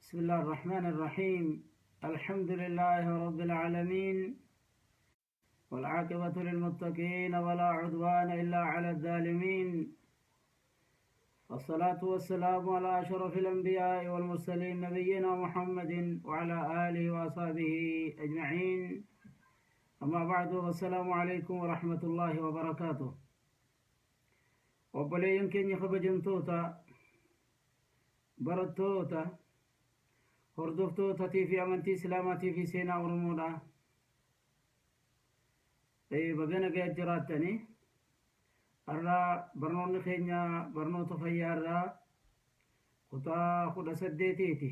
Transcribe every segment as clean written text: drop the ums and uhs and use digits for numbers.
بسم الله الرحمن الرحيم. الحمد لله رب العالمين، والعاقبة للمتقين، ولا عدوان إلا على الظالمين، والصلاة والسلام على أشرف الأنبياء والمرسلين، نبينا محمد وعلى آله وأصحابه أجمعين. أما بعد، والسلام عليكم ورحمة الله وبركاته. Obboleeyyan keenya kabajamtoota, barattoota, hordoftootatii fi amantii islaamaatii fi seenaa Oromoodha. Baga nagaa jiraattanii. Har'a barnoonni keenya barnoota fayyaa irraa kutaa 18ti.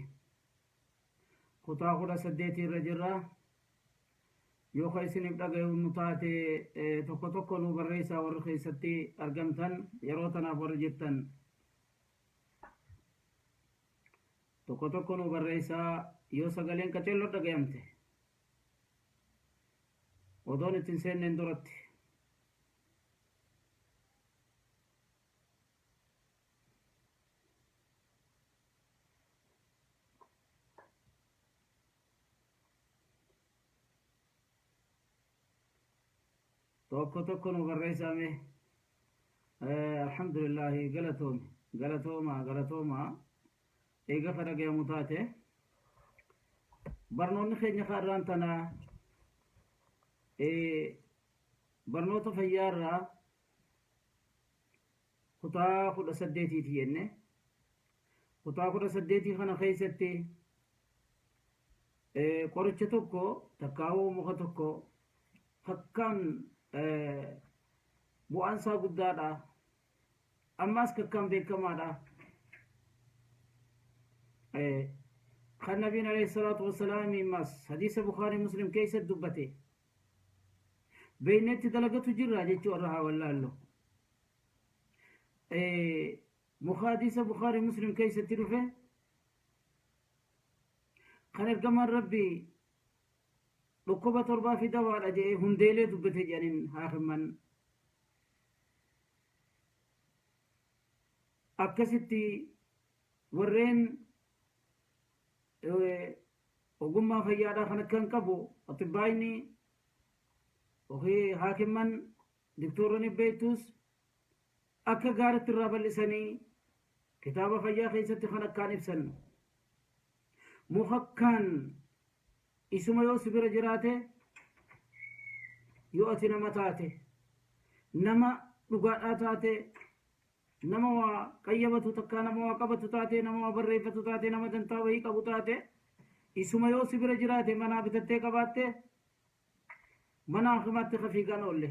Kutaa 18 irra jirra. Yoo ka isiniif dhagayu nu taate, tokko tokko nu barreessaa, warri keessatti argamtan, yeroo tanaaf warri jirtan tokko tokko nu barreessaa, yoo sagaleen qaceelloo dhagayamte, odoon ittiin seenneen duratti. Tokko tokko nu barreessaa mee. Alhamdulillahi, galatoomi, galatooma, galatooma. Eega ka dhagayamu taate, barnoonni keenya kaarraan tana barnoota fayyaa irraa kutaa 18ti jenne. Kutaa 18 kana keessatti qoricha tokko takkaawuu muka tokko kakkaan bu'aan isaa guddaadha, ammaas kakkaan beekamaadha, kan nabiin alayhi salaatu wassalaam ammas hadiisa Bukaarii Muslim keessatti dubbate beeynetti dalagatu jirra jechuu irra haa wallaallu. Muka hadiisa Bukaarii Muslim keessatti dhufe kan ergamaan Rabbii dhukkuba torbaa fi dawaadha jedhee hundeelee dubbate jedhaniin haakiman. Akkasitti warreen ogummaa fayyaadhaa kan akkan qabu, atibbaayni yookiin haakimman, diktooronni beektus akka gaaritti irraa bal'isanii kitaaba fayyaa keessatti kan akkaan ibsan, mukakkaan isuma yoo si bira jiraate, yoo ati nama taate, nama dhugaadhaa taate, nama waa qayyabatu takkaa, nama waa qabatu taate, nama waa barreeffatu taate, nama dantaa wayii qabu taate, isuma yoo si bira jiraate, manaa bitattee qabaatte, mana hakimaatti ka fiigaan oolle,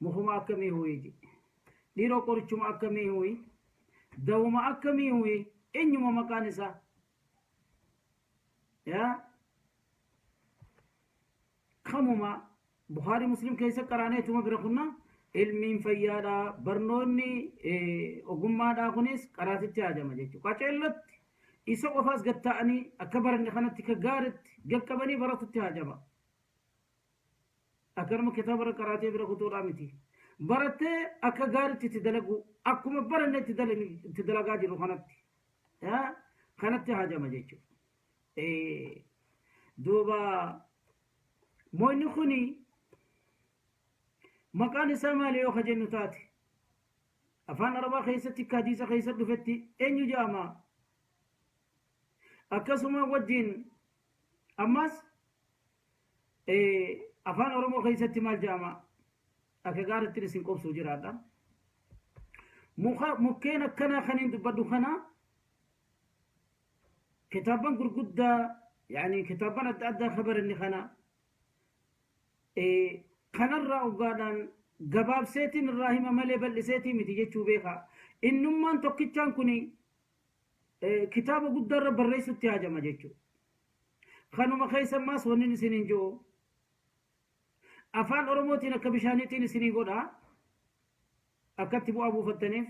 mukuma akkamii huyi dhiiroo, qorichuma akkamii huyi, dawuma akkamii huyi, eenyuma maqaan isaa yaa kamuma? Bukaarii Muslim keessa qaraaneetuma bira kunna. Ilmiin fayyaadha, barnoonni ogummaadha kunis qaraatitti haajama jechuudha. Qaceellotti isa qofaas gatta'anii akka baranne kanatti ka gaaritti gaqqabanii baratutti haajama. Akkanuma kitaaba irra qaraatee bira kutuudhaa miti. Barattee akka gaaritti itti dalagu, akkuma baranne itti dalagaa jirru kanatti kanatti haajama jechuudha. Duuba moyni kuni maqaan isaa maali yoo ka jennu taate, afaan Arabaa keessatti akka hadiisa keessa dhufetti eenyu jedhama? Akkasuma wajjin ammas afaan Oromoo keessatti maal jedhama? Akka gaaritti isin qobsuu jiraadha. Muka mukkeen akkanaa kaniin dubbadhu kana kitaabban gurguddaa, yaani kitaabban adda addaa kabaranni kana kanarraa oggaadhaan gabaabseetiin irraa hima malee bal'iseetii miti jechuu beeka. Innummaan tokkichaan kun kitaaba guddaarra barreessutti haajama jechuudha. Kanuma keessa ammaas wanni isiniin jiru afaan Oromootiin akka bishaaniitiin isinii godha, akkatti bu'aa buufattaniif,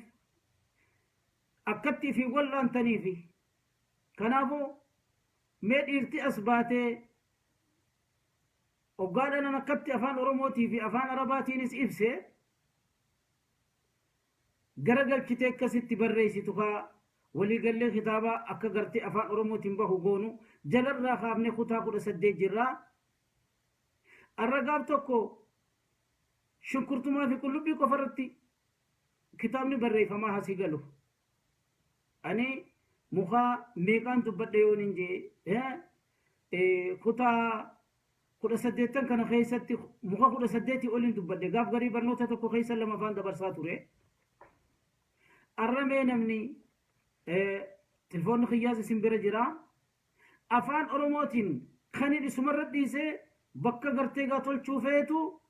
akkatti fi wal'aantaniifi. Kanaafuu mee dhiirti as baatee hoggaadhaan akkatti afaan Oromootii fi afaan Arabaatiinis ibse gara galchitee akkasitti barreessitu kaa. Waliigallee kitaaba akka gartee afaan Oromootiin bahu goonu jalarraa kaafnee kutaa 18 jirra. Arra gaaf tokko shunkurtumaa fi qullubbii qofa irratti kitaabni barreeffamaa hasii galu. Ani mukaa meeqaan dubbadhe yoon hin jee kutaa 18n kana keessatti muka 18 oliin dubbadhe gaaf garii barnoota tokko keessa lama afaan dabarsaa ture. Arra mee namni telefoonni kiyyaas isin bira jira. Afaan Oromootiin kan inni isumarra dhiisee bakka gartee gaa tolchuu feetu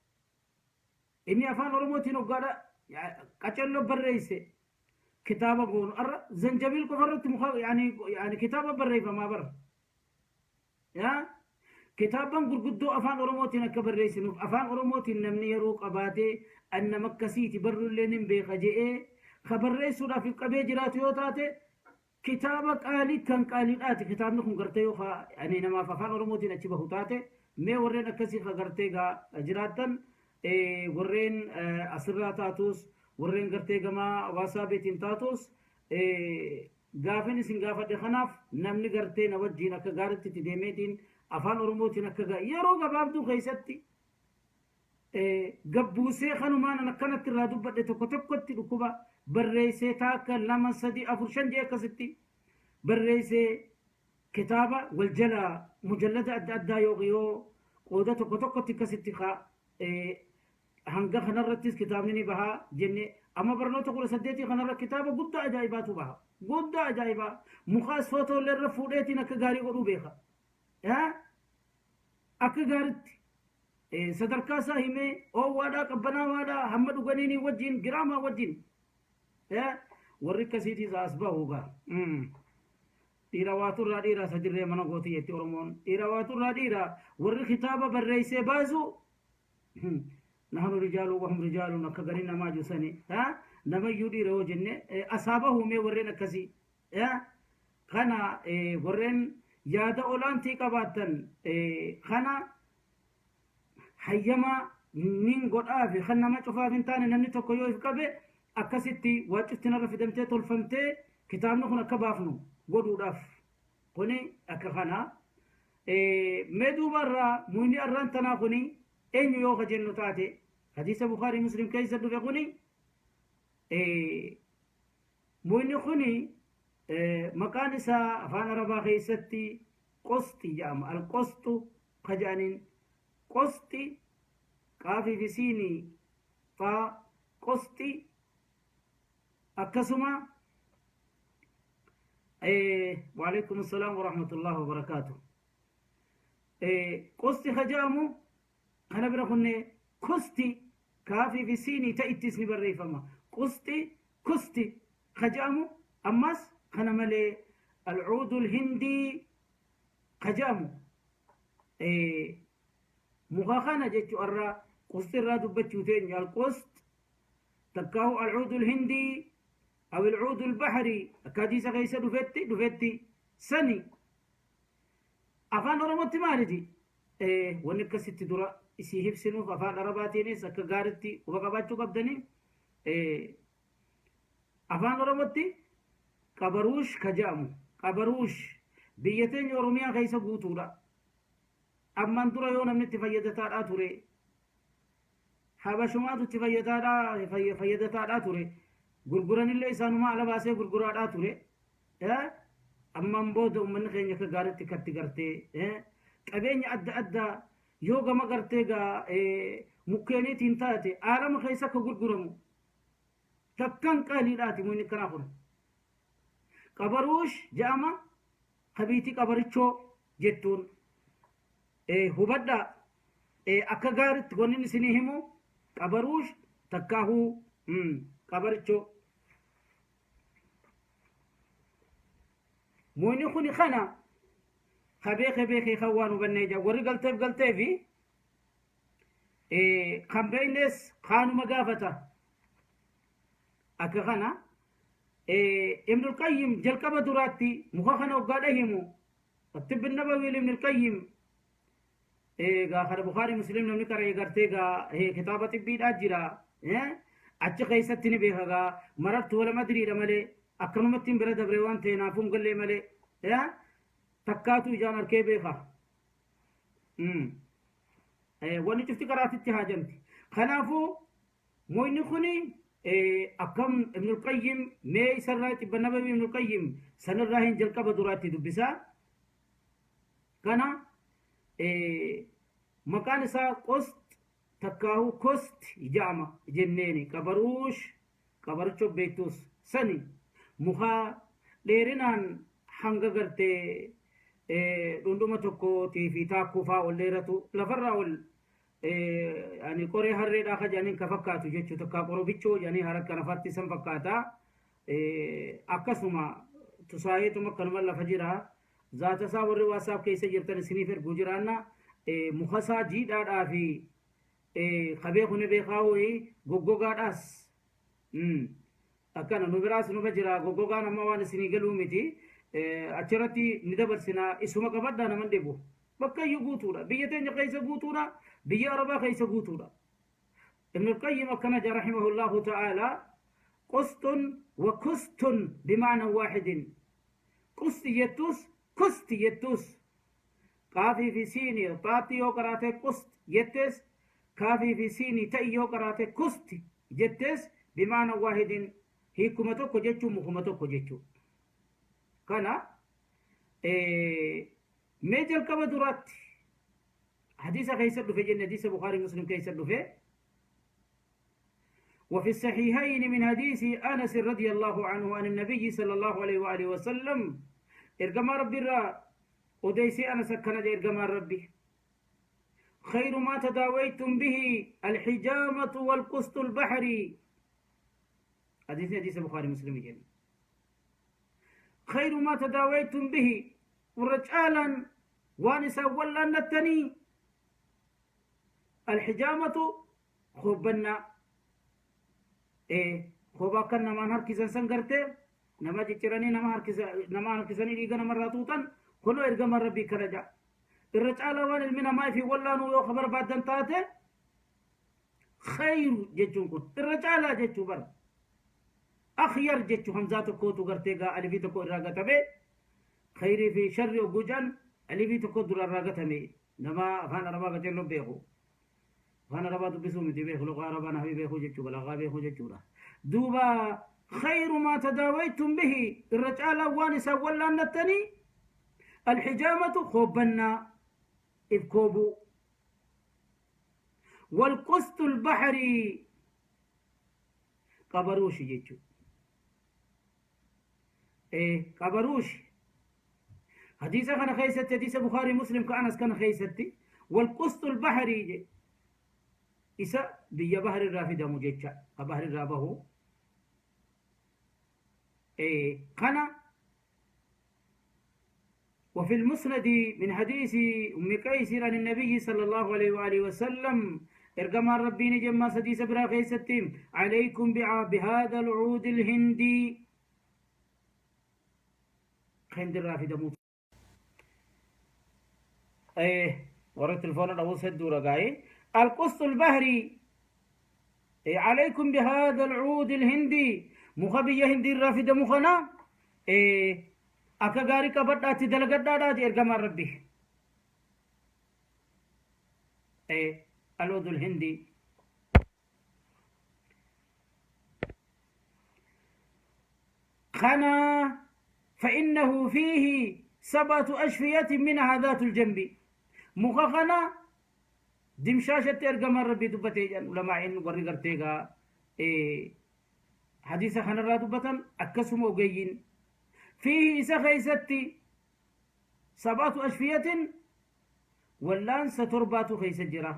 inni afaan Oromootiin hoggaadha qacalloo barreesse kitaaba goonu arra zanjabiil qofa irratti muka yaani kitaaba barreeffamaa bara. Yaa kitaabban gurguddoo afaan Oromootiin akka barreessinuuf afaan Oromootiin namni yeroo qabaatee an nama akkasiiti barruullee nin beeka je'ee ka barreessuudhaaf if qabee jiraatu yoo taate kitaaba qaalii kan qaaliidhaati kitaabni kun gartee yoo ka ani namaaf afaan Oromootiin achi bahu taate mee warreen akkasii ka gartee gaa jiraattan warreen asirraa taatus warreen gartee gamaa waasaabiitiin taatus Gaafin isin gaafadhe kanaaf namni gartee na wajjiin akka gaaritti itti deemeetiin afaan Oromootiin akka yeroo gabaabduu keessatti gabbuusee kanumaan an akkanatti irraa dubbadhe tokko tokkotti dhukkuba barreessee taakka lama sadi afur shan jee akkasitti barreessee kitaaba wal jalaa mujallada adda addaa yoo qooda tokko tokkotti akkasitti hanga kanarrattis kitaabni ni baha jenne amma barnoota 18 kanarra kitaaba guddaa ajaa'ibaatu baha. Guddaa ajaa'ibaa. Mukaas footoolee irra fuudheetiin akka gaarii godhuu beeka. Akka gaaritti sadarkaa isaa himee oowwaadhaa qabbanaawaadhaa hamma dhuganiinii wajjin giraamaa wajjin warri akkasiitiis as bahu gaa. Dhiira waaturraa dhiira sadirree mana gootii jetti Oromoon. Dhiira waaturraa dhiira warri kitaaba barreessee baasu nahnu rijaalu wahum rijaalun akka garii namaa jiru sani namayyuu dhiira yoo jenne asaaba huumee warreen akkasii kana warreen yaada olaantii qabaattan kana hayyama nin godhaafi kan nama cufaaf hin taane namni tokko yoo if qabe akkasitti waa cufti narra fidamtee tolfamtee kitaabni kun akka baafnu godhuudhaaf kuni akka kana. Mee duuba irraa muyni arraan tanaa kuni eenyu yoo ka jennu taate hadiisa Bukaarii Muslim keessa dhufe kuni muyni kuni maqaan isaa afaan Arabaa keessatti qosxi jedhama. Alqosxu ka jedhaniin qosxi qaafii fi siinii xaa qosxi akkasuma waalaikum assalaam warahmatullahi wabarakaatu qosti ka jedhamu kana bira kunne kusti kaafii fi siinii ta'ittis ni barreeffama qusti kusti ka jedhamu ammas kana malee alcuudul hindii ka jedhamu muka kana jechu irraa qusti irraa dubbachuu teenya alqust takkaahu alcuudul hindii aw alcuudul bahri akka hadiisa keessa dhufetti dhufetti sani afaan Oromootti maaliti wanni akkasitti dura isii hibsinuuf afaan Arabaatiinis akka gaaritti quba qabaachuu qabdanii afaan Oromootti qabaruush ka jedhamu qabaruush biyya teenya Oromiyaa keessa guutuudha. Ammaan dura yoo namni itti fayyadataadhaa ture habashumaatu itti fayyadataadhaa ture gurguranillee isaanumaa ala baasee gurguraadhaa ture. Ammaan booda uummanni keenya akka gaariitti katti gartee qabeenya adda addaa yoo gama gartee gaa mukkeeniitiin taate aalama keessa akka gurguramu takkan qaaliidhaati muyni akkanaa kun. Qabaruush jedhama kabiitii qabarichoo jettuun hubadhaa akka gaaritti wanni isinii himu qabaruush takkaahuu qabarichoo. Muyni kuni kana ka beeke beekee kan waan hubannee jira warri galteef galteefi kan beeknes kaanuma gaafata akka kana Ibnul Qayyim jalqaba duraatti muka kana hoggaa himu الطب النبوي لابن القيم gaa kana Bukhari Muslim namni qara'ee gartee gaa kitaaba xibbiidhaa jira achi keessatti ni beeka gaa marartu wala madriidha malee Akkanumatti hin bira dabre waan ta'e naafuu hin gallee malee. Yaa takkaatu ijaan arkee beeka. Wanni cufti karaatitti haajamti. Kanaafuu moyni kuni akkam Ibnul Qayyim mee isarraa xibba nabawi Ibnul Qayyim sanirraa hin jalqaba duraatti dubbisaa. Kana maqaan isaa qost takkaahu kost ja'ama jenneeni qabaruush qabaricho beektus sani mukaa dheerinaan hanga gartee dhundhuma tokkootii fi taakkuu faa ol dheeratu lafarraa ol ani qoree harreedhaa ka jedhaniin ka fakkaatu jechuu takkaa qorobichoo jedhanii haraka nafatti san fakkaata. Akkasuma tusaayeetuma akkanuma lafa jira. Zaata isaa warri WhatsApp keessa jirtan isiniif erguu jiraanna. Muka isaa jiidhaadhaa fi ka beeku ni beekaa ho'i goggogaadhaas. Akkana nu biraas numa jira goggogaan amma waan isinii galuu miti. Achirratti ni dabarsina isuma qabadhaa naman dhibu. Bakka iyyuu guutuudha. Biyya teenya keessa guutuudha. Biyya Arabaa keessa guutuudha. Ibn al-Qayyim akkana jedha rahimahullahu ta'ala qustun wa kustun bimaana waahidin. Qusti jettus kusti jettus qaafii fi siinii xaatti yoo qaraate qust jettes kaafii fi siinii ta'i yoo qaraate kusti jettes bimaana waahidin hiikuma tokko jechuun mukuma tokko jechuu. Kana mee jalqaba duraatti hadiisa keessa dhufe jenne hadiisa Bukhaarii Muslim keessa dhufe. وفي الصحيحين من حديث أنس رضي الله عنه عن النبي صلى الله عليه وآله وسلم إرجما ربي را أديسي أنس كان إرجما ربي خير ما تداويتم به الحجامة والقسط البحري حديث حديث البخاري مسلم جن خير ما تداويتم به ورجالا وانسا ولا نتني الحجامة خوبنا ee koobaa akkan namaan harkisan san gartee nama cicciranii nama harkisa nama harkisanii dhiiga namarraa tuutan kunoo ergamaan rabbii kana ja'a irra caalaa waan ilmi namaa ifii wallaanuu yoo ka barbaadan taate khayru jechuun kun irra caalaa jechuu bara akhyar jechuu hamzaa tokkootu gartee gaa alifii tokko irraa gatame khayrii fi sharri ogguu jedhan alifii tokko dura irraa gatame nama afaan arabaa qaceelloo beeku Afaan Arabaa dubbisuu miti beeku luqaa Arabaa nahwii beekuu jechuu balaagaa beekuu jechuudha. Duuba khayru maa tadaawaytum bihi irra caalaa waan isaan wallaannattanii alhijaamatu koobbannaa if koobuu walqustu albahrii qabaruushi jechuu qabaruushi hadiisa kana keessatti hadiisa Bukhaarii Muslim ka Anas kana keessatti walqustu albahrii je isa biyya bahri irraa fidamu jecha ka bahri irraa bahu kana. وفي المسند من حديث أم قيس عن النبي صلى الله عليه وآله وسلم إرجما ربي جمع سديس برا خيستي عليكم بهذا العود الهندي هند الرافدة ايه ورا التليفون الأبو سدورة قاي القسط البحري إيه عليكم بهذا العود الهندي مخبية هندي الرافدة مخنا إيه akka gaarii qabadhaatti dalagadhaadhaati ergamaan rabbi al'uudul hindii kana فإنه فيه سبعة أشفية منها ذات الجنب muka kana dimshaashatti ergamaan rabbii dubbatee jedhan ulamaa'in warri gartee gaa hadiisa kanarraa dubbatan akkasuma ogeeyyiin fiihi isa keeysatti sab'atu ashfiyatin wallaansa torbaatu keeysa jira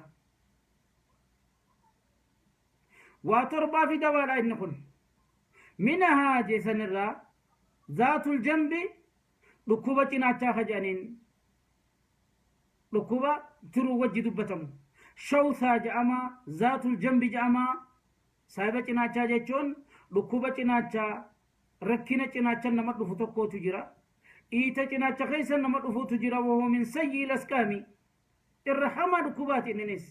waa torbaa fi dawaadha inni kun minahaa jeesanirraa zaatul jambi dhukkuba cinaachaa ka jedhaniin dhukkuba tiruu wajji dubbatamu shawsaa jedhama zaatul jambi jedhama saahiba cinaachaa jechuun dhukkuba cinaachaa rakkina cinaacha nama dhufu tokkotu jira. Iita cinaacha keessa nama dhufutu jira. Wahuwa min sayyi lasqaami. Irra hamaa dhukkubaati inninis.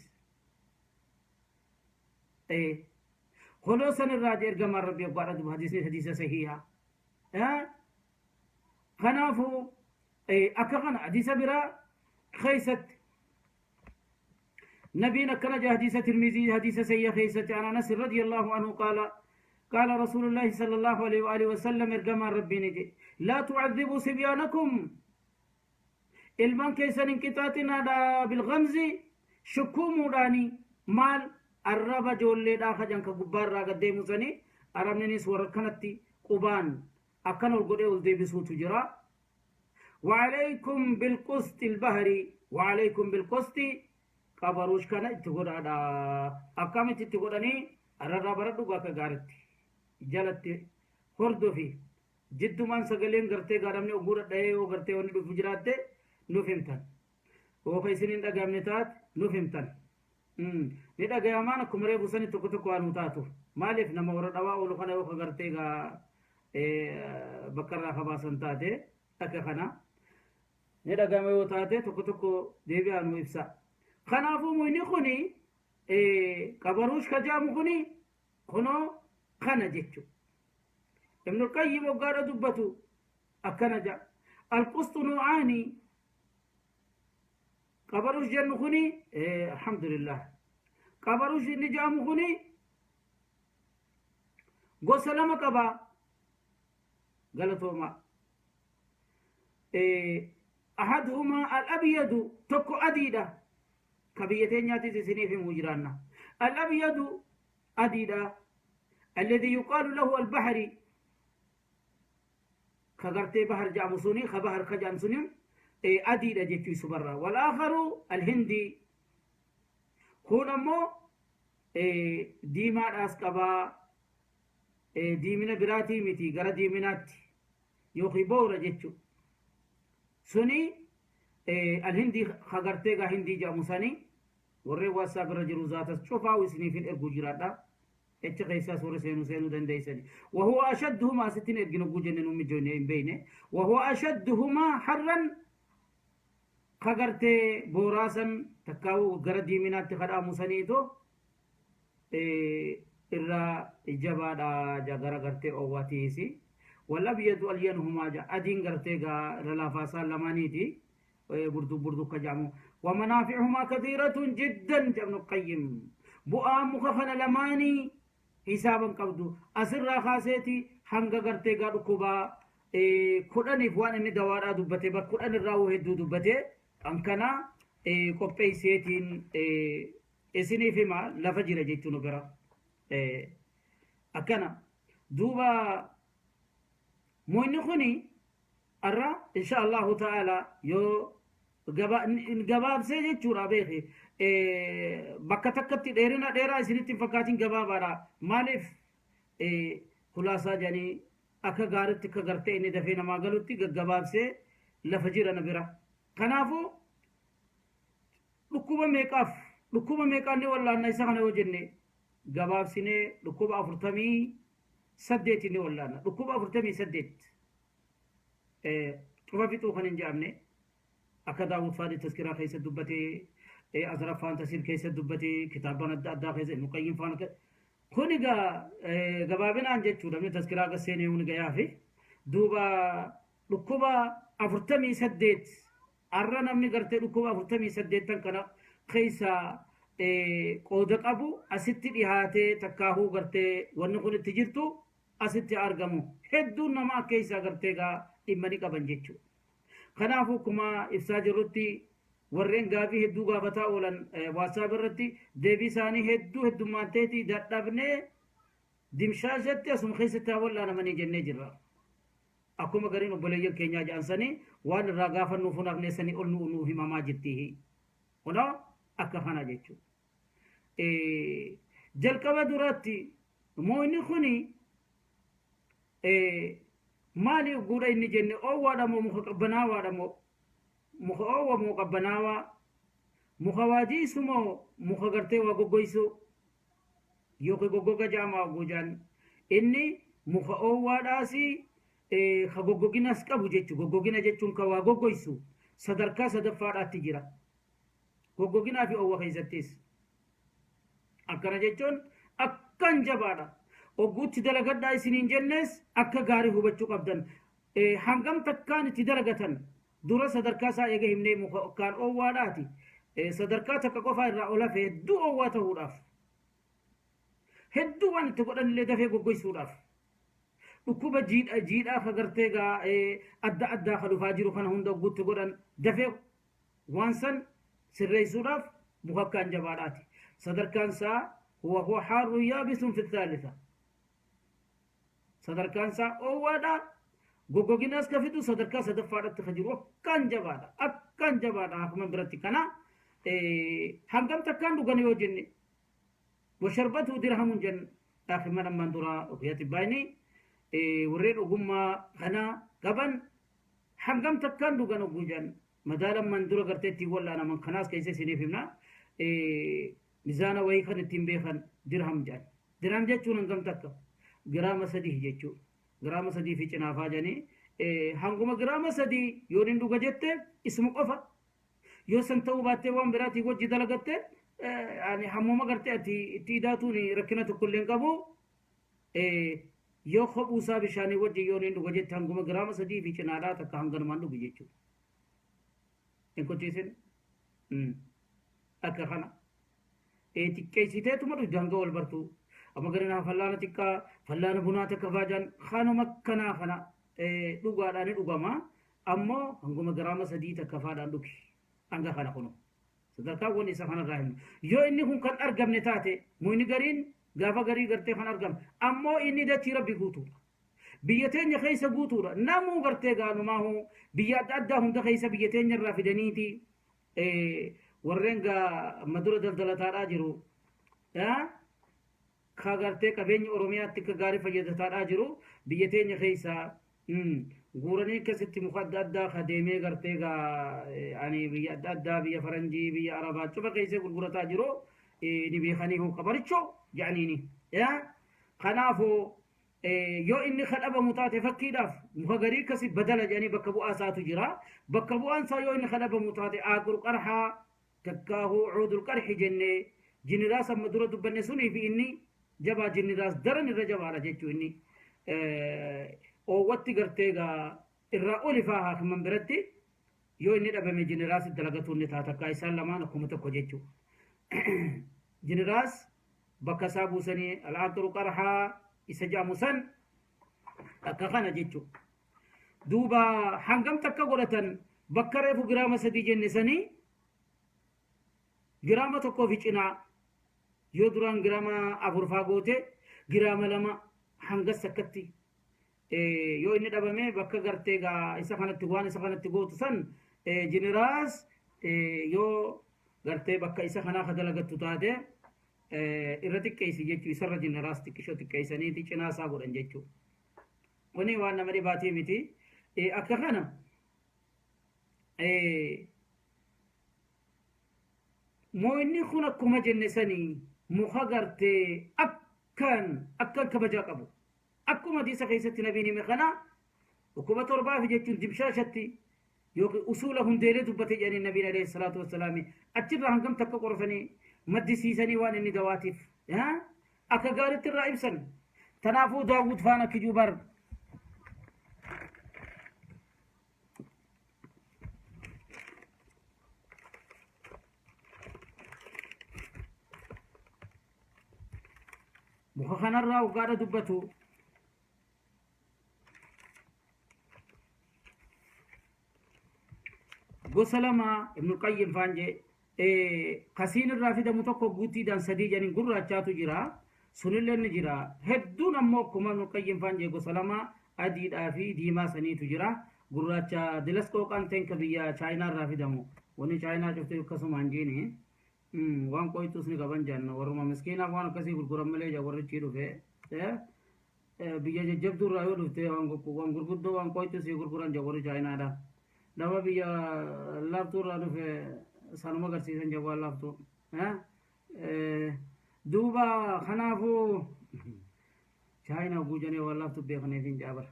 Holoo san irraa ergamaan rabbi abbaadha duba hadiisni hadiisa sahiiha. Kanaafuu akka kana hadiisa biraa keessatti nabiin akkana jaa, hadiisa Tirmizii, hadiisa sayya keessatti, an Anas radiyallahu anhu qaala qaala rasuulullaahi sallallahu alaihi wa alihi wasallam, ergamaan Rabbii ni jedhe: laa tucadhibuu sibyaanakum, ilmaan keessan hin qixaaxinaadha, bilgamzi, shukkuumuudhaani. Maal? Arraba ijoolleedhaa kajan ka gubbaarraa gad deemu sanii, arabninis warra kanatti qubaan akkan ol godhee ol deebisuutu jira. وعليكم بالقسط البهري، وعليكم بالقسط qabaruush kana itti godhaadha. Akkamitti itti godhanii? Arrarraa baradhu, bakka gaaritti jalatti hordofi. Jiddumaan sagaleen gartee gaadhamni oguu dhadha'ee yoo gartee wanni dhufu jiraatte nuuf himtan. Yoo ka isin hin dhagaamne taate nuuf himtan. Ni dhagayamaan akkuma reefu sani tokko tokko waan nu taatu. Maaliif nama warra dhawaa oolu kana yoo ka gartee gaa bakka irraa kabaasan taate, akka kana ni dhagama yoo taate, tokko tokko deebi'aa nu ibsa. Kanaafuu muyni kuni, qabaruush ka jedhamu kuni, kunoo kana jechuudha. Ibnul Qayyim waggaadha dubbatu akkana jedha. Alqustu nuu'aani, qabaruush jennu kuni, alhamdulillah, qabaruush inni jedhamu kuni gosa lama qaba. Galatooma. Ahaduhumaa al-abyadu, tokko adiidha. Ka biyya teenyaatis isiniif himuu jiraanna. Al-abyadu adiidha. Alladhi yuqaalu lahu al-bahri, ka gartee bahar jedhamu suni, ka bahar ka jedhamu suni adiidha jechuu isumarraa. Wal-aakharu al-hindi, kun ammoo diimaadhaas qabaa, diimina biraatii miti, gara diiminaatti yookiin boora jechuu suni alhindii, ka gartee gaa hindii jedhamu sani. Warreen WhatsApp irra jiru zaatas cufaa'u isiniif hin erguu jiraadha. Echa keessaa suurri seenuu seenuu dandeessani. Wahuwa ashadduhumaa, asitti hin erginu guu jenne, nu mijoone hin beeyne. Wahuwa ashadduhumaa harran, ka gartee booraasan takkaa'uu gara diiminaatti kadhaamu saniitu irra jabaadha ja, gara gartee oowwatiisi. Wal abyadu alyanuhumaa ja, adiin gartee gaa irra laafaasaan lamaaniiti, burdu burdu ka jedhamu. Wamanaaficuhumaa kathiiratun jiddan jedha Ibnu Qayyim. Bu'aa muka kana lamaanii hisaaban qabdu. Asirraa kaaseeti hanga gartee gaa dhukkubaa 10f waan inni dawaadhaa dubbate, bar 10 irraa woo hedduu dubbate. Kan kana qopheesseetiin isiniif hima, lafa jira jechuun bira akkana. Duuba moonni kuni arra insha Allahu ta'ala yoo gabaabsee jechuudha beeki, bakka takkatti dheerina dheeraa isinitti hin fakkaatin, gabaabaadha. Maaliif? Kulaasaa jedhanii akka gaaritti akka gartee inni dafee namaa galutti gaggabaabsee lafa jira na bira. Kanaafuu dhukkuba meeqaaf, dhukkuba meeqaan ni wallaanna isa kana yoo jenne, gabaabsinee dhukkuba 48 ni wallaanna. Dhukkuba 48 cufa fixuu kan hin jedhamne, akka Daawud Faadi Taskiraa keessa dubbatee, Azraf Faan Tasiir keessa dubbatee, kitaaban adda addaa keessa Ibnu Qayyim Faan kun egaa gabaabinaan jechuudha. Namni taskiraa akka seenee ni gayaafi. Duuba dhukkuba 48 arra namni gartee dhukkuba 48 kana keessa qooda qabu asitti dhihaatee takkaahuu gartee wanni kun itti jirtu asitti argamu, hedduun nama akka isaa gartee gaa dhimma ni qaban jechuudha. Kanaafuu akkuma ibsaa jirrutti, warreen gaafii hedduu gaafataa oolan WhatsApp irratti deebii isaanii hedduu heddummaatteeti dadhabnee, dimshaashatti asuma keessatti haa wal'aanamanii jennee jirra. Akkuma gariin obboleeyyan keenyaa jedhan sanii, waan irraa gaafannuuf hunafnee sanii ol nu himamaa jirti. Kunoo akka kana jechuudha. Jalqaba duratti moonni kuni maali guudha inni jenne? Oowwaadha moo muka qabbanaawaadha moo muka oowwa moo qabbanaawaa, muka waa jiisu moo muka gartee waa goggoysu yookiin goggoga jaamaa oguu jaan? Inni muka oowwaadhaasi ka goggoginas qabu jechu. Goggogina jechuun ka waa goggoysu sadarkaa sadaffaadhaatti jira goggoginaa fi oowwa keessattis. Akkana jechuun akkan jabaadha. Ogguutti dalagadhaa isiniin jennes akka gaarii hubachuu qabdan. Hangam takkaan itti dalagatan dura sadarkaa isaa eega himnee muka akkaan oowwaadhaati. Sadarkaa takka qofaa irraa ol hafe hedduu oowwaa ta'uudhaaf. Hedduu waan itti godhan illee dafee goggoysuudhaaf. Dhukkuba jiidha jiidhaa ka gartee gaa adda addaa ka dhufaa jiru kana hunda ogguutti godhan dafee waan san sirreessuudhaaf muka akkaan jabaadhaati. Sadarkaan isaa huwa huwa haarrun yaabisun fi thaalitha. Sadarkaan isaa oowwaadha. Goggoginaas ka fidu sadarkaa sadaffaadhatti ka jiru akkaan jabaadha. Akkaan jabaadha akkuma biratti kana hangam takkaan dhugan yoo jenne washarbatu dirhamun jenna akhiman ammaan duraa ruqyati baay'inii warreen ogummaa kana qaban hangam takkaan dhugan ogguu jedhan madaala ammaan dura gartee ittiin wal'aanaman kanaas keessa isiniif himna mizaana wayii kan ittiin beekan dirham jedhan dirham jechuun hangam takka giraama sadii jechuu giraama sadii fi cinaafaa jedhanii hanguma giraama sadii yoo hin dhuga jette isuma qofa yoo san ta'uu baattee waan biraatii wajji dalagatte ani hammuma gartee ati itti idaatuun rakkina tokko illee hin qabu yoo kophuu isaa bishaanii wajji yoo hin dhuga jette hanguma giraama sadii fi cinaadhaa takka hanganumaan dhugi jechuudha. Hin kochiisin akka kana xiqqeessiteetuma dhugdi hanga wal bartuu amma gara fallaana xiqqaa fallaana bunaa takka faajaan kanuma kanaa kana dhugaadhaan ni dhugama. Ammoo hanguma giraama sadii takka faadhaan dhugi. Hanga kana kunu. Sadarkaawwan isa kanarraa himnu. Yoo inni kun kan argamne taate muyni gariin gaafa garii gartee kan argame. Ammoo inni dachii rabbi guutuudha. Biyya teenya keessa guutuudha. Namuu gartee gaanumaahu biyya adda addaa hunda keessa biyya teenya irraa fidaniiti warreen gaa madura daldalataadhaa jiru. Ka gartee qabeenya Oromiyaatti akka gaarii fayyadataadhaa jiru biyya teenya keessa guuranii akkasitti muka adda addaa ka deemee gartee gaa ani biyya adda addaa biyya faranjii biyya arabaa cufa keessa gurgurataa jiru ni beekanii hoo qabarichoo jedhaniini. Kanaafuu yoo inni ka dhabamu taate fakkiidhaaf muka garii akkasi badala jedhanii bakka bu'aa isaatu jira. Bakka bu'aan isaa yoo inni ka dhabamu taate aaqur qarhaa takkaahuu cuudul qarhi jennee jiniraas amma dura dubbanne sunii fi inni jabaa jiniraas daran irra jabaadha jechuu inni oowwatti gartee gaa irraa oli faa haakiman biratti yoo inni dhabame jiniraas dalagatuun ni taata takkaa isaan lamaan akkuma tokko jechuu jiniraas bakka isaa buusanii al'aaqiru qarhaa isa jedhamu san akka kana jechuu duuba hangam takka godhatan bakka reefu giraama sadii jenne sanii giraama tokkoo fi cinaa yoo duraan giraama afur faa goote giraama lama hangas akkatti yoo inni dhabame bakka gartee gaa isa kanatti waan isa kanatti gootu san jiniraas yoo gartee bakka isa kanaa ka dalagattu taate irra xiqqeessi jechuu isarra jiniraas xiqqishoo xiqqeessaniiti cinaa isaa godhan jechuu kuni waan nama dhibaatii miti akka kana Mooyinni kun akkuma jenne sanii muka gartee akkaan akkaan kabajaa qabu. Akkuma hadiisa keessatti nabiin hime kana dhukkuba torbaafi jechuun dimshaashatti yookiin usuula hundeelee dubbate jedhanii nabiin alayhi salaatu wassalaami achirraa hangam takka qoratanii maddisiisanii waan inni dawaatiif akka gaariitti irraa ibsan. Tanaafuu Daawud faana kijuu bar Muka kanarraa waggaadha dubbatu. Gosa lama Ibn Qayyim faan jee kasiin irraa fidamu tokko guuttiidhaan sadii jedhanii gurraachaatu jira. Sunillee ni jira. Hedduun ammoo akkuma Ibn Qayyim faan jee gosa lama adiidhaa fi diimaa saniitu jira. Gurraacha dilas qooqaan teen ka biyya Chaayinaa irraa fidamu. Wanni Chaayinaa cufti akkasuma hin jiini. Waan qoyxuus ni qaban jaan warruma miskiinaaf waan akkasii gurguran malee jaan warri achii dhufe. Biyya jajjabduu irraa yoo dhufte waan gurguddoo waan qoyxuu sii gurguran jaan warri Chaayinaadha. Nama biyya laaftuu irraa dhufe sanuma agarsiisan jaan waan laaftuu. Duuba kanaafuu Chaayinaa guujanee waan laaftuu beekneef hin jaa bara.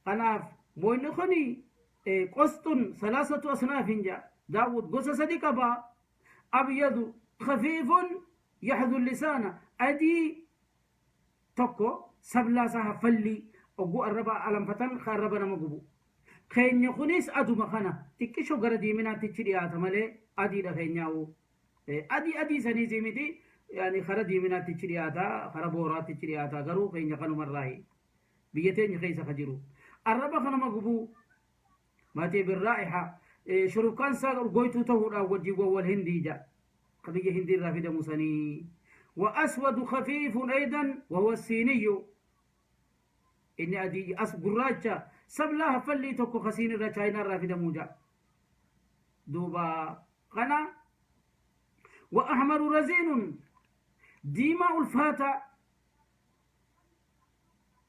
Kanaaf moyni kuni qosxun salaasatu asnaafin jaa. Daawud gosa sadi qaba. Abyadu khafiifun yaxdu lisaana adii Tokko sablaa isaa haffallii ogguu arraba alanfatan ka arraba nama gubu. Keenya kunis aduma kana xiqqisho gara diiminaatti dhiyaata malee adiidha keenyaa'u. Adii adii saniisii miti, yani kara diiminaatti dhiyaata, kara booraatti dhiyaata, garuu keenya kanumarraayi. Biyya teenya keessa ka jiru. Arraba kanama gubuu maatii birraa'iha shurufkaan isaa urgooytuu ta'uudhaan wajjin wal hindii jedha. Ka biyya hindii irraa fidamu sanii. وأسود خفيف أيضا وهو الصيني. Inni adii as gurraacha sablaa haffallii tokko kasiin irra Chaayinaa irraa fidamuu ja'a. Duuba kana وأحمر رزين, diimaa ulfaata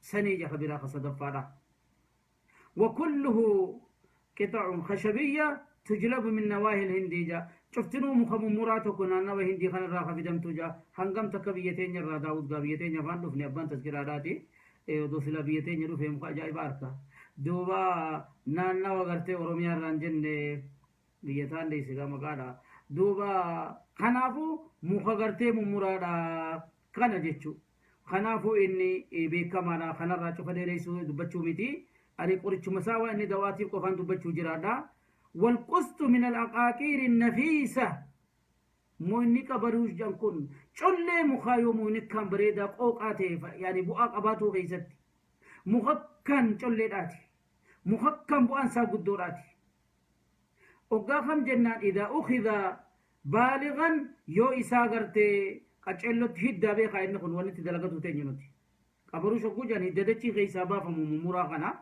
sanii jaha biraa ka sadaffaadha. وكله قطع خشبية تجلب من نواهي الهندي جا. Cuftinuu muka mummuraa tokko naannawa Hindii kanarraa ka fidamtu jaa. Hangam takka biyya teenya irraa daawud gaa biyya teenya afaan dhufne abbaan taskiraadhaati. Odoo sila biyya teenya dhufe muka ajaa'iba arka. Duuba naannawa gartee Oromiyaa irraan jenne biyya taan deesse gaa maqaadha. Duuba kanaafuu muka gartee mummuraadha kana jechuu. Kanaafuu inni beekamaadha. Kanarraa cufa dheereessuu dubbachuu miti. Ani qorichuma isaa waan inni dawaatiif qofaan dubbachuu jiraadha. والقسط من العقاقير النفيسة. Moonni qabaruus jedhan kun collee mukaa yoo moonni kan bareedaa qooqaa ta'e, yaani bu'aa qabaatuu keessatti muka kan colleedhaati, muka kan bu'aan isaa guddoodhaati. Oggaa kam jennaan, إذا أخذ بالغا, yoo isaa gartee qaceellotti hiddaa beekaa. Inni kun wanni itti dalagatu teenyu nuti qabaruu shogguu jedhan hidda dachii keessaa baafamu mummuraa kana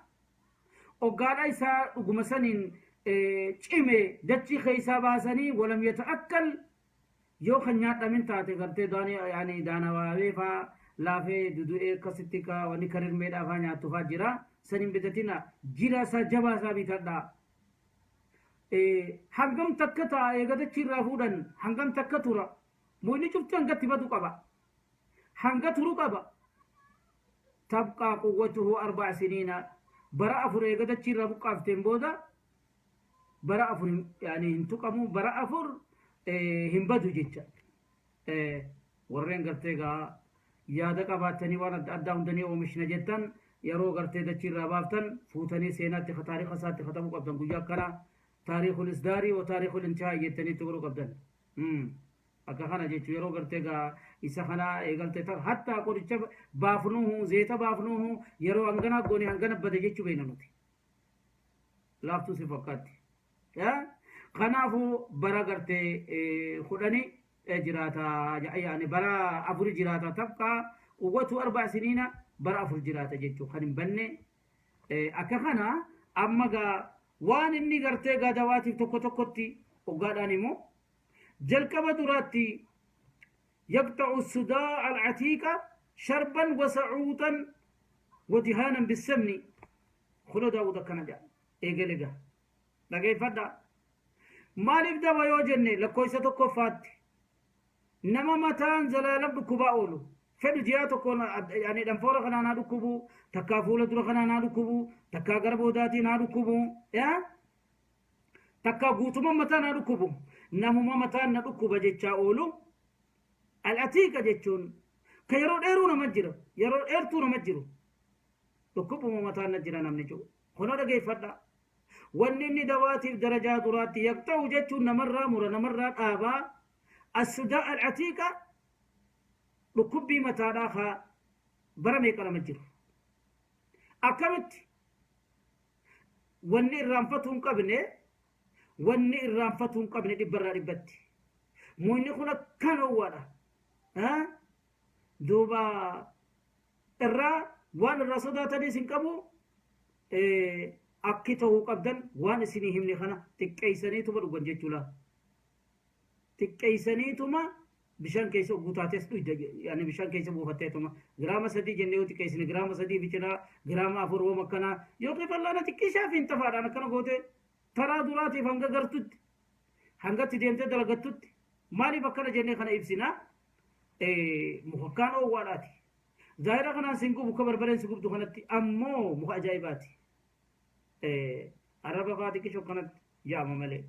oggaadha isaa dhuguma saniin cime dachii keessaa baasanii, ولم يتأكل, yoo kan nyaadhamin taate gartee yaani daanawaawee faa laafee dudu'ee akkasitti ka wanni karirmeedhaa faa nyaattu faa jira. Sanin bitatina, jira isaa jabaa isaa bitadha. Hangam takka ta'a eega dachii irraa fuudhan? Hangam takka tura? Moonni cufti hangatti badu qaba, hanga turu qaba. تبقى قوته 4 سنين, bara 4 eega dachii irraa buqqaafteen booda bara 4 yaani hin tuqamu, bara 4 hin badu jecha. Warreen gartee gaa yaada qabaattanii waan adda addaa hundanii oomishna jettan, yeroo gartee dachii irraa baaftan fuutanii seenaatti taariika isaatti katabuu qabdan. Guyyaa akkana تاريخ الإصدار وتاريخ الانتهاء jettanii itti godhuu qabdan. Akka kana jechuu yeroo gartee gaa isa kana eegalte hatta qoricha baafnuhu, zeeta baafnuhu, yeroo hangana goone hangana bade jechuu beekna nuti. Laaftuu si fakkaatti. Kanaafuu bara gartee 10 jiraata, yaani bara 4 jiraata. تبقى قوته 4 سنين, bara 4 jiraata jechuu kan hin banne. Akka kana amma gaa waan inni gartee gaa dawaatiif tokko tokkotti hoggaadhaan immoo jalqaba duraatti يقطع الصداع العتيق شربا وسعوطا ودهانا بالسمن. خلو داود akkana jedha. Eegale gaa dhageeffadha. Maaliif dawa yoo jenne, lakkoofsa tokkoffaatti nama mataan zalaalam dhukkubaa oolu fedhu ji'a tokko yani dhanfoora kanaa naa dhukkubu, takkaa fuula dura kanaa naa dhukkubu, takkaa gara boodaatii naa dhukkubu, yaa takkaa guutuma mataa naa dhukkubu, namuma mataan na dhukkuba jechaa oolu. العتيقة jechuun ka yeroo dheeruu nama jira, yeroo dheertuu nama jiru dhukkubuma mataan na jira namni jiru. Kunoo dhageeffadha, wanni inni dawaatiif darajaa duraatti يقطع jechuun namarraa mura, namarraa dhaabaa. الصداع العتيقة, dhukkubbii mataadhaa kaa bara meeqa nama jiru. Akkamitti? Wanni irraanfatuu hin qabne, wanni irraanfatuu hin qabne dhibbarraa dhibbatti muyni kun akkan owwaadha. Duuba irraa waan irraa sodaataniis hin qabu. Akki ta'uu qabdan waan isinii himne kana xiqqeeysaniituma dhugan jechuudha. Xiqqeeysaniituma bishaan keessa guutaates dhuyda, yaani bishaan keessa buufatteetuma giraama 3 jennee yoo xiqqeessine giraama 3 bicinaa, giraama 4 woom akkanaa yookiin fal'aana xiqqishaa fi hintafaadhaan akkana goote taraa duraatiif hanga gartutti hangatti deemtee dalagattutti. Maaliif akkana jennee kana ibsinaa? Mukakkaan oowwaadhaati. Zaahira kanaan sin gubu ka barbareen si gubdu kanatti, ammoo muka ajaa'ibaati. Arraba faa xiqqishoo kanatti yaama malee.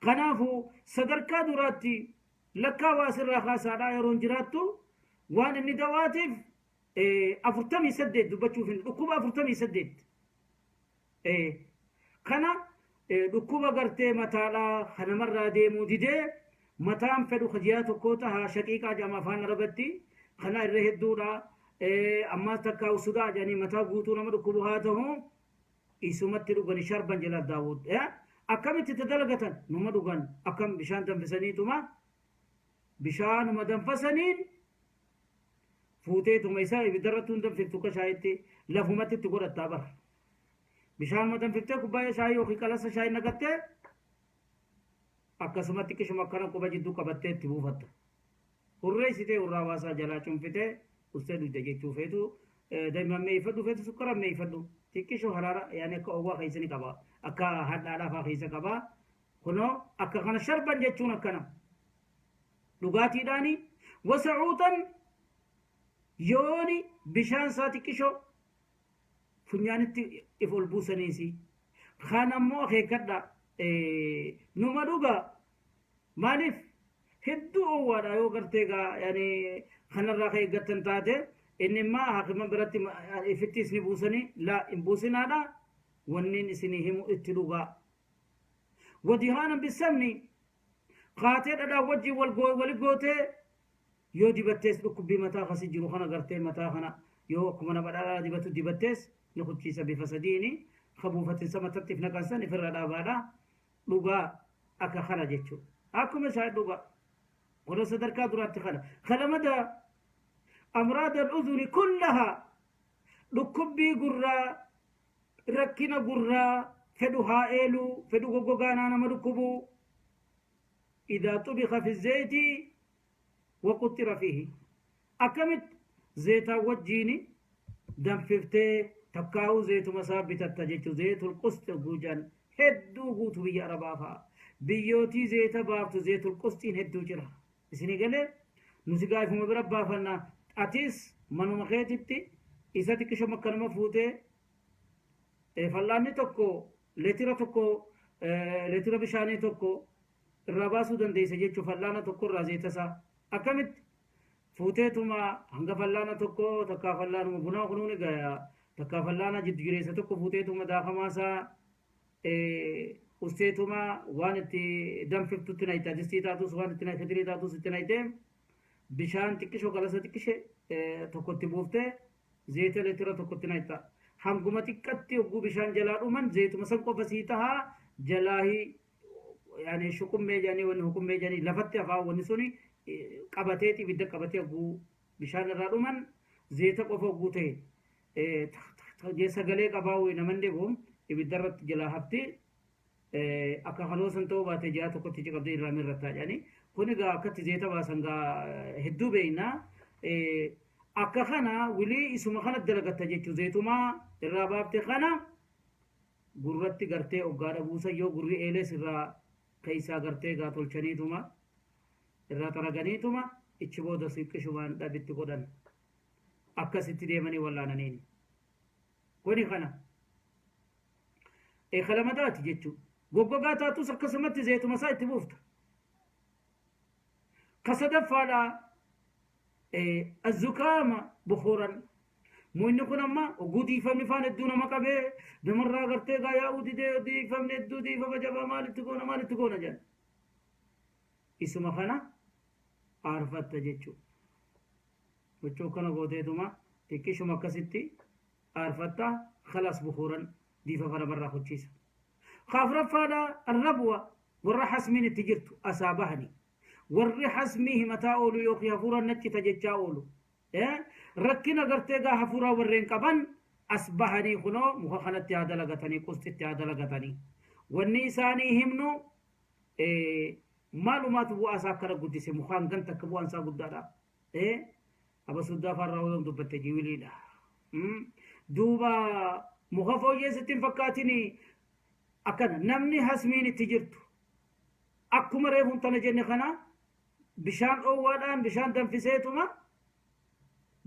Kanaafuu sadarkaa duraatti lakkaa waa sirraa kaasaadhaa yeroon jiraattu waan inni dawaatiif 48 dubbachuuf hin dhukkuba 48 kana dhukkuba gartee mataadhaa kanamarraa deemuu didee mataan fedhu kajiyaa tokkoo taha shaqiiqaa jedhama afaan arabatti kana irra hedduudha ammaas takkaa usudaa jedhanii mataa guutuu nama dhukkubu haa ta'u isumatti dhugani sharban jala daawud akkamitti itti dalagatan numa dhugan akkam bishaan danfisaniituma bishaanuma danfasaniin fuuteetuma isaa ibiddarratti hin danfiftu akka shaayitti lafumatti itti godhattaa bara bishaanuma danfiftee kubbaayya shaayii yookiin qalasa shaayii naqattee akkasumatti qishuma akkana quba jidduu qabattee itti buufatta hurreessitee hurraa baasaa jalaa cunfitee ustee dhugda jechuu feetu damma meeyfadhu feetu sukkara meeyfadhu xiqqishoo haraara yaani akka owwaa keessa ni qaba akka hadhaadhaa faa keessa qaba kunoo akka kana sharban jechuun akkana dhugaatiidhaani wasacuutan yooni bishaan isaa xiqqishoo funyaanitti if ol buusaniisi kan ammoo akeekkadha numa dhuga maaliif hedduu owwaadha yoo gartee gaa yani kanarraa ka eeggattan taate inni immaa hakima biratti ifitti isni buusanii laa hin buusinaadha wanniin isinii himu itti dhugaa wadihaanan bisamni kaatee dhadhaa wajjin wali gootee yoo dibattees dhukkubbii mataa kasi jiru kana gartee mataa kana yoo akkuma nama dhadhaa dibatu dibattees ni kuchiisa bifa sadiini ka buufatinsa matatti if naqansan ifirra dhaabaadha dhugaa akka kana jechuudha. Akkuma isaa dhugaa. Kun sadarkaa duraatti kana. Kalamada amraada al-udhuni kullaha dhukkubbii gurraa rakkina gurraa fedhu haa eeluu fedhu goggogaanaa nama dhukkubuu idaa xubika fi zeeti waquxxira fiihi akkamitti zeetaa wajjiini danfiftee takkaa'uu zeetuma isaa bitatta jechuun zeetul qusxi guujan hedduu guutu biyya arabaa fa'a biyyootii zeeta baaftu zeetul qusxiin hedduu jira isinii galee nuti gaafuma bira baafanna atis manuma keetitti isa xiqqisho makkanuma fuutee fal'aanni tokko leetira tokko leetira bishaanii tokko irraa baasuu dandeessa jechuun fal'aana tokko irraa zeeta isaa akkamitti fuuteetuma hanga fal'aana tokko takkaa fal'aanuma bunaa kunuu ni gaya takkaa fal'aana jiddu jireessa tokko fuuteetuma daakamaa isaa usteetuma waan itti danfiftutti nayta distii taatus waan itti nayta taatus itti naytee bishaan xiqqishoo galasa xiqqishe tokkotti buuftee zeeta leetira tokkotti nayta hanguma xiqqatti hogguu bishaan jalaa dhuman zeetuma san qofa sii tahaa jalaahi yani shuqummee jedhanii wanni huqummee jedhanii lafatti hafaa wanni suni qabatee ibidda qabatee hogguu bishaan irraa dhuman zeeta qofa hogguu ta'e sagalee qabaa naman dhibu ibidda irratti jalaa hafti akka kanoo san ta'uu baate ji'a tokkotti ciqabdee irraa mirrattaa jedhanii kun egaa akkatti zeeta baasan gaa hedduu beekna akka kana wilii isuma kana dalagatta jechuun zeetumaa irraa baafte kana gurratti gartee oggaadha buusan yoo gurri eelees irraa keessaa gartee gaa tolchaniituma irraa xaraganiituma ichi booda siqqishumaan dhabitti godhan akkasitti deemanii wallaananiin kuni kana kalamadaati jechuudha goggogaa taatus akkasumatti zeetuma isaa itti buufta ka sadaffaadha azukaama bukuuran Mu'inni kun amma oguu diifamni faan hedduu nama qabee namarraa gartee gaa yaa'uu didee diifamni hedduu diifama jabaa maalitti goona maalitti goona jedhan. Isuma kana aarfatta jechuudha. Huccuu kana gooteetuma xiqqishuma akkasitti aarfatta khalaas bukuuran diifama namarraa kuchiisa. Kaafraffaadha arrabwa warra hasmiin itti jirtu asaa bahani. Warri hasmii himataa oolu yookiin hafuuraan naccita jechaa oolu. Rakkina gartee gaa hafuuraa warreen qaban as bahanii kunoo muka kanatti haa dalagatanii qusxitti haa dalagatanii. Wanni isaanii himnu maalumaatu bu'aa isaa akkana guddise mukaan ganta akka bu'aan isaa guddaadha. Abasuddaa faarraa yoom dubbatte jiwiliidha. Duuba muka fooyyee sitti hin fakkaatini akkana namni hasmiin itti jirtu akkuma reefuun tana jenne kana bishaan dhoowwaadhaan bishaan danfiseetuma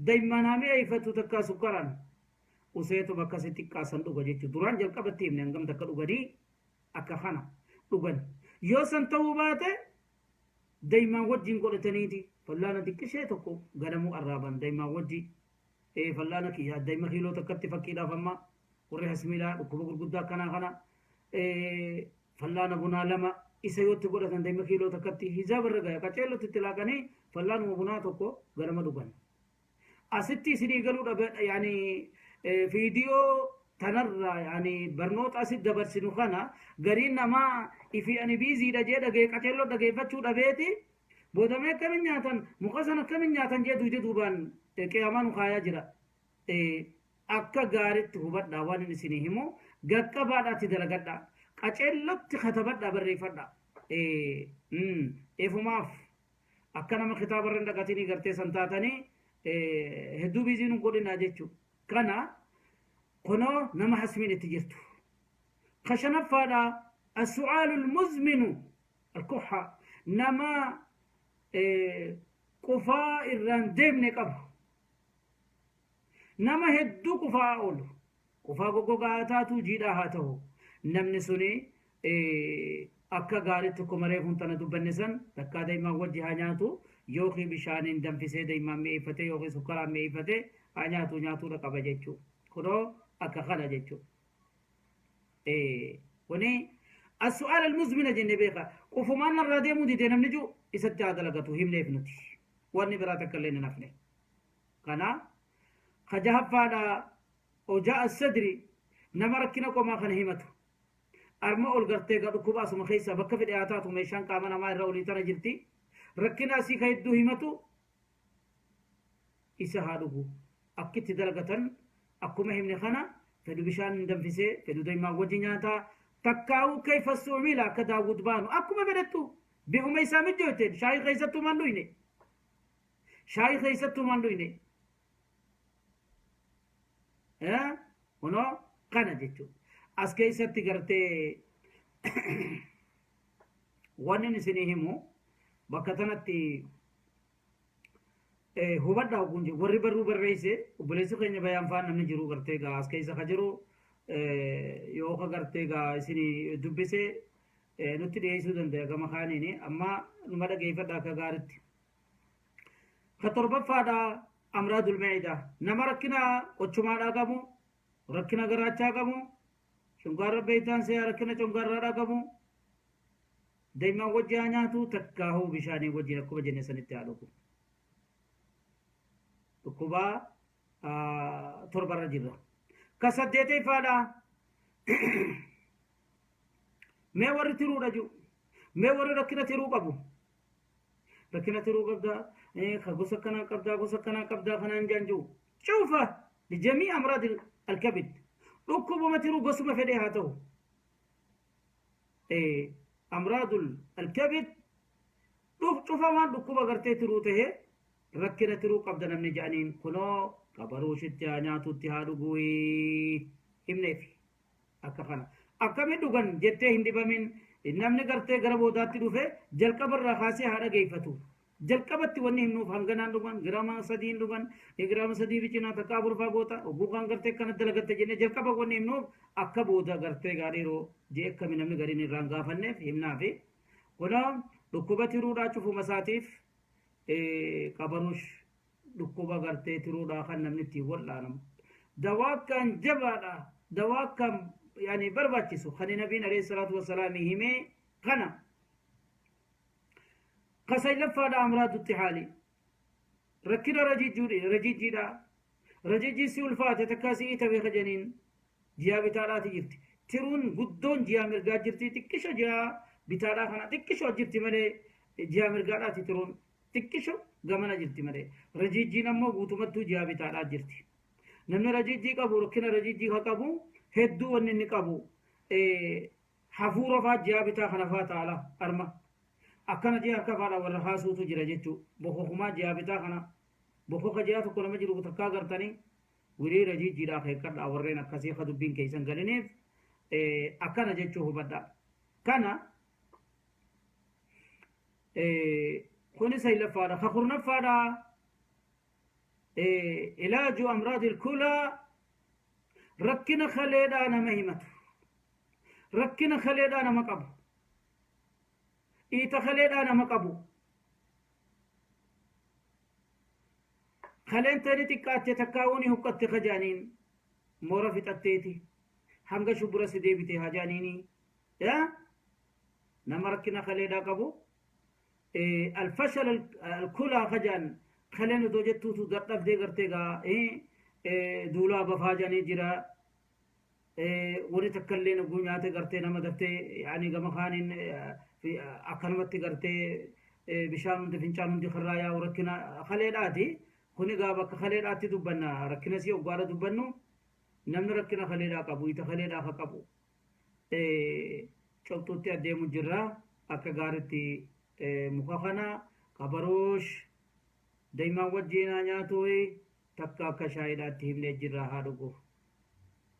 daa'immaan haa mi'eeffatu takkaa sukkaraan useetuma akkasi xiqqaasan dhuga jechuudha. Duraan jalqabatti himne hangam takka dhuganii akka kana dhugan. Yoo san ta'uu baate daa'immaan wajjin godhataniiti fallaana xiqqishee tokko ganamuu arraaban daa'immaan wajjin. Fallaana kiyya daa'ima kiiloo takkatti fakkiidhaaf amma warri hasmiidhaa dhukkuba gurguddaa akkanaa kana fallaana bunaa lama isa yootti godhatan daa'ima kiiloo takkatti hizaaba irra gaya qaceellotti itti laaqanii fallaanuma bunaa tokko ganama dhugan. Asitti isinii galuu dhabe yaani viidiyoo tanarraa yaani barnoota asitti dabarsinu kana gariin namaa ifi ani biiziidha jee dhagee qaceelloo dhageeffachuu dhabeeti boodamee akkamin nyaatan muka sana akkamin nyaatan jee duyda duubaan qiyaamaa nu kaayaa jira. Akka gaaritti hubadhaa waan inni isinii himu gaqqabaadhaatti dalagadhaa qaceellotti katabadhaa barreeffadhaa. Eefumaaf akka nama kitaaba irra hin dhaqatinii gartee san taatanii hedduu biizii nu godhinaa jechuudha. Kana kunoo nama hasmiin itti jirtu. Ka shanaffaadha as-su'aalul muzminu al-kuhha nama qufaa irraan deemne qabu. Nama hedduu qufaa oolu. Qufaa goggogaa haa taatu jiidhaa haa ta'u. Namni suni akka gaariitti akkuma reefuun tana dubbanne san takkaa daa'imaan wajji haa nyaatu yookiin bishaaniin danfisee daa'imaan mi'eeffatee yookiin sukkaraan mi'eeffatee haa nyaatu nyaatuudha qaba jechuudha. Kunoo akka kana jechuudha. Kuni as-su'aal al-muzmina jenne beeka. Qufumaan narraa deemuu dide namni jiru isatti haa dalagatu himneef nuti. Wanni biraa takka illee hin hafne. Kana ka jahaffaadha hojaa as-sadri nama rakkina qomaa kana himatu. Arma ol gartee gaa dhukkuba asuma keessaa bakka fedhe haa taatu meeshaan qaama namaa irra olii tana jirti. Rakkina asii ka hedduu himatu isa haa dhugu. Akkitti dalagatan akkuma himne kana fedhu bishaan hin danfisee fedhu daa'imaan wajji nyaataa takkaa'uu keessa suumila akka daawwud baanu akkuma fedhettu bifuma isaa mijjooteen shaayii keessattuu maan dhuyne. Shaayii keessattuu maan dhuyne. Kunoo kana jechuudha. As keessatti gartee wanni inni isinii himu bakka tanatti hubadhaa oguun jiru warri barruu barreesse obboleessi keenya bayaan faan namni jiru gartee gaa as keessa ka jiru yoo ka gartee gaa isinii dubbise nutti dhiyeessuu danda'a gama kaaniini amma numa dhageeffadha akka gaaritti. Ka torbaffaadha amraadul ma'idaa nama rakkina qochumaadhaa qabu rakkina garaachaa qabu shungaarra beektaan seeyaa rakkina cungaarraadhaa qabu daa'imman wajji haa nyaatu takkaahuu bishaanii wajjin akkuma jenne sanitti haa dhugu. Dhukkuba torbarra jirra. Ka saddeeteffaadha mee warri tiruudha jiru mee warri rakkina tiruu qabu rakkina tiruu qabdaa ka gosa akkanaa qabdaa gosa akkanaa qabdaa kanaan jaan jiru cufa lijamii amraad alkabid dhukkubuma tiruu gosuma fedhee haa ta'u amraadul alkabid cufa waan dhukkuba gartee tiruu tahee rakkina tiruu qabda namni jedhaniin kunoo qabaruushitti haa nyaatutti haa dhuguu himneefi akka kana akkami dhugan jettee hin dhibamin namni gartee gara boodaatti dhufe jalqabarraa kaasee haa dhageeffatu. Jalqabatti wanni himnuuf hanganaan dhugan giraama sadiin dhugan giraama sadii bicinaa takka afurfaa goota ogguu kan gartee akkana dalagatte jennee jalqaba wanni himnuuf akka booda gartee gaariiroo jee akkami namni gariin irraan gaafanneef himnaafi. Kunoo dhukkuba tiruudhaa cufuma isaatiif qabaruush dhukkuba gartee tiruudhaa kan namni ittiin wal'aanamu. Dawaa akkaan jabaadha. Dawaa akkaan yaani barbaachisu kan nabiin alayhi salaatu wassalaam himee kana. Kasaylaffaadha amraadu ittixaali. Rakkina rajiijjiidha. Rajiijjii si ulfaate takkaa si itabe kajaniin jiyaa bitaadhaati jirti. Tiruun guddoon jiyaa mirgaa jirti xiqqisho jiyaa bitaadhaa kana xiqqisho jirti malee jiyaa mirgaadhaati tiruun xiqqisho gamana jirti malee. Rajiijjiin ammoo guutumattuu jiyaa bitaadhaa jirti. Namni rajiijjii qabu rakkina rajiijjii ka qabu hedduu wanni inni qabu hafuura faa jiyaa bitaa kana faa taala arma. Akkana ji'a harka faadha warra haasuutu jira jechuu bokokumaa jiyaa bitaa kana bokoka ji'a tokko nama jiru takkaa gartanii wirii rajiijjiidhaa keekkadhaa warreen akkasii ka dubbiin keessan galiniif akkana jechuu hubadhaa. Kana kuni saylaffaadha. Ka kurnaffaadha ilaaju amraadil kulaa rakkina kaleedhaa nama himatu. Rakkina kaleedhaa nama qabu. Dhiita kaleedhaa nama qabu. Kaleen tani xiqqaatte takkaa'uu ni huqqatte ka jedhaniin moora fixatteeti hanga shubbura si deebite haa jedhaniini. Nama rakkina kaleedhaa qabu alfashal alkulaa ka jedhan kaleen odoo jettuutu dadhabdee gartee gaa duulaa bafaa jedhanii jira. Wani takka illee hogguu nyaate gartee nama daftee yaani gama kaaniin akkanumatti gartee bishaan hundi fincaan hundi karraa yaa'u rakkina kaleedhaati. Kuni gaa bakka kaleedhaatti dubbanna rakkina sii hoggaadha dubbannu namni rakkina kaleedhaa qabu ita kaleedhaa ka qabu cobxuutti adeemu jirra akka gaaritti muka kana qabaroosh daymaan wajjiin haa nyaatu takka akka shaayiidhaatti himnee jirra haa dhugu.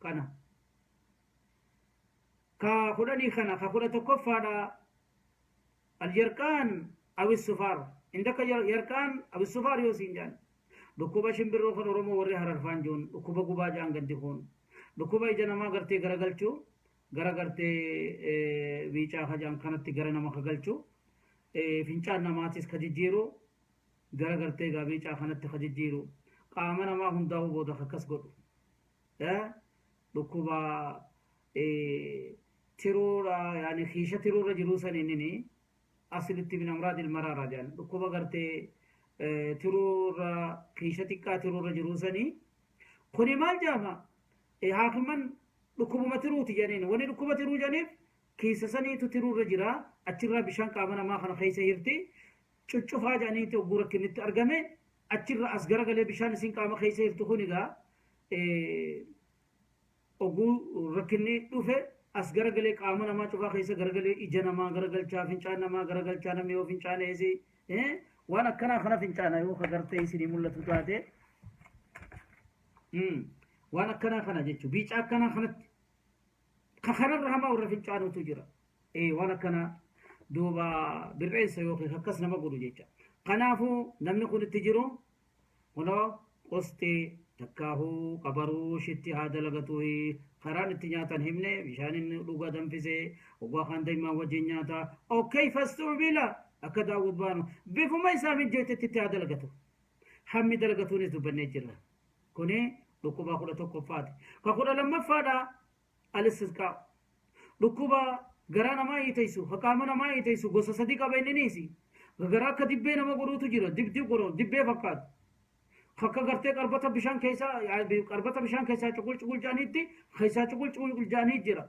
Kana ka kudhanii kana ka 11ffaadha alyarqaan awi sufaar indaka yarqaan awi sufaar yoo siin jaan dhukkuba shimbirroo kan Oromoo warri hararfaan joon dhukkuba gubaa jaan gandi kun dhukkuba ija namaa gartee garagalchuu gara gartee biicaa kajaan kanatti gara nama kagalchuu fincaan namaatis ka jijjiiru gara gartee gaa biicaa kanatti ka jijjiiru qaama namaa hundaa'uu booda akkas godhu dhukkuba tiruudha yaani kiisha tiruurra jiruu saniin inni aslitti min amraadil maraara jedhan dhukkuba gartee tiruurra kiisha xiqqaa tiruurra jiruu sanii kuni maal jedhama haakiman dhukkubuma tiruuti jedhaniin wani dhukkuba tiruu jedhaniif kiisa saniitu tiruurra jira achirraa bishaan qaama namaa kana keessa hirti cuccufaa jedhaniiti hogguu rakkinnitti argame achirra as garagalee bishaan isin qaama keessa hirtu kun egaa hogguu rakkinni dhufe as garagalee qaama namaa cufaa keessa garagalee ija namaa garagalchaa fincaan namaa garagalchaa namni yoo fincaan eesi waan akkanaa kana fincaana yoo kagartee isinii mul'atu taate waan akkanaa kana jechuun biicaa akkanaa kanatti ka kanarra hamaa warra fincaanutu jira waan akkanaa duuba bir'eensa yookiin akkas nama godhu jecha kanaafuu namni kun itti jiru kunoo qosxii takkaahuu qabaruu shitti haa dalagatu karaan itti nyaatan himne bishaan inni dhuga danfisee oggaa kaan daa'imaan wajjin nyaata okey fastu'mila akka daawwud baanu bifuma isaa mijjeetetti itti haa dalagatu hammi dalagatuunis dubbannee jirra kuni dhukkuba 11ffaati ka 12ffaadha alistisqaa dhukkuba garaa namaa hiitessu ka qaama namaa hiitessu gosa sadi qaba inniniisi garaa akka dibbee nama godhuutu jira dibdib godhu dibbee fakkaatu akka gartee qarbata bishaan keessaa qarbata bishaan keessaa cuqul cuqul jedhaniitti keessaa cuqul cuqul jedhanii jira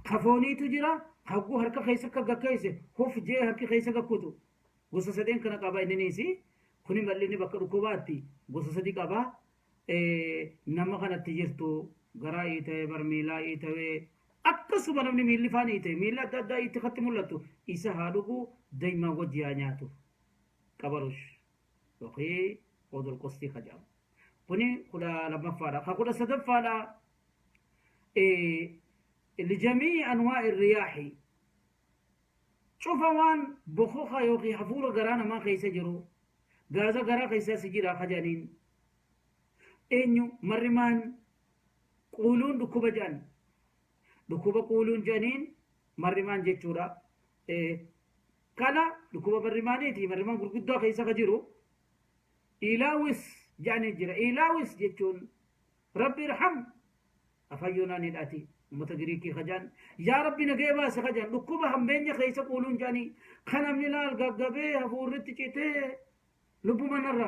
kafooniitu jira hagguu harka keessa akka gakkeesse huf jee harki keessa gakkutu gosa sadeen kana qaba inniniisi kuni mallinni bakka dhukkubaatti gosa sadi qaba nama kanatti jirtu garaa hiita'ee barmiilaa hiita'ee akkasuma namni miilli faan hiita'e miilli adda addaa itti katti mul'atu isa haa dhugu daymaa wajji haa nyaatu qabarush yookiin odol qostii ka jedhamu kuni 12ffaadha ka 13ffaadha lijamii anwaa'i riyaahi cufa waan bokoka yookiin hafuura garaa namaa keessa jiru gaaza garaa keessaa si jira ka jedhaniin eenyu marrimaan quuluun dhukkuba jedhan dhukkuba quuluun jedhaniin marrimaan jechuudha kana dhukkuba marrimaaniiti marrimaan gurguddaa keessa ka jiru ilaawis jedhanii jira ilaawis jechuun rabbi irham afaan yoonaaniidhaati ummata giriikii ka jedhan yaa rabbi nagee baase ka jedhan dhukkuba hammeenya keessa quuluun jedhanii kan namni laal gaggabee hafuurritti citee lubbuma narra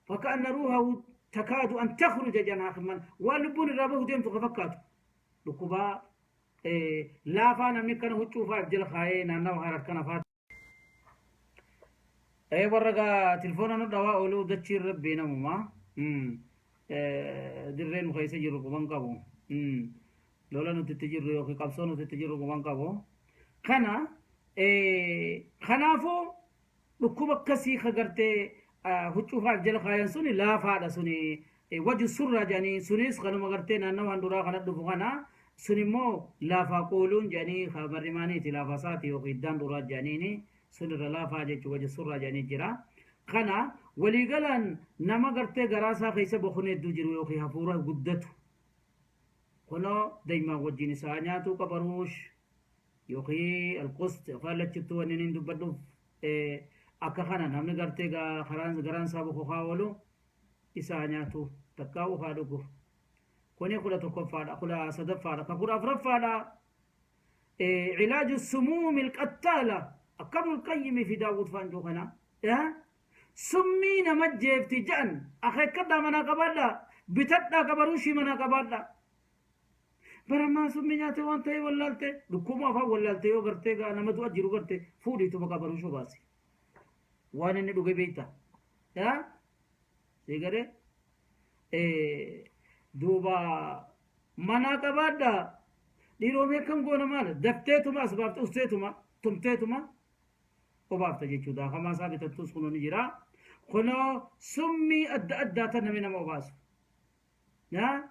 fakkaanna ruuhahu takaadu an takhruja jedhan haakiman waan lubbuun irraa bahu deemtu ka fakkaatu dhukkubaa laafaa namni kana huccuu fa'aa jala kaayee naannawa harar kana fa'aa. Warra gaa tilfoona nu dhawaa ooluu dachiin rabbii namuma dirree nu keessa jirru quban qabu lola nuti itti jirru yookiin qabsoo nuti itti jirru quban qabu kana kanaafuu dhukkuba akkasii ka gartee huccuu fa'aa jala kaayan suni laafaadha suni waju surraa jedhanii sunis kanuma gartee naannawa handhuraa kana dhufu kana sun immoo laafaa qooluun jedhanii ka marrimaaniiti laafaa isaati yookiin iddaan duraa jedhaniini sun irra laafaa jechuun waju surraa jedhanii jira. Kana waliigalaan nama gartee garaa isaa keessa boqonni hedduu jiru yookiin hafuura guddatu kunoo daymaan wajjin isaa nyaatuu qabaruush yookiin alqust afaan lachuttuu wanni inni dubbadhuuf akka kana namni gartee garaan isaa bokokaa oolu Isaa nyaatu takkaa haa dhugu. Kuni 11ffaadha, 13ffaadha. Ka 14ffaadha, cilaaju sumuumi alqattaala. Akka Ibnul fi Daawud faan kana summii nama jeefti jedhan akeekkadhaa, manaa qabaadhaa, bitadhaa, qabaruushii manaa qabaadhaa. Baramaa summii nyaate waan ta'e wallaalte, dhukkuma afaan wallaalte, yoo gartee gaa nama du'a jiru garte, fuudhiituma qabaruushoo baasi. Waan inni dhuge beekta. Yaa si garee duuba manaa qabaadhaa. Dhiiroomee akkam goona? Maal dafteetuma as baafte, usteetuma tumteetuma obaafta jechuudha. Hamaa isaa bitattus kunoo ni jira. Kunoo summii adda addaa tan namni nama obaasu. Yaa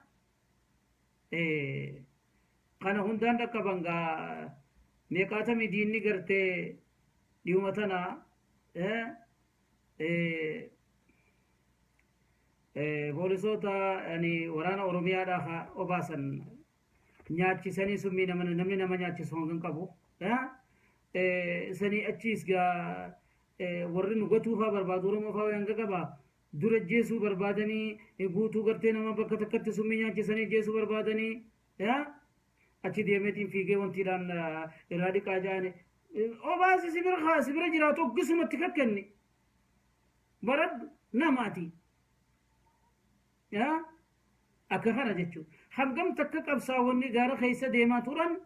kana hundaan dhaqqaban gaa meeqaatamii diinni gartee dhiyuma tana poolisoota waraana Oromiyaadhaa obaasan nyaachisanii summii namni nama nyaachisu hangan qabu. Sanii achiis gaa warri nu gatuu faa barbaadu, Oromoo faa hanga qaba. Dura jeesuu barbaadanii guutuu gartee nama bakka takkatti summii nyaachisanii jeesuu barbaadanii achi deemeetiin fiigee wantiidhaan irraa dhiqaa ja'ani. Obaasi si bira si bira jiraatu oggisumatti kakkenni. Baradhu namaati. Akka kana jechuudha. Hangam takka qabsaawwanni gaara keessa deemaa turan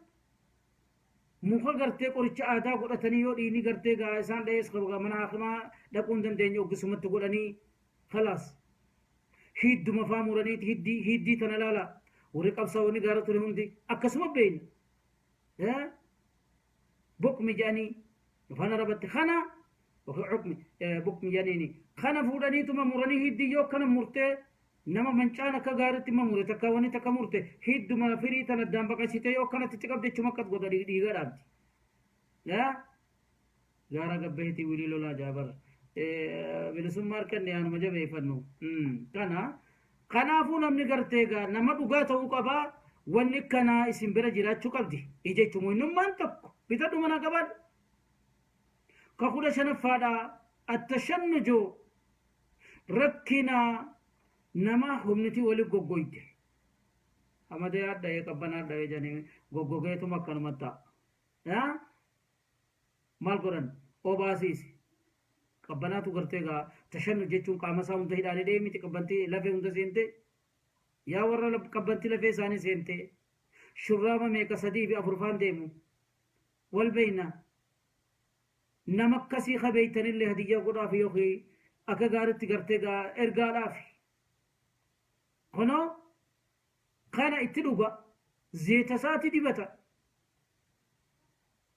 muka gartee qoricha aadaa godhatanii, yoo dhiigni gartee gaa isaan dha'ees mana hakimaa dhaquu hin dandeenye, oggisumatti godhanii khalaas. Hidduma faa muraniiti hiddii tana laala, warri qabsaawwanni gaara ture hundi akkasuma beeyna. Boqmi jedhanii afaan Arabatti kana cuqmi boqmi jedhaniini kana fuudhaniituma muranii, hiddii yoo akkana murtee nama mancaan akka gaariitti ma mure, takka wanni takka murte, hidduma firii tana addaan baqasite, yoo akkanatti itti qabde jechuma akkas godha, dhiiga dhaabdi. Gaara gabbeetii wilii lolaa jaabar. Bilisummaa harkanne yaanuma jabeeffannu. Kana kanaafuu namni gartee gaa nama dhugaa ta'uu qabaa, wanni kanaa isin bira jiraachuu qabdi. Jechuun muhimmummaan tokko bitadhu, mana qabaadhu. Ka 15ffaadha, attashannuju, rakkina nama humniti wali goggoyte. Amadee hadha'ee qabbanaa hadha'ee jedhanii goggogeetuma akkanuma ta'a. Maal godhan? Obaasiisi. Qabbanaatu gartee gaa tashannu jechuun qaama isaa hunda hidhaanii deemiti, qabbantii lafee hunda seente. Yaa warra qabbantii lafee isaanii seente, shurraaba meeqa sadii fi afur faan deemu. Wal beeyna. Nama akkasii kabeeytanillee hadiyyaa godhaaf yookiin akka gaaritti gartee gaa ergaadhaaf. Kunoo kana itti dhuga, zeeta isaati dibata.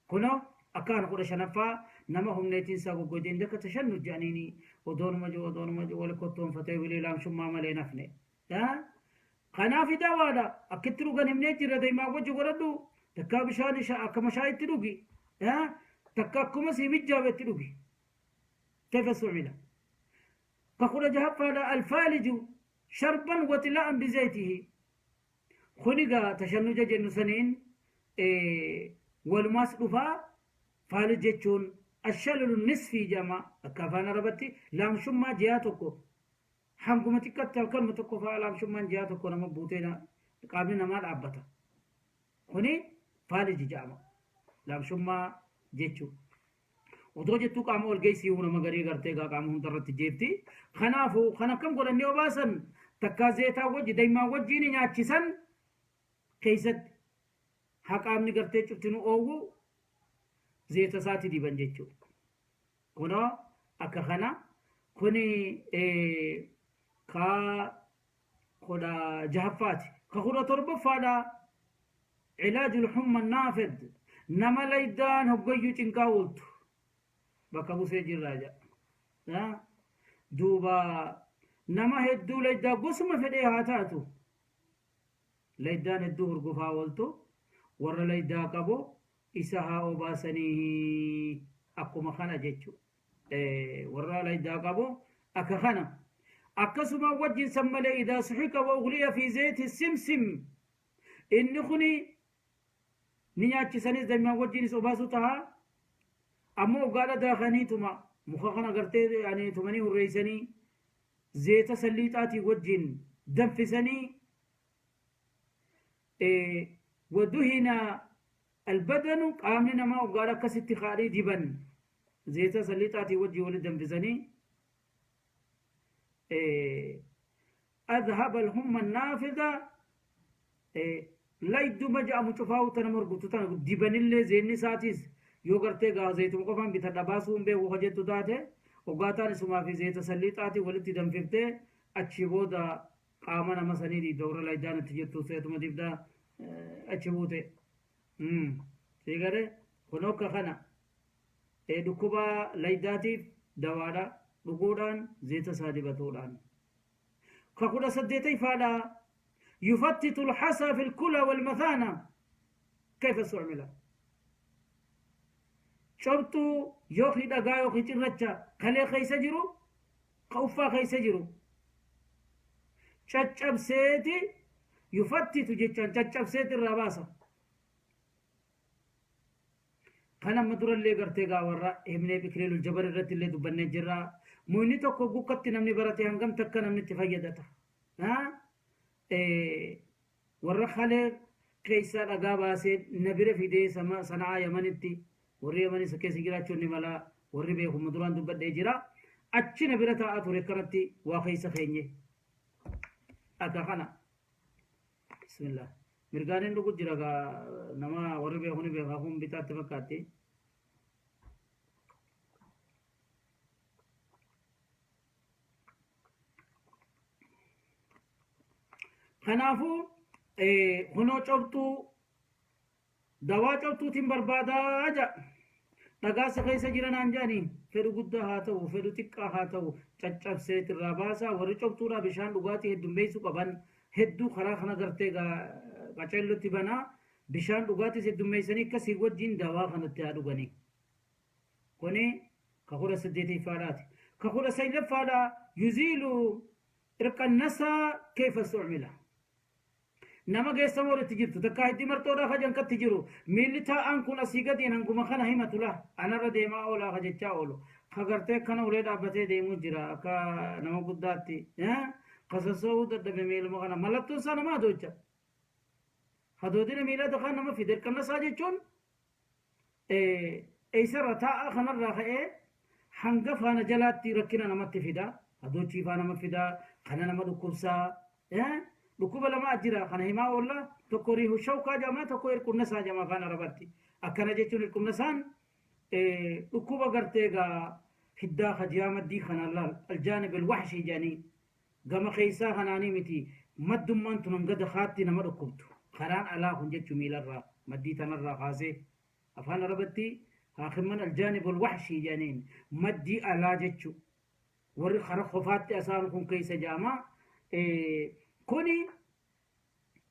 Kunoo akkaan 15ffaa nama humneetiin isaa goggoyte indaka tashannu jedhaniini odoonuma jiru odoonuma jiru wali kottoonfatee wilii laamshummaa malee nafne. Kanaaf dawaadha, akkitti dhugan himnee jirra. Daa'imaa wajji godhadhu, takkaa bishaan akka mashaayitti dhugi, takka akkuma sii mijjaabetti dhugi. Kayfa su'ila. Ka 16ffaadha, alfaaliju sharban waxilaa'an bizaytihi. Kuni gaa tashannuja jennu saniin walumaas dhufaa. Faalij jechuun ashalulu nisfii jedhama akka afaan Arabatti, laamshummaa ji'aa tokko hanguma xiqqatti halkanuma tokko fa'aa laamshummaan ji'aa tokko nama buutee qaamni namaa dhaabbata. Kuni faalij jedhama. Laamshummaa jechuu. Otoo jettuu qaama ol geessii nama garii gartee gaa qaama hundarratti jeefti. Kanaafuu kan akkam godhannee obaasan, takkaa zeetaa wajji daa'imaa wajjiin nyaachisan keessatti haa qaamni gartee cuftinu oowwu, zeeta isaati diban jechuudha. Kunoo akka kana kuni ka 16ffaati. Ka 17ffaadha, cilaajul humma naafid, nama laydaan hoggayyuu cinqaa ooltu bakka busee jirraa jedha. Duuba nama hedduu laydaa gosuma fedhee haa taatu, laydaan hedduu hurgufaa ooltu, warra laydaa qabu isa haa obaasanii akkuma kana jechuudha. Warra laydaa qabu akka kana. Akkasuma wajjin san malee idaa suxika wa ugliya fi zeeti simsim, inni kuni ni nyaachisanis dammaan wajjinis obaasuu taha. Ammoo oggaadha daakaniituma muka kana gartee yani tumanii hurreeysanii. Zeeta salliixaatii wajjin danfisanii, waduhina albadanu, qaamni namaa hoggaadha akkasitti kaadhii diban, zeeta salliixaatii wajjin walitti danfisanii, adhaba alhumma naafida, layduma jedhamu cufaa'u tana morguftu tana dibanillee. Zeenni isaatis yoo gartee gaa zayituma qofaan bitadha baasuu hin beeku ka jettu taate, hoggaataan isumaa fi zeeta salliixaatii walitti danfiftee achi booda qaama nama sanii diidda. Warra laydaan itti jirtu seetuma dibdaa achi buute sii garee. Kun akka kana dhukkuba laydaatiif dawaadha, dhuguudhaan, zeeta isaa dibatuudhaan. Ka 18ffaadha, يفتت الحصى في الكلى والمثانة. كيف استعمل؟ Cobxuu yookiin dhagaa yookiin cirracha kalee keessa jiru, ka uffaa keessa jiru caccabseeti. يفتت jechaan caccabseeti irraa baasa. Kan amma durallee gartee gaa warra himnee Ikliilul Jabal irratti illee dubbannee jirra. Muyni tokko gukkatti namni barate hangam takka namni itti fayyadata? Warra kalee keessaa dhagaa baasee na bira fidee Sana'aa Yamanitti, warri Yamanis keessa jiraachuun ni mala, warri beekuma duraan dubbadhee jira. Achi na bira taa'aa ture, kanatti waa keessa keenye akka kana. Bismillah, mirgaaniin dhugu jira gaa. Nama warri beeku ni beeka. Kun bitaatti fakkaatti. Kanaafuu kunoo cobxuu, dawaa cobxuutiin barbaadaa jedha. Dhagaa keessa jiranaan jedhanii, fedhu guddaa haa ta'u, fedhu xiqqaa haa ta'u, caccabseet irraa baasaa. Warri cobxuudhaa bishaan dhugaatii heddummeessuu qaban hedduu karaa kana gartee qaceellotti banaa, bishaan dhugaatiis heddummeessanii akkasii wajjin dawaa kanatti haa dhuganii. Kuni ka 18ffaadhaati. Ka 19ffaadhaa, يزيل عرق النسا. كيف استعمل؟ Nama geessa mooritti jirtu takka hiddi marxoodhaa kajan katti jiru, miilli taa'aan kun asii gadiin hanguma kana himatu la anarra deemaa oolaa ka jechaa oolu, ka gartee akkana ulee dhaabbatee deemuu jira akka nama guddaatti, ka sosso'uu dadhabe miiluma kana, mallattoon isaa nama hadoocha. Hadoodina miilaa takkaan nama fide. عرق النسا jechuun eessarra taa'aa kanarraa ka'ee hanga faana jalaatti rakkina namatti fida. Hadoochiifaa nama fida, kana nama dhukkubsaa. Dhukkuba lama jira kana himaa oolla: tokko ريح الشوكة jedhama, tokko عرق النسا jedhama afaan Arabatti. Akkana jechuun عرق النسا n dhukkuba gartee gaa hiddaa kajiyaa maddii kanaan laal, الجانب الوحشي jedhanii, gama keessaa kanaanii miti, maddummaan tun hanga dakaatti nama dhukkubtu, karaan alaa kun jechuu, miilarraa maddii tanarraa kaasee. Afaan Arabatti haakimman الجانب الوحشي jedhaniin, maddii alaa jechuu, warri kara qofaatti asaan kun keessa jedhama. Kuni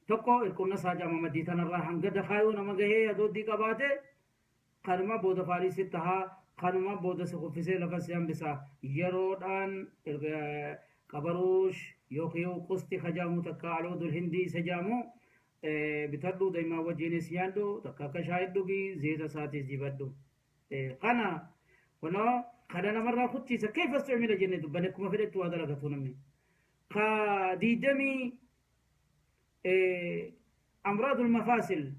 tokko عرق النسا jedhama. Maddii tanarraa hanga dakaa yoo nama gahee hadooddii qabaate, kanuma booda faaliisi tahaa, kanuma booda si kuffisee lafa si hambisa. Yeroodhaan qabaruush yookiin qusti kajaamu takka العود الهندي isa jaamu bitadhu, daa'imaa wajjinis nyaadhu, takka akka shaayii dhugi, zeeta isaatis dibadhu. Kana kunoo kana namarraa kuchiisa. كيف استعمل jenne dubbanne. Akkuma fedhettu waa dalagatu namni. Ka 20, أمراض المفاصل,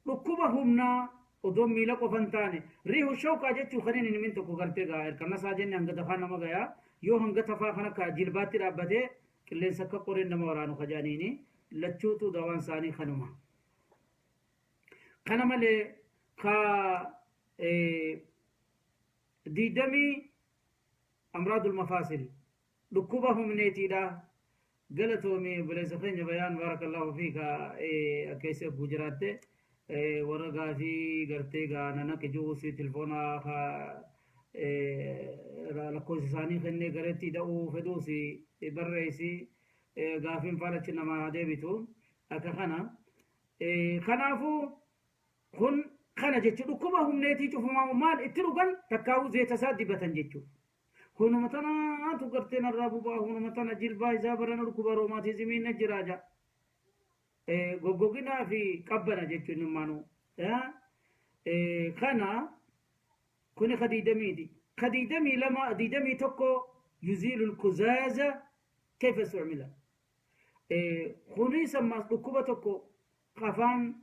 dhukkuba humnaa odoo miila qofa hin taane. ريح الشوكة jechuu kan inni min tokko gartee gaa عرق النسا jenne hanga dafaa nama gayaa, yoo hanga tafaa kan akka jilbaatti dhaabbatee qilleensa akka qoreen nama waraanu kajaaniini, lachuutu dawaan isaanii kanuma. Kana malee ka 20, أمراض المفاصل, dhukkuba humneetiidha. Galatoomi obboleessa keenya Bayaan, بارك الله فيك. Akka isa eeguu jiraatte warra gaafii gartee gaa nana kijuusi tilfoona lakkoofsa isaanii kennee gareetti hidha'uu fedhuusi barreessi, gaafiin faana achi namaa deebitu akka kana. Kanaafuu kun kana jechuun dhukkuba humneetii cufumaa maal itti dhugan, takkaa'uu zeeta isaa dibatan jechuudha. Hunuma tanaatu gartee narraa bubaa, hunuma tana jilbaa isaa barana dhukkuba roomaatizimiin na jiraa jaa. Goggoginaa fi qabbana jechuun immaanuu. Kana kuni ka 20ti. Ka 22, 21. Yuziilu lkuzaaza kayfa istucmila. Kunis ammaas dhukkuba tokko afaan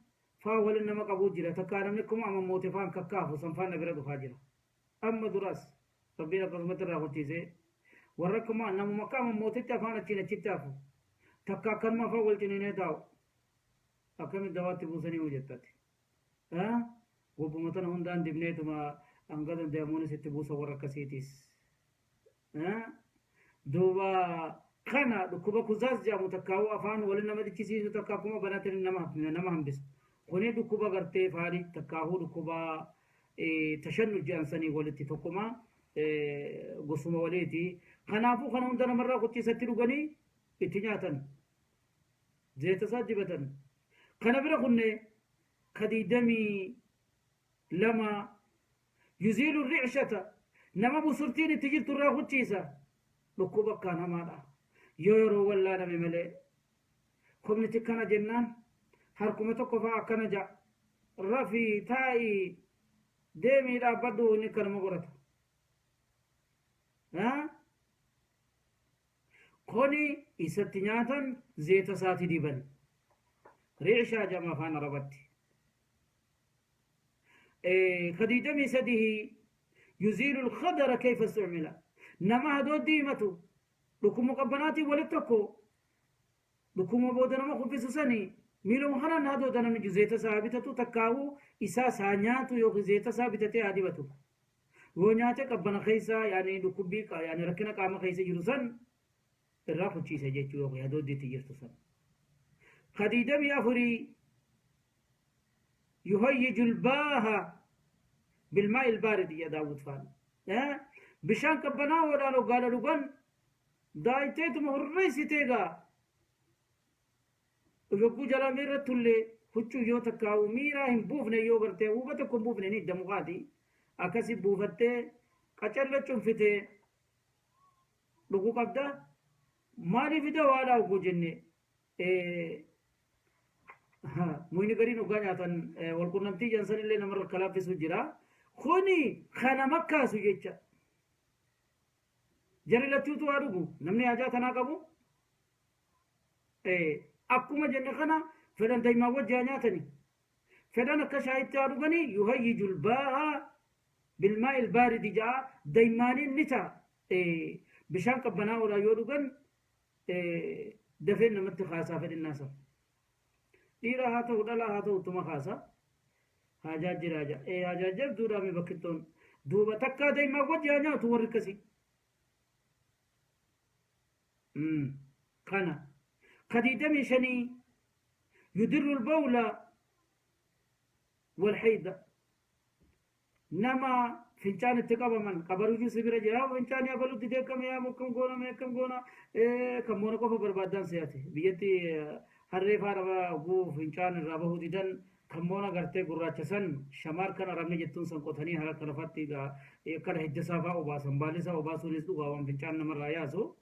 faa walin nama qabuu jira. Takkaa namni akkuma amammoote faan kakkaafu san faan na bira dhufaa jira. Amma duras Rabbiin akkasumatti irraa kuchiisee warra akkuma namuma akka amammootetti afaan achiin achitti hafu takka akkanuma afaan wal ciniinee taa'u akkamitti dawaatti buusanii hoo jettati. Gobbuma tana hundaan dibneetuma hanga danda'amuunis itti buusa warra akkasiitiis. Duuba kana dhukkuba kuzaas jedhamu takkaa'uu afaan waliin nama dhichisiisu takka akkuma banatin nama hambisu. Kuni dhukkuba gartee faali takkaa'uu dhukkuba tashannu jedhan sanii walitti tokkuma gosuma waliiti. Kanaafuu kana hunda namarraa kuchiisatti dhuganii itti nyaatan. Zeeta isaa dibatan. Kana bira kunne ka 22 yuziilu ri'shata nama busurtiin itti jirtu irraa kuchiisa. Dhukkuba akkaan hamaadha. Yoo yeroo wallaaname malee komniti kana jennaan harkuma tokko fa'aa akkana ja'a. Rafii taa'ii deemii dhaabbadhu inni kanuma godhata. Kuni isatti nyaatan zeeta isaati diban. Ri'shaa jedhama afaan Arabatti. Ka 23 yuziilu lkhadara kayfa istucmila. Nama hadoo diimatu dhukkuma qabbanaatiin walitti tokko dhukkuma booda nama kuffisu sani miiluma kanaan hadooda namni zeeta isaa bitatu takkaa'uu isaa isaa nyaatu yookiin zeeta isaa bitatee haa dibatu. Yoo nyaate qabbana keessa yaani dhukkubbii yaani rakkina qaama keessa jiru san irraa kuchiisa jechuu yookiin hadooddiitti jirtu san. Ka 24 yuhayyiju lbaaha bilmaa ilbaaridi jedha Daawud faan. Bishaan qabbanaawoodhaan hoggaadha dhugan daayiteetuma hurreessitee gaa yogguu jalaa miirra tullee huccuu yoo takkaa'u miiraa hin buufne yoo gartee huuba tokko hin buufne ni hidda mukaati akkasi buufattee qacalla cunfitee dhuguu qabda. Maaliif dawaadhaa hogguu jenne muyni gariin hoggaa nyaatan walqunnamtii jansan illee namarra akka laaffisu jira. Kuni kana makkaasu jecha. Jarri lachuutu haa dhugu namni hajaa tanaa qabu. Akkuma jenne kana fedhan daa'imaan wajji haa nyaatani. Fedhan akka shaayitti haa dhugani yuhayyiju lbaaha bilmaa ilbaaridi ja'a daa'imaaniin ni ta'a. Bishaan qabbanaa'oodhaan yoo dhugan dafeen namatti kaasaa fedhinnaa san. Dhiira haa ta'u dhalaa haa ta'u ittuma kaasa. Haajaa jira haajaa. Haajaa jabduudhaa mi bakkittoon. Duuba takkaa daa'imaan wajji haa nyaatu warri akkasii. Kana. Ka 25 yudirru lbawla walhayda. Nama fincaan itti qabaman qabaruyyuu si bira jira fincaan yaa balutti deekkame yaa akkam goona mee akkam goona kan moona qofa barbaaddaan si'ate biyyatti harree faa nama guu fincaan irraa bahuu didan kan moona gartee gurraacha san shamaar kan arabni jettuun san qotanii harka lafatti akkana hidda isaa faa obaasan baalli isaa obaasuunis dhugaa waan fincaan namarraa yaasu.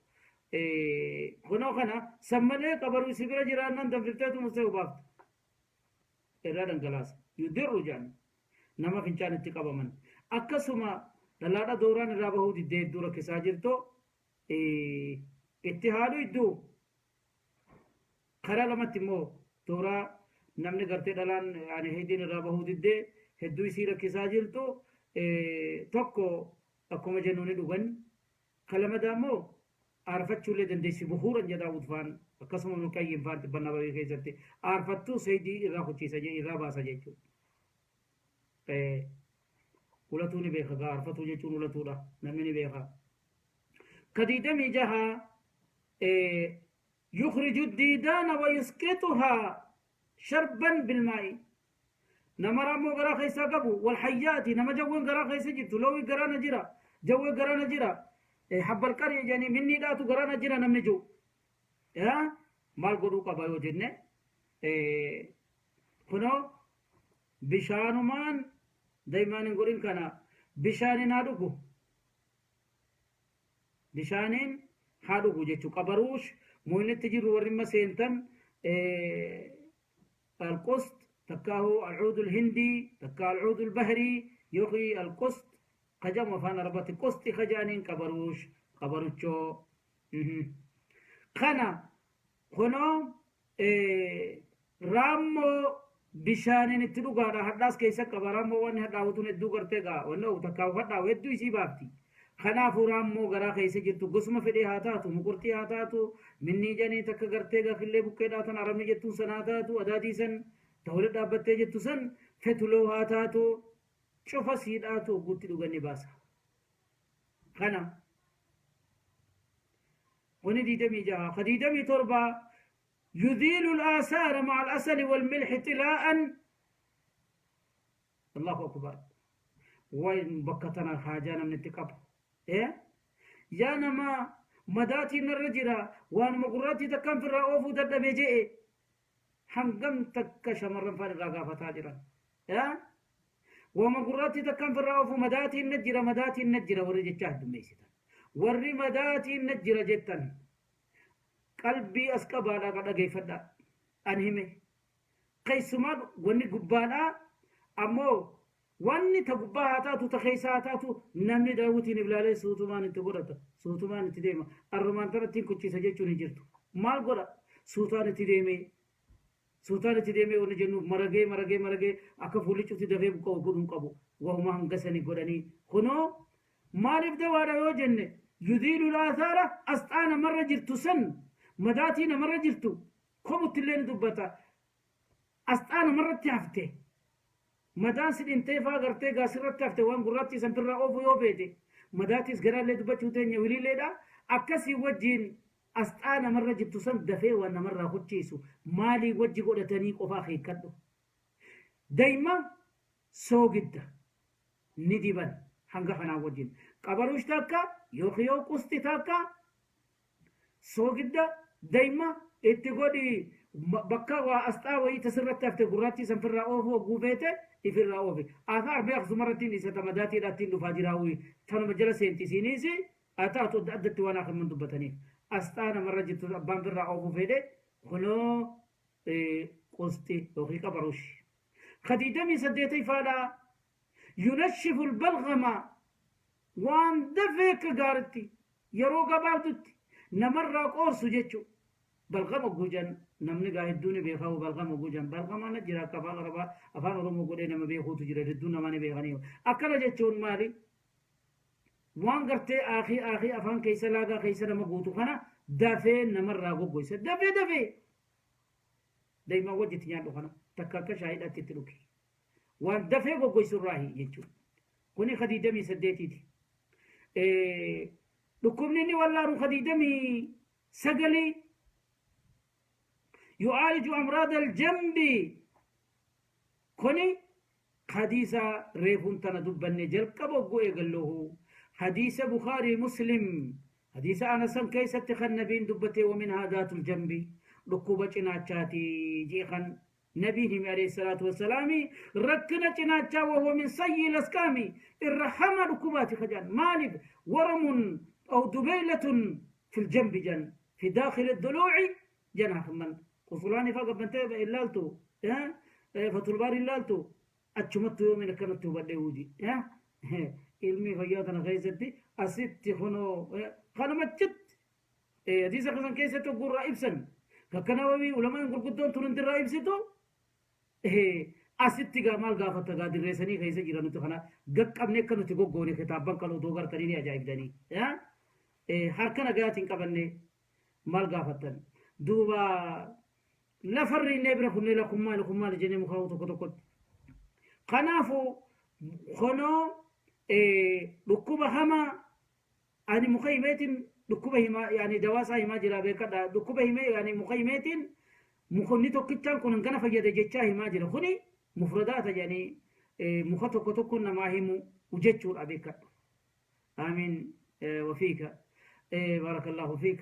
Kunoo kana san malee qabaruu si bira jiraannaan danfifteetu mustee obaafta. Irraa dhangalaasa. Yudirru jedhan nama fincaan itti qabaman. Akkasuma dhalaadha dooraan irraa bahuu diddee hedduu rakkisaa jirtu itti haadhu idduu karaa lamatti immoo dooraa namni gartee dhalaan ani heydiin irraa bahuu diddee hedduu isii rakkisaa jirtu tokko akkuma jennu ni dhugan. Ka lamadaa immoo aarfachuullee dandeessi bukuuran jedha Daawud faan akkasuma Ibnul Qayyim faan xibban nabawii keessatti aarfattuu seydii irraa kuchiisa irraa baasa jechuudha. Ulatuu ni beeka gaa aarfatuu jechuun ulatuudha namni ni beeka. Ka 26 yukhriju diidaana wa yusqituhaa sharban bilmaa'i. Nama raammoo garaa keessaa qabu wal hayyaati nama jawween garaa keessa jirtu loowii garaa na jira jawwee garaa na jira habbal qaree jedhanii minniidhaatu garaa na jira namni jiru. Maal godhuu qaba yoo jenne kunoo bishaanumaan daa'imaan hin godhin kana bishaaniin haa dhugu. Bishaaniin haa dhugu jechuudha. Qabaruush muynitti jiru warri imma seentan القسط تكاهو العود الهندي تكا العود البهري يوخي القسط قجم وفان ربط قسط خجانين قبروش Qabaruchoo. Kana kunoo raammoo bishaaniin itti dhugaadha. Hadhaas keessa qaba. Raammoo wanni hadhaa'u tun hedduu gartee gaa wanni o'u takkaa hadhaa'u hedduu isii baafti. Kanaafuu raammoo garaa keessa jirtu gosuma fedhee haa taatu, muqurtii haa taatu, minnii janii takka gartee gaa killee buqqeedhaa tan arabni jettuun san haa taatu, adaadii san ta walitti dhaabbattee jettu san fetuloo haa taatu, cufa siidhaatu ogguutti dhugan ni baasa. Kana kuni 26. Ka 27 يزيل الآثار مع العسل والملح طلاء. الله أكبر. وين بكتنا حاجة namni itti qabu yaa nama madaatiin narra jira, waanuma gurraattii takkaan firraa oofuu dadhabe je'e, hangam takka shamarran faan irraa gaafataa jiran. Waama gurraattii takkaan firraa oofuu, madaatiin na jira, madaatiin na jira warri jechaa heddummeessitan. Warri madaatiin na jira jettan qalbii as qabaadhaa ka dhageeffadhaa an hime. Keessumaa wanni gubbaadhaa ammoo wanni ta gubbaa haa taatu, ta keessaa haa taatu, namni daawwitiin ilaalee suutumaan itti godhata, suutumaan itti deema. Arrumaan tanattiin kuchisa jechuun hin jirtu. Maal godha? Suutaan itti deemee, suutaan itti deemee wanni jennuuf maragee maragee maragee akka fuulli cufti dafee buqqa'u godhuu qabu. Wahuma hanga sanii godhanii kunoo maaliif dawaadha yoo jenne, يزيل الآثار, asxaa namarra jirtu san, madaatii namarra jirtu kobutti illee ni dubbata. Asxaa namarratti hafte, madaan si dhintee faa gartee gaasirratti hafte, waan gurraattii san firraa oofu yoo feete, madaatiis garaallee dubbachuu teenya wiliileedha. Akkasii wajjiin asxaa namarra jirtu san dafee waan namarraa kuchiisu maalii wajji godhatanii qofaa hiikkadhu. Dayma soogidda ni diban hanga kanaa wajjin. Qabaruush takka yookiin yoo qusti takka soogidda dayma itti godhi, bakka waa asxaa wayii tasirratti hafte gurraattii san firraa oofu hogguu feete ifirraa oofi. Asaar beeksisumarratti hin dhiisata, madaatiidha ittiin dhufaa jiraawwi tanuma jala seenti isiiniis haa taatu adda addatti waan akhiman dubbataniif. Asxaa namarra jirtu abbaan firraa oofuu fedhe kunoo qusti yookiin qabaruush. Ka 28ffaadha ينشف البلغم, waan dafee akka gaaritti yeroo gabaabdutti namarraa qoorsu jechu. Balgama gujan namni gaa hedduu ni beekaa. Balgama gujan balgama na jira akka afaan Arabaa afaan Oromoo godhee nama beekuutu jira, hedduu namaa ni beekanii. Akkana jechuun maali? Waan gartee aakii aakii afaan keessa laagaa keessa nama guutu kana dafee namarraa goggoysa. Dafee dafee daa'imaa wajjitti nyaadhu kana takka akka shaayiidhaatti itti dhugi, waan dafee goggoysu irraahi jechuudha. Kuni ka 28ti. Dhukkubni inni wallaanu ka 29 يعالج أمراض الجنب. Kuni hadiisa reefuun tana dubbanne jalqaba ogguu eegalluhu, hadiisa Bukaarii Muslim, hadiisa Anasan keessatti kan nabiin dubbate. ومنها ذات الجنب, dhukkuba cinaachaati jee kan nabiin hime عليه الصلاة والسلام. Rakkina cinaachaa وهو من سيئ الأسقام, irra hama dhukkubaati kajaan. Maaliif? ورم أو دبيلة في الجنب جن في داخل الضلوع جنها من qusulaani faa gabbantee ilaaltu, Fathul Baari ilaaltu, achumatti yoomiin akkanatti hubadhee wuji ilmi fayyaa tana keessatti asitti kunoo kanumachitti hadiisa kasan keessatti ogguurraa ibsan kakka Nawawii ulamaan gurguddoon tun hundirraa ibsitu. Asitti gaa maal gaafata? Gaa dirreessanii keessa jira. Nuti kana gaqqabne akka nuti goggoone kitaabban kan odoo gartanii ni ajaa'ibdanii harka nagaatiin qabanne maal gaafattan? Duuba lafarri innee bira kunnee lakkummaali kummaali jennee mukaa tokko tokkotti. Kanaafuu konoo dhukkuba hamaa ani muka himeetiin dhukkuba himaa, yaani dawaasaa himaa jira, beekadha. Dhukkuba himee, yaani muka himeetiin mukonni tokkichaan kun hangana fayyada jechaa himaa jira. Kuni mufradaata jedhanii muka tokko tokko namaa himu jechuudha, beekadhu. آمين وفيك بارك الله فيك.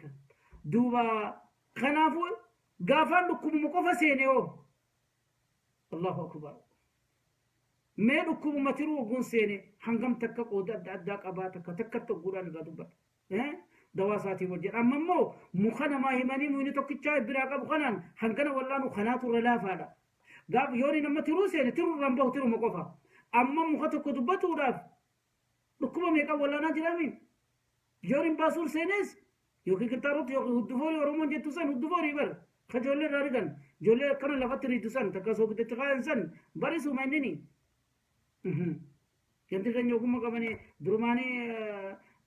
Duuba kanaafuu gaafaan dhukkubuma qofa seene hoo, الله أكبر, mee dhukkubuma tiruu ogguun seene hangam takka qooda adda addaa qabaa takka takkatti ogguudhaan irraa dubbadha dawaa isaatii wajjin. Amma immoo muka namaa himanii muyni tokkichaa biraa qabu kanaan hangana wallaanu kanaatu irra laafaadha. Gaaf yooni nama tiruu seene tiruu irraan bahu tiruma qofa. Amma muka tokko dubbatuudhaaf dhukkuba meeqan wallaanaa jiraami? Yoon baasuur seenes yookiin kintaarota yookiin huddufoorii Oromoon jettu san, huddufoorii bar ka ijoollee irraa rigan, ijoollee akkana lafatti riitu san, takka soogidatti kaayan san barisuma innini. Wanti keenya ogummaa qabanii durumaanii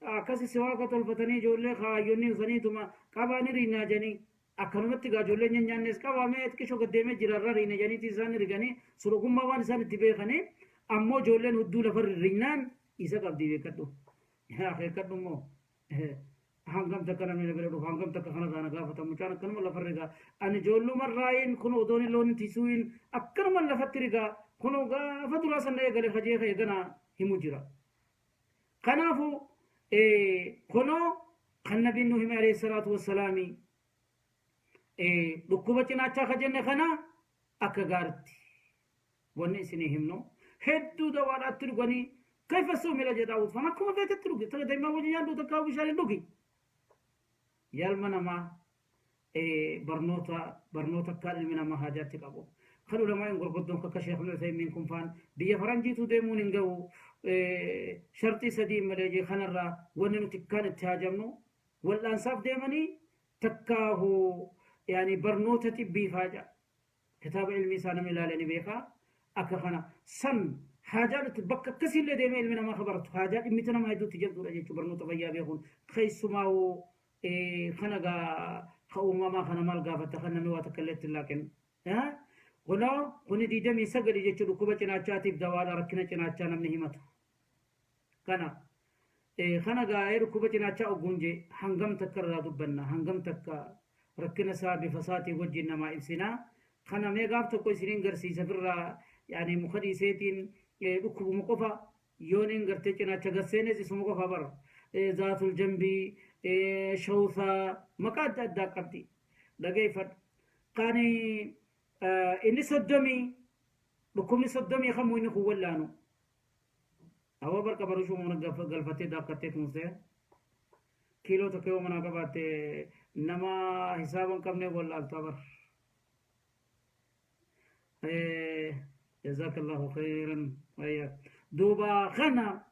akkasi siwaaka tolfatanii ijoollee kaayyonni saniituma qabaanii riinaa jedhanii akkanumatti gaa ijoollee nyaannees qabamee xiqqishoo gaddeemee jira irra riina jedhaniiti isaan riganii sun ogummaa waan isaan itti beekanii. Ammoo ijoolleen hudduu lafa rinnaan isa qabdi, beekadhu. Akeekkadhu immoo hangam takka namni na bira dhufu, hangam takka kana gaana gaafata. Mucaan akkanuma lafa rigaa, ani ijoollumarraayin kun odoon loon tisuuyin akkanuma lafatti rigaa, kun gaafa duraa sana eegale hajee ka'e gana himu jira. Kanaafuu kunoo kan nabiin nu hime alayhi salaatu wassalaami dhukkuba cinaachaa ka jenne kana akka gaaritti wanni isinii himnu hedduu dawaadhaatti dhuganii kayfa suumila jedhaa utfan akkuma feetetti dhugi, takka dammaa wajjin nyaadhu, takka bishaan dhugi. Yalma namaa barnoota barnoota akka ilmi namaa haajaatti qabu kan ulamaa gurguddoon akka Sheekh Ibn Uthaymiin kun faan biyya faranjiitu deemuun hin ga'u sharxii sadii malee jee. Kanarraa wanni nuti kan itti haajamnu wal'aansaaf deemanii takkaahu yaani barnoota xibbiif haaja kitaaba ilmi isaa namni ilaalee ni beekaa. Akka kana san haajaa nuti bakka akkasiillee deemee ilmi namaa ka baratu haajaa dhimmita nama hedduutti jabduudha jechuudha. Barnoota fayyaa beekuun keessumaa kana gaa ka uumamaa kana maal gaafatta, kan namni waa takka illee itti hin laaqin. Kunoo kuni 29 jechuun dhukkuba cinaachaatiif dawaadha, rakkina cinaachaa namni himatu. Kana kana gaa'ee dhukkuba cinaachaa ogguun jee hangam takka irraa dubbanna, hangam takka rakkina isaa bifa isaatii wajjin namaa ibsinaa. Kana mee gaaf tokko isiniin garsiisa firraa, yaani muka dhiiseetiin dhukkubuma qofa yooniin gartee cinaacha gasseenes isuma qofa bara. Zaatul jambii, shawsaa, maqaa adda addaa qabdi. Dhageeffadhu. Kan inni 30, dhukkubni 30 kamuu inni kun wallaanu. Awwa barqa barushuu mana galfattee daakkattee tumsee kiiloo tokko yoo manaa qabaatte nama hisaaba hin qabne wallaaltaa bar. Jazakallahu khairan. Duuba kana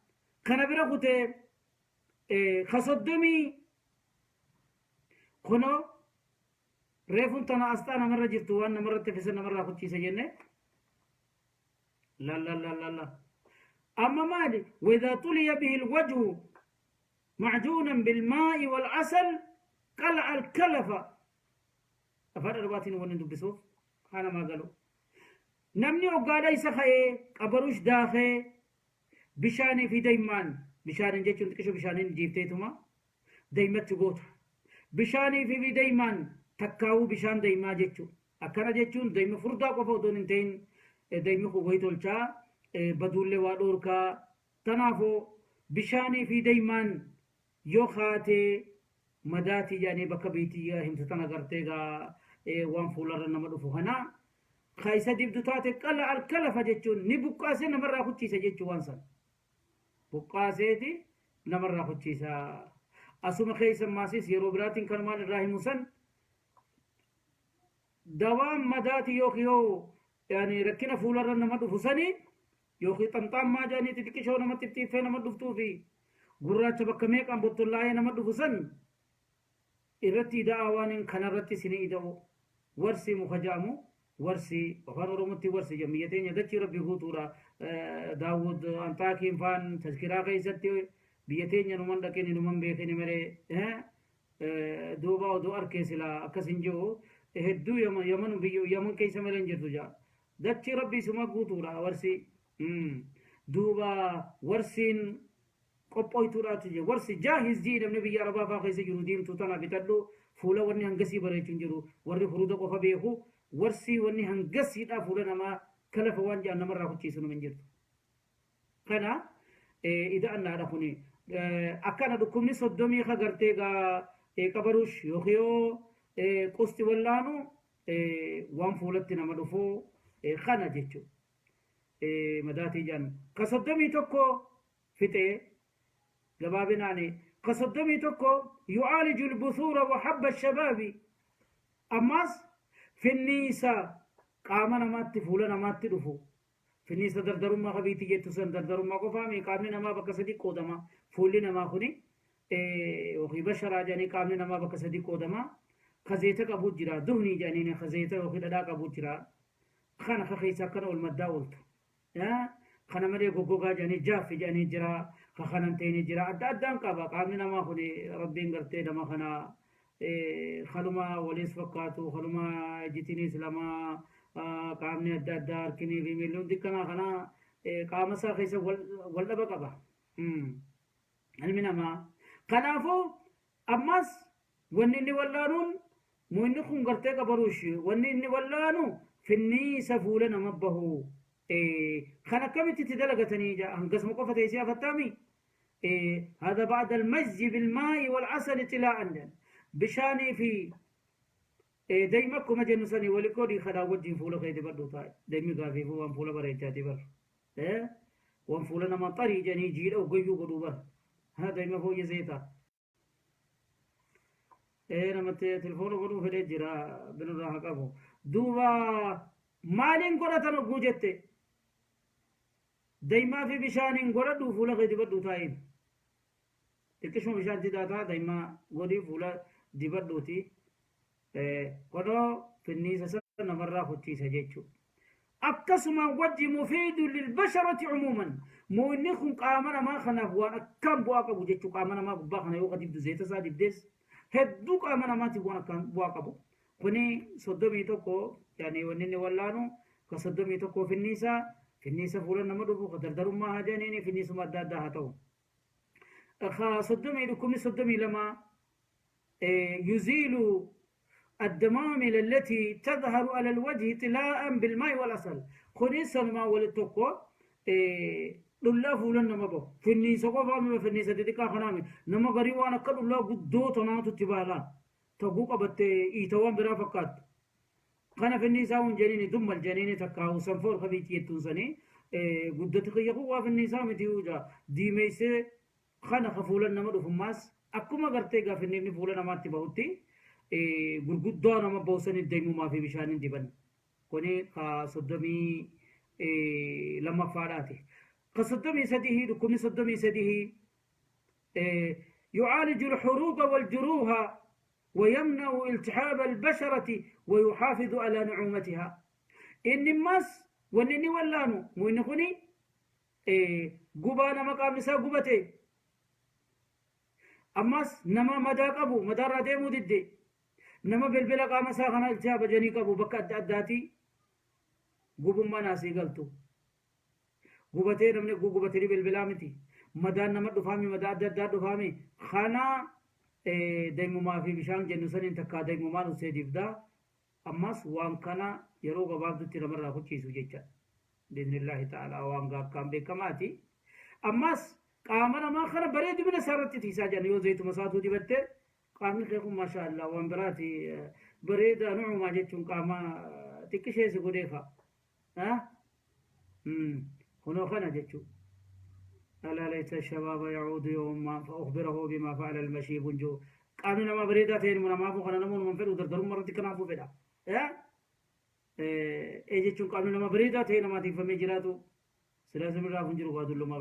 kana bira kutee ka 30 kunoo reefuun tana asxaa namarra jirtu waan namarratti fisa namarraa kuchiisa jenne. La la la la la, amma maali? وإذا طلي به الوجه معجونا بالماء والعسل قلع الكلف. Afaan Arabaatiin wanni dubbisuuf kana maa galu, namni hoggaadha isa ka'ee qabarush daakee bishaanii fi daymaan, bishaaniin jechuun xiqqisho bishaaniin jiifteetuma daymatti goota, bishaanii fi daymaan takkaawuu bishaan daymaa jechuu. Akkana jechuun dayma furdaa qofa otoon hin ta'in, daymi kun wayi tolchaa, baduullee waa dhoorkaa. Tanaafuu bishaanii fi daymaan yoo kaatee madaatii jedhanii bakka biitii himtu tana gartee gaa waan fuularra nama dhufu kana ka isa dibdu taate, qala alkalafa jechuun ni buqqaasee namarraa kuchiisa jechuu, waan san buqqaaseeti namarraa kuchiisa. Asuma keessa maasis yeroo biraatiin kanumaan irraa himu san dawaan madaatii yookiin yoo yaani rakkina fuularra nama dhufu sanii yookiin xamxaammaa jedhanii xixiqqishoo nama xixxiiffee nama dhuftuu fi gurraacha bakka meeqaan bottollaa'ee nama dhufu san irratti ida'aa. Waan kanarratti isinii ida'u warsi muka jedhamu, warsi afaan Oromootti warsi jedhamu, biyya teenya dachii rabbi guutuudha. Daawud Anxaakiin faan tazkiraa keessatti biyya teenya numan dhaqini numan beekini malee, duuba oduu arkee sila akkas hin jiru hedduu Yaman, biyya Yaman keessa malee hin jirtu jaa. Dachii rabbii suma guutuudha warsi. Duuba warsiin qophooytuudhaatu jira, warsi jaahiz jii namni biyya arabaa faa keessa jiru diimtuu tana bitadhu. Fuula wanni hangasii bareechu hin jiru. Warri huruda qofa beeku warsii wanni hangasiidha fuula namaa kalafa waan jedhan namarraa kuchiisu nama hin jirtu. Kana ida'annaadha kuni. Akkana dhukkubni 30 ka gartee gaa qabarush yookiin yoo qusti wallaanu waan fuulatti nama dhufu kana jechuudha. Madaatii jedhan ka 31 fixee gabaabinaani. Ka 31 yu'aaliju lbusuura wa habba shabaabi. Ammaas finniisa qaama namaatti fuula namaatti dhufu, finniisa dardarummaa kabiitti jettu san, dardarummaa qofaami. Qaamni namaa bakka sadi qoodama. Fuulli namaa kuni Yookiin basharaa jedhanii qaamni namaa bakka sadii qoodama. Ka zayita qabu jira, duhnii jedhaniin ka zayita yookiin dhadhaa qabu jira. Kana ka keessa akkana ol maddaa ooltu. Kana malee goggogaa jedhanii jaaffi jedhanii jira. Ka kanan ta'ini jira. Adda addaan qaba. Qaamni namaa kun Rabbiin gartee nama kana kanuma waliis fakkaatu, kanuma ijjitiinis lama, qaamni adda addaa, harkinii fi miilli hundi kanaa kana qaama isaa keessa wal dhaba qaba. Ilmi namaa. Kanaafuu ammas wanni inni wallaanuun inni kun gartee qabaruush wanni inni wallaanu finniisa fuula nama bahu. Kan akkamitti itti dalagatanii hangasuma qofa teessee afattaami? هذا بعد المزج بالماء والعسل طلاء bishaanii fi dayma akkuma jennu sanii wali godhii kanaa wajjin fuula kee dibadhu taa'e. Daymi gaafiifuu waan fuula bareechaati bar. Waan fuula nama xarii jedhanii jiidha ogayyuu godhuu bar. Dayma fooyyee seeta. Namatti telefoona godhuu fedhee jira, binirraa haa qabu. Duuba maaliin godhatan ogguu jette, daymaa fi bishaaniin godhadhu, fuula kee dibadhu taa'in. Xiqqishuma bishaan didaataa daymaa godhii fuula dibadhuuti. Kunoo finniisa sana namarraa hucciisa jechuudha. Akkasuma wajji مفيد للبشرة عموما. Inni kun qaama namaa kanaaf waan akkaan bu'aa qabu jechuudha. Qaama namaa gubbaa kana yoo dibdu, zayita isaa dibdees, hedduu qaama namaatiif waan akkaan bu'aa qabu. Kuni 31, yaani wanni inni wallaanu ka 31 finniisa fuula nama dhufu, ka dardarummaa haa jedhaniini, finniisuma adda addaa haa ta'u. Ka 30, dhukkubni 32, يزيل الدمامل التي تظهر على الوجه طلاء بالماء والعسل. Kuni sanumaa walitti tokko, dhullaa fuula nama bahu, finniisa qofaa mima, finniisa xixiqqaa kanaa, nama garii waan akka dhullaa guddoo tanaatu itti baalaa taguu qabattee iitawwan biraa fakkaattu. Kana finniisaa hun jeniini, dummal jeniini, takka sanfoor kabiitti jettuun sanii guddati kiyya kun waa finniisaa miti diimeessee. Kana ka fuula nama dhufummaas akkuma gartee gaa finniifni fuula namaatti bahutti gurguddaa nama bahu deemumaa fi bishaaniin diban. Kuni ka 32ffaadhaati. Ka 33, dhukkubni 33, يعالج الحروق والجروح ويمنع التهاب البشرة ويحافظ على نعومتها. إن ماس ونني ولانو مو إن كوني gubaa nama qaamni isaa gubate, ammas nama madaa qabu, madaarraa deemuu didde, nama bilbila qaama isaa kana iltihaaba janii qabu, bakka adda addaati gubummaan asii galtu gubatee, namni gubatee bilbilaa miti, madaan nama dhufaami, madaa adda addaa dhufaami, kana daymumaa fi bishaan jennu saniin takkaa daymumaan usee dibdaa, ammas waan kana yeroo gabaabdutti namarraa kuchiisu jecha بإذن الله تعالى. Waan gaakkaan beekamaati. Ammas qaama namaa kana bareedumina isaarratti tiisaa jiran, yoo zayituma isaatuu dibatte qaamni kee kun maasha Allah waan biraati, bareeda. Nucumaa jechuun qaama xiqqisheesi godhee fa'a kunoo kana jechuu. ألا ليت الشباب يعود يوما فأخبره بما فعل المشيب جو. Qaamni namaa bareedaa ta'een namaafuu kana namoonni man fedhu dardarummaa irratti kanaafuu fedha. Ee jechuun qaamni nama bareedaa ta'e namaa tiifamee jiraatu sila sirraa kun jiru waa dulluma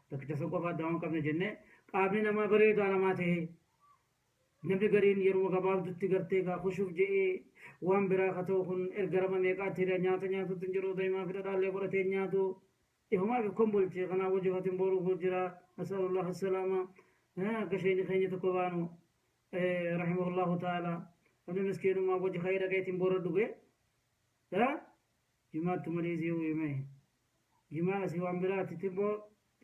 takkicha san qofa adda waan qabne jenne. Qaamni namaa bareedaa namaa ta'e, namni gariin yeroo gabaabdutti gartee gaa kushuuf je'ee waan biraa ka ta'u kun erga rama meeqaatti nyaata nyaatutti hin jiru, daa'imaa fi dhadhaallee godhatee nyaatu ifumaa fi kombolchee kanaa wajjifatin booruu jira. نسأل الله السلامة. Akka sheeni keenya tokko baanu رحمه الله تعالى, namni miskiinummaa wajji khayra keetiin boora dhuge jimaattu maliisii hime, jimaa asii waan biraatti tibboo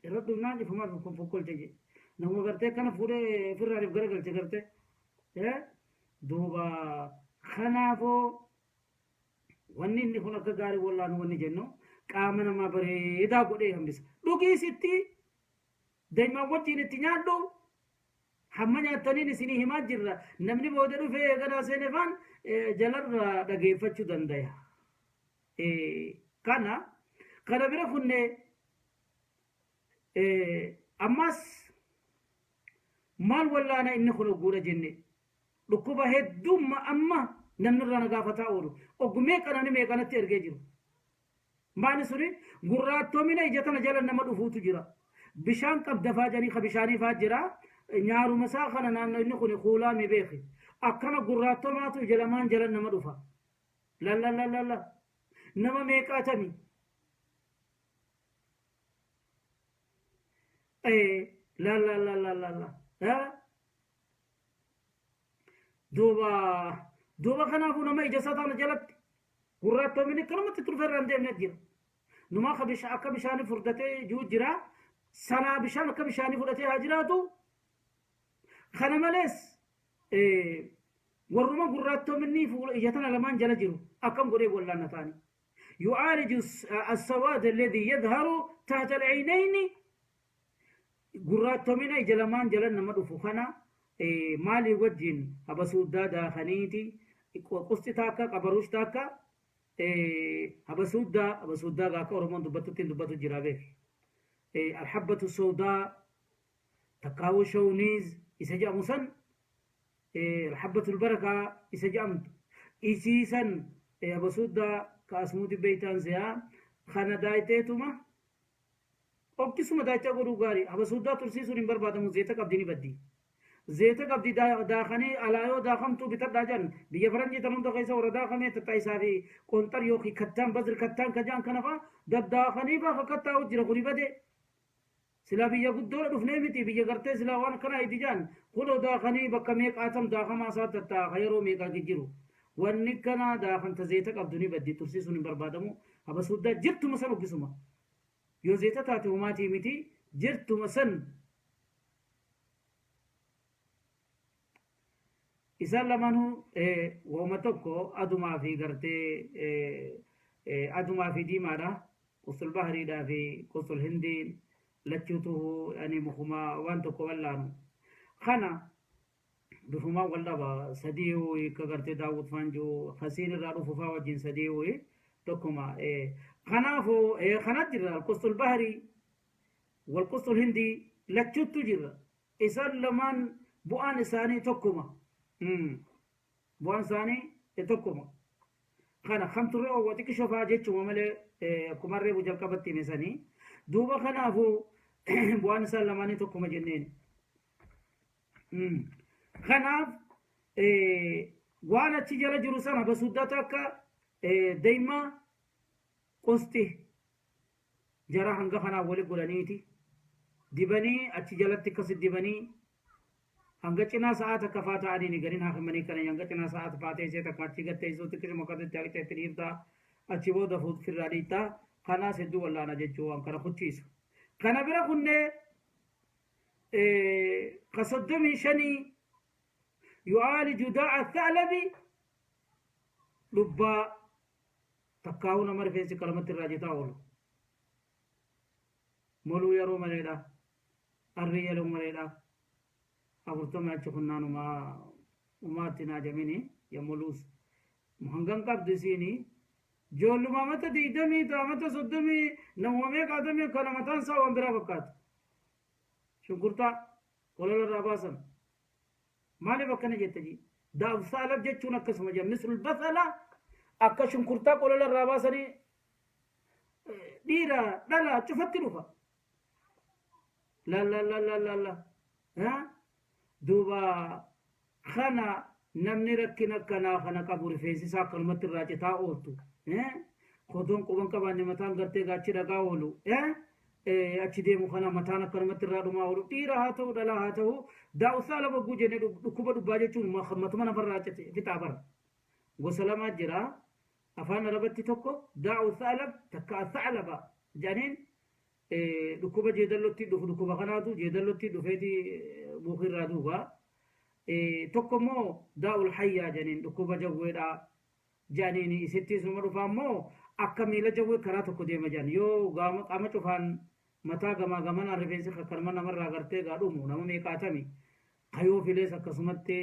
irra dhufnaan ifumaa fi fokkolche je, nama gartee kana fuudhee ofirraaniif garagalche gartee. Duuba kanaafoo wanni inni kun akka gaarii wallaanu wanni jennu qaama namaa bareedaa godhee hambisa. Dhugiisitti daa'imaan wajjin itti nyaadhu. Hamma nyaattaniin isinii himaa jirra. Namni booda dhufee ganaa seenefaan jalarraa dhageeffachuu dandaya. Kana bira kunne ammas maal wallaana inni kun ogguudha jenne, dhukkuba heddumma amma namni irraa na gaafataa oolu oggu meeqanani meeqanatti ergee jiru. Maali suni? Gurraattomina ija tana jala nama dhufuutu jira. Bishaan qabdafaa jedhanii ka bishaanii faa jira. Nyaaruma isaa kana naannoo inni kun kuulaami beeki. Akkana gurraattomaatu ija lamaan jala nama dhufa. Lalalala. Nama meeqaatami? Lalalala. Duuba duuba kanaafuu nama ija isaa tana jalatti gurraattomini akkanumatti turfe irraa hin deemne jira. Numaa akka bishaanii furdatee jiru jira. Sanaa bishaan akka bishaanii fudhatee haa jiraatu. Kana malees warruma gurraattominni fuula ija tana lamaan jala jiru akkam godhee wallaanna ta'anii. يعالج السواد الذي يظهر تحت العينين gurraattomina ija lamaan jala nama dhufu kana maalii wajjin habasuuddaa daakaniiti qusti taakka qabaruush taakka habasuuddaa habasuuddaa akka Oromoon dubbattutti hin dubbatu jira beek alhabbatu soodaa takkaawuu shawniiz isa jedhamu san alhabbatul barakaa isa jedhamtu isii san habasuuddaa ka asmuuti beeytaan se'aa kana daayiteetuma Okkisuma daachaa godhuu gaarii. Habasuuddaa tursiisuun hin barbaadamu zeeta qabdi ni baddi. Zeeta qabdi daakanii alaa yoo daakamtuu bitadhaa jedhan biyya faranjii tan hunda keessa warra daakamee taxxaayisaa fi qonxar yookiin kattaan bazir kattaan ka jedhan kana faa daddaakanii faa kakkattaa'u jira kuni bade. Silaa biyya guddoodha dhufnee miti biyya gartee silaa waan akkanaa itti jedhan kunoo daakanii bakka meeqaatam daakamaa isaa tattaa'a ka yeroo meeqaa jijjiru. Wanni kanaa daakanta zeeta qabdu ni baddi tursiisuun hin barbaadamu. Habasuuddaa jirtuma san okkisuma. Yoo zeeta taate homaatii miti jirtuma san isaan lamaanuu woma tokko adumaa fi gartee adumaa fi diimaadha. Qusul bahriidhaa fi qusul hindiin lachuutu yani mukuma waan tokko wallaanu. Kana bifumaan wal dhaba sadii hiika gartee daawwut faan jiru kasiin irraa dhufu faa wajjin sadii tokkuma. Kanaafuu kanat jira alqustul bahrii walqustul hindii lachuuttu jira. Isaan lamaan bu'aan isaanii tokkuma. Bu'aan isaanii tokkuma. Kana kamturre oowwa xiqqishoo fa'aa jechuma malee akkuma reefu jalqabatti hime sanii. Duuba kanaafuu bu'aan isaan lamaanii tokkuma jenneen. Kanaaf waan achi jala jiru sana basuddata akka deemaa qosti jara hanga kanaa wali godhaniiti dibanii achi jalatti akkas dibanii hanga cinaa sa'aa takka faa ta'anii ni garin haakimanii kana hanga cinaa sa'aa faa teessee takka achi gad teessuu xiqqishuma akkasitti haqxeetti dhiiftaa achi booda firraa dhiittaa kanaas hedduu wallaana jechuu waan kana kuchiisu. Kana bira kunnee ka 35 yu'aaliju daa'a tha'labi dhubbaa takkaa'uu nama rifeensi qalamatti irraa jitaa oolu moluu yeroo maleedha arrii yeroo maleedha 40 achi kunnaan umaa umaatti naa jamini yemmoluus hangan qabdu isiini joolluma amata 20 amata 30 namuma meeqaatamii kana mataan isaa waan biraa fakkaata shunkurtaa qolola irraa baasan maaliif akkana jette ji daa'u saalaf jechuun akkasuma jedha mislul basala akka shunkurtaa qolola irraa baasanii dhiira dhala cufatti dhufa la la la la la la duuba kana namni rakkina akkanaa kana qabu rifeensi isaa akkanumatti irraa citaa ooltu kodoon quban qabaanne mataan gartee gaachi dhagaa oolu achi deemu kana mataan akkanumatti irraa dhumaa oolu dhiira haa ta'u dhalaa haa ta'u daa'usaa lama guu jennee dhukkuba dhubbaa jechuun matuma nafarraa cite fixaa bara gosa lamaa jira afaan arabatti tokko daa'u sa'alab takka sa'alaba jedhaniin dhukkuba jeedallotti dhufu dhukkuba kanaatu jeedallotti dhufeeti muukirraa duuba tokko immoo daa'ul hayyaa jedhaniin dhukkuba jawweedhaa jedhaniin isittis numa dhufaa immoo akka miila jawwee karaa tokko deema jedhan yoo qaama cufaan mataa gamaa gamanaan rifeensi akkanuma namarraa gartee gaa dhumu nama meeqaatami kayoo filees akkasumatti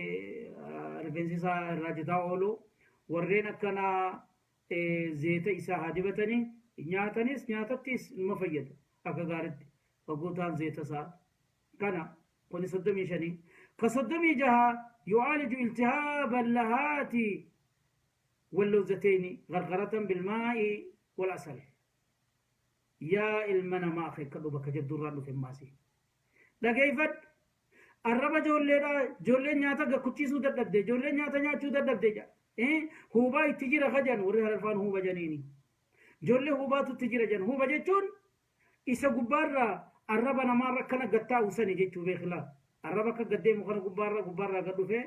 rifeensi isaa irraa jitaa oolu warreen akkanaa zeeta isaa haa dibatanii nyaatanis nyaatattis numa fayyada akka gaaritti waggootaan zeeta isaa kana kuni 35 ka 36 yu'aaliju iltihaaba lahaati wallawzatayni gargaratan bilmaa'i wal asal yaa ilma namaa akeekkadhu bakka jabduurraan dhufe maasii dhageeffadhu. Arraba ijoolleedhaa, ijoolleen nyaata gakkuchiisuu dadhabde, ijoolleen nyaata nyaachuu dadhabde jedha. Huubaa itti jira ka jedhan warri hararfaan huuba janiini. Ijoollee huubaatu itti jira jedhan. Huuba jechuun isa gubbaarraa arraba namaarra akkana gad taa'u sani jechuu beekilaa. Arraba akka gad deemu kana gubbaarra gubbaarraa gad dhufee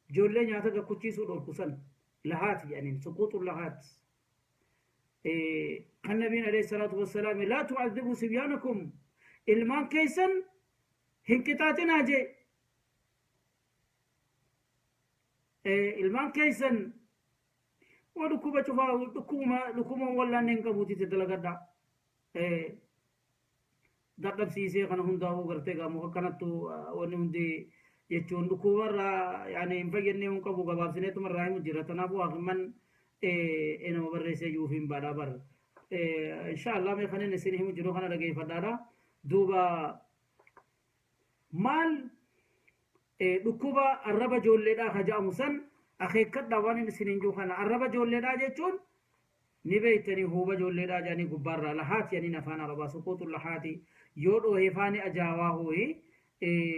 ijoollee nyaata gakkuchiisuu dhorku san lahaati jedhaniin suquuxu lahaati. Kan nabiin alayhi salaatu wassalaam laa tu'adhibu sibyaanakum ilmaan keessan hin qixaaxinaa jee. Ilmaan keessan waa dhukkuba cufaa dhukkubuma dhukkubuma wallaanne hin qabuuti itti dalagadhaa. Dadhabsiisee kana hundaa'uu gartee gaa muka kanattu wanni hundi jechuun dhukkubarraa yaani hin fayyannee hin qabu gabaabsineetuma irraa himu jira. Tanaafuu haakimman nama barreessee jiruuf hin baadhaa bar. Insha Allah mee kanin isin himu jiru kana dhageeffadhaadha. Duuba maal dhukkuba arraba ijoolleedhaa ka jedhamu san akeekkadhaa waan inni isiniin jiru kana arraba ijoolleedhaa jechuun ni beektanii huuba ijoolleedhaa jedhanii gubbaarraa lahaati jedhaniin afaan arabaa suquuxu lahaati yoo dhoohe faani ajaawaa hooyi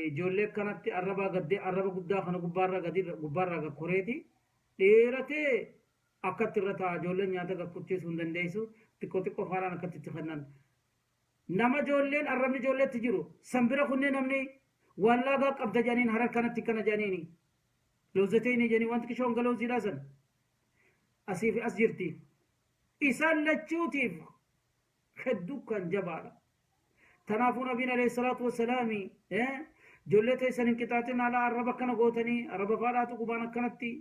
ijoollee akkanatti arrabaa gaddee arraba guddaa kana gubbaarraa gadi gubbaarraa gakkoreeti dheeratee akkatti irra taa'a ijoolleen nyaata gakkuchiisuu hin dandeessu xiqqoo xiqqoo faaraan akkatti itti kennan Nama ijoolleen arrabni ijoolleetti jiru san bira kunnee namni waan laagaa qabda jedhaniin harar kanatti kana jedhaniini. Loozateeni jedhanii wanti qishoon galooziidhaa san asii fi as jirti. Isaan lachuutiif hedduu kan jabaadha. Tanaafuu nabiin alayhi salaatu wassalaami ijoollee teessan hin qixaaxin haadha arraba akkana gootanii arraba faadhaatu qubaan akkanatti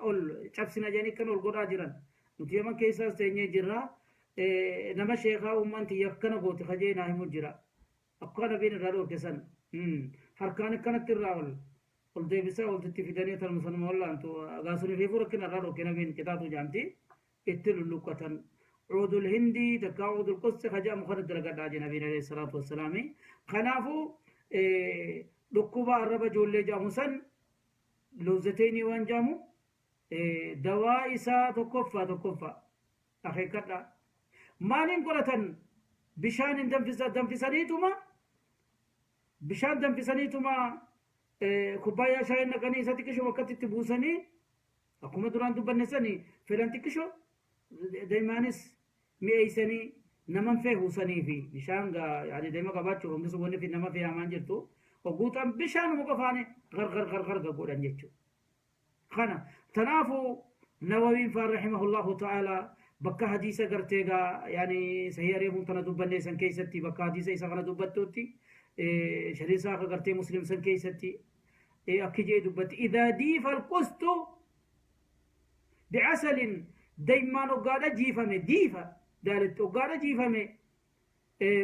ol cabsina jedhanii akkana ol godhaa jiran. Nuti yaman keessaas teenyee jirra. Nama sheekaa ummaan tiyya akkana goote kajee naa himu jira. Akka nabiin irraa dhoorke san. Harkaan akkanatti irraa ol ol deebisaa oltitti fidanii tanuma sanuma wallaantu gaasuni fiifuu rakkina irraa dhoorke nabiin qixaaxuu jaamti itti lulluqqatan. Cuudul hindii takkaa cuudul qussi ka jedhamu kana dalagadhaa jee nabiin alayhi salaatu wassalaami. Kanaafuu dhukkuba arraba ijoollee jedhamu san loozateynii waan jedhamu dawaa isaa tokkoffaa tokkoffaa akeekkadhaa. Maaliin godhatan bishaan hin danfisa danfisaniituma bishaan danfisaniituma kubbaayyaa shaayii naqanii isa xiqqishoo bakkatti itti buusanii akkuma duraan dubbanne sani fedhan xiqqishoo daa'imaanis mi'eessanii naman feehuusanii fi bishaan gaa yaani daa'ima qabaachuuf wanti sun wanni nama feehamaan jirtu ogguutaan bishaanuma qofaani gargar gargar godhan jechuudha. Kana tanaafu Nawawiin faan rahimahullahu ta'ala bakka hadiisa gartee gaa yaani sahiha reefuun tana dubbannee san keessatti bakka hadiisa isa kana dubbattuutti shariisaa akka gartee muslim san keessatti akki jee dubbatti idaa diifa alqustu bicasalin daymaan oggaadha jiifame diifa daalitti oggaadha jiifame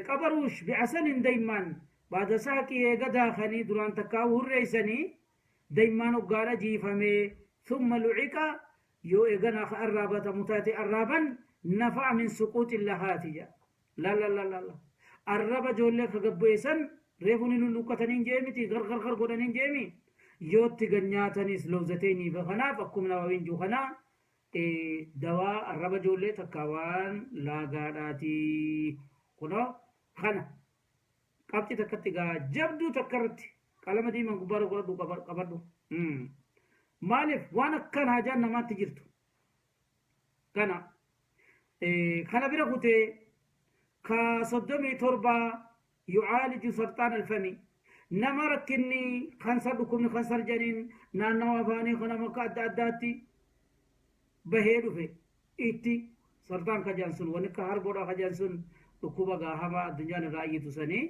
qabaruush bicasalin daymaan baada saaqii eega daakanii duraan takkaa hurreessanii Daymaan hoggaadha jiifamee thumma luciqa yoo eeganaa ka arraabatamu taate arraaban nafa'a min suquuxi lahaati jedha. La la la la la. Arraba ijoollee ka gabbu'e san reefu ni lulluuqqataniin jee miti gar gar gar godhaniin jee mi yootti gad nyaatanis lowzateynii fi kanaaf akkuma nawawiin jiru kanaa dawaa arraba ijoollee takka waan laagaadhaati. Kunoo kana qabxii takkatti gaa jabduu takka irratti qalama diimaan gubbaarra godhadhu qabadhu. Maaliif waan akkaan haajaan namaatti jirtu. Kana kana bira kutee ka 37 yucaaliju sarxaan alfami nama rakkinni kansar dhukkubni kansar jedhaniin naannawa afaanii kana bakka adda addaatti bahee dhufe itti sarxaan ka jedhan sun wanni akka harboodha ka jedhan sun dhukkuba gaa hamaa addunyaan irraa iyyitu sanii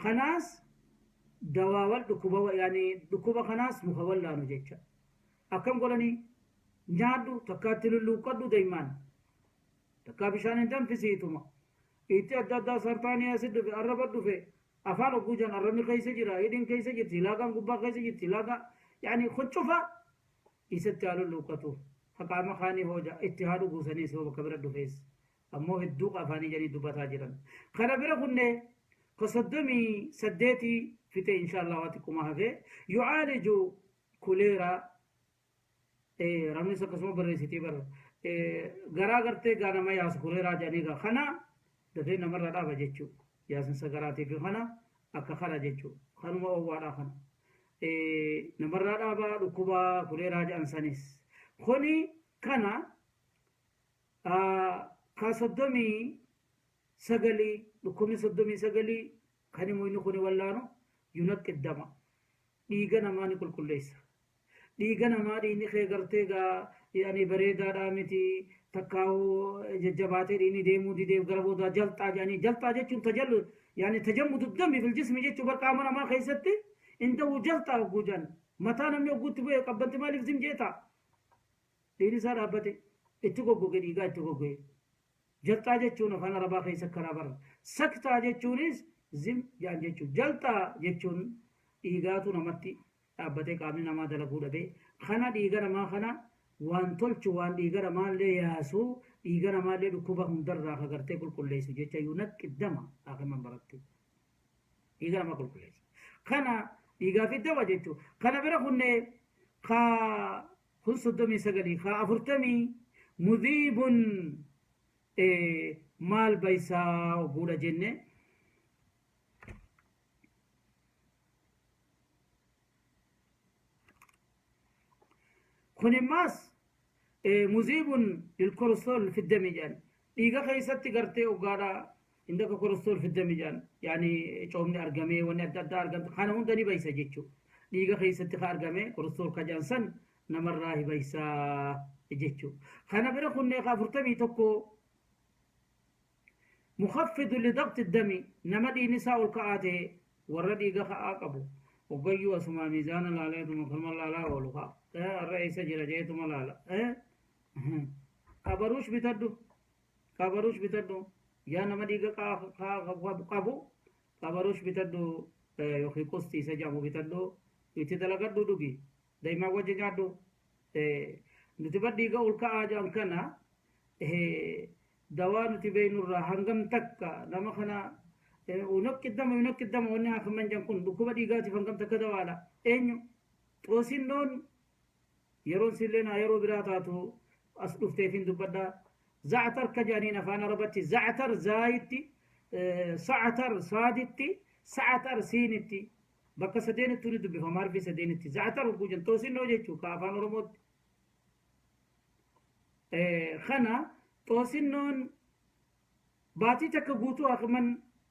kanaas dawaawwan dhukkuba yaani dhukkuba kanaas muka wallaanu jecha akkam godhanii nyaadhu takkaatti lulluuqqadhu daymaan takkaa bishaan hin danfisiituma itti adda addaa sarxaanii asi dhufe arraba dhufe afaan hogguu jiran arrabni keessa jira hidhiin keessa jirti laagaan gubbaa keessa jirti laagaa yaani kun cufa isatti haa lulluuqqatu ka qaama kaanii hooja itti haa dhuguu saniis yoo bakka bira dhufees ammoo hedduu afaanii jedhanii dubbataa jiran kana bira kunne ka 38 fixe insha Allah waa xiqquma hafee yucaaliju kuleeraa ramnis akkasuma barreessitii bara garaa gartee gaa nama yaasu kuleeraa jedhanii gaa kana dafee namarra dhaaba jechuu yaasinsa garaatii fi kana Akka kana jechuudha. Kanuma oowwaadhaa kana. Namarraa dhaabaa dhukkuba koleeraa jedhan sanis. Kuni kana ka 39, dhukkubni 39 kan immoo inni kuni wallaanu ينقي الدم, dhiiga namaa ni qulqulleessa. Dhiiga namaa, dhiigni kee gartee gaa yani bareedaadhaa miti, takkaa'uu jajjabaatee dhiigni deemuu dideef gara boodaa jalxaa jedhanii. Jalxaa jechuun tajallu yani تجمد الدم في الجسم jechuu. Bar qaama namaa keessatti indahu jalxaa hogguu jedhan, mataa namni hogguutti bu'ee qabbanti maaliif zim jeeta? Dhiigni isaa dhaabbate, itti goggoge, dhiigaa itti goggoge. Jalxaa jechuun afaan Arabaa keessa karaa bara saktaa jechuunis zim jedhan jechuun. Jalxaa jechuun dhiigaatu namatti dhaabbatee qaamni namaa dalaguu dhabee. Kana dhiiga namaa kana waan tolchu, waan dhiiga namaallee yaasuu, dhiiga namaallee dhukkuba hundarraa kagartee qulqulleessu jecha. ينقي الدم akiman baratti dhiiga namaa qulqulleessa. Kana dhiigaa fi dawa jechuu. Kana bira kunne ka kun 39, ka 40 مذيب maal baysaa ogguudha jenne? Kun immaas مذيب للكوليسترول في الدم jedhan. Dhiiga keessatti gartee oggaadha indaka كوليسترول في الدم jedhan, yani coomni argamee, wanni adda addaa argamte, kana hunda ni baysa jechuu. Dhiiga keessatti ka argame kolesterool ka jedhan san namarraa hi baysaa jechuu. Kana bira kunnee ka 41 مخفض لضغط الدم. Nama dhiigni isaa ol ka'aa ta'e, warra dhiiga ka'aa qabu, hoggayyuu asumaa miizaana laaleetuma kanuma laalaa oolu, ka'a har'a eessa jira jeetuma laala. Qabaruush bitadhu, qabaruush bitadhu. Yaa nama dhiiga qabu, qabaruush bitadhu yookiin qustii isa jedhamu bitadhu, itti dalagadhu, dhugi, daa'imaa wajji nyaadhu. Nuti bar dhiiga ol ka'aa jedhan kana dawaa nuti beeynurraa hangam takka nama kana ينقي الدم, ينقي الدم. Wanni haakiman jedhan kun dhukkuba dhiigaatiif hangam takka dawaadha? Eenyu xoosinnoon yeroon sillee naa yeroo biraa taatu as dhufteefin dubbadha. Za'atar ka jedhaniin afaan Arabatti za'atar zaayitti, sa'atar saaditti, sa'atar siinitti, bakka sadeenittuu ni dubbifama. Harfi sadeenitti za'atar hogguu jennu xoosinnoo jechuu ka afaan Oromootti. Kana xoosinnoon baatii takka guutuu hakiman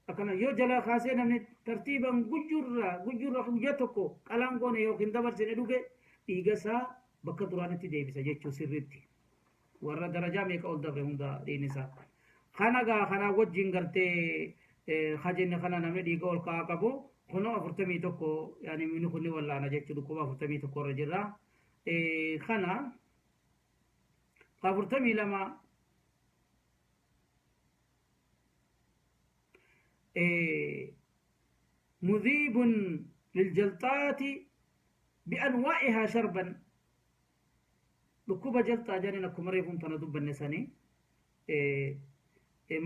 akkana yoo jalaa kaasee namni tartiiban guyyurraa guyyurraa guyyaa tokko qalaan goone yookiin dabarsine dhuge, dhiiga isaa bakka duraanitti deebisa jechuu sirriitti. Warra darajaa meeqa ol dabre hunda dhiigni isaa. Kana gaa kanaa wajjin gartee hajenne kana namni dhiiga ol ka'aa qabu kunoo 41 yaani inni kun ni wallaana jechuu. Dhukkuba 41 irra jirra. Kana 42 مذيب للجلطات بأنواعها شربا. Dhukkuba jalxaa jedhaniin akkuma reefuun tana dubbanne sanii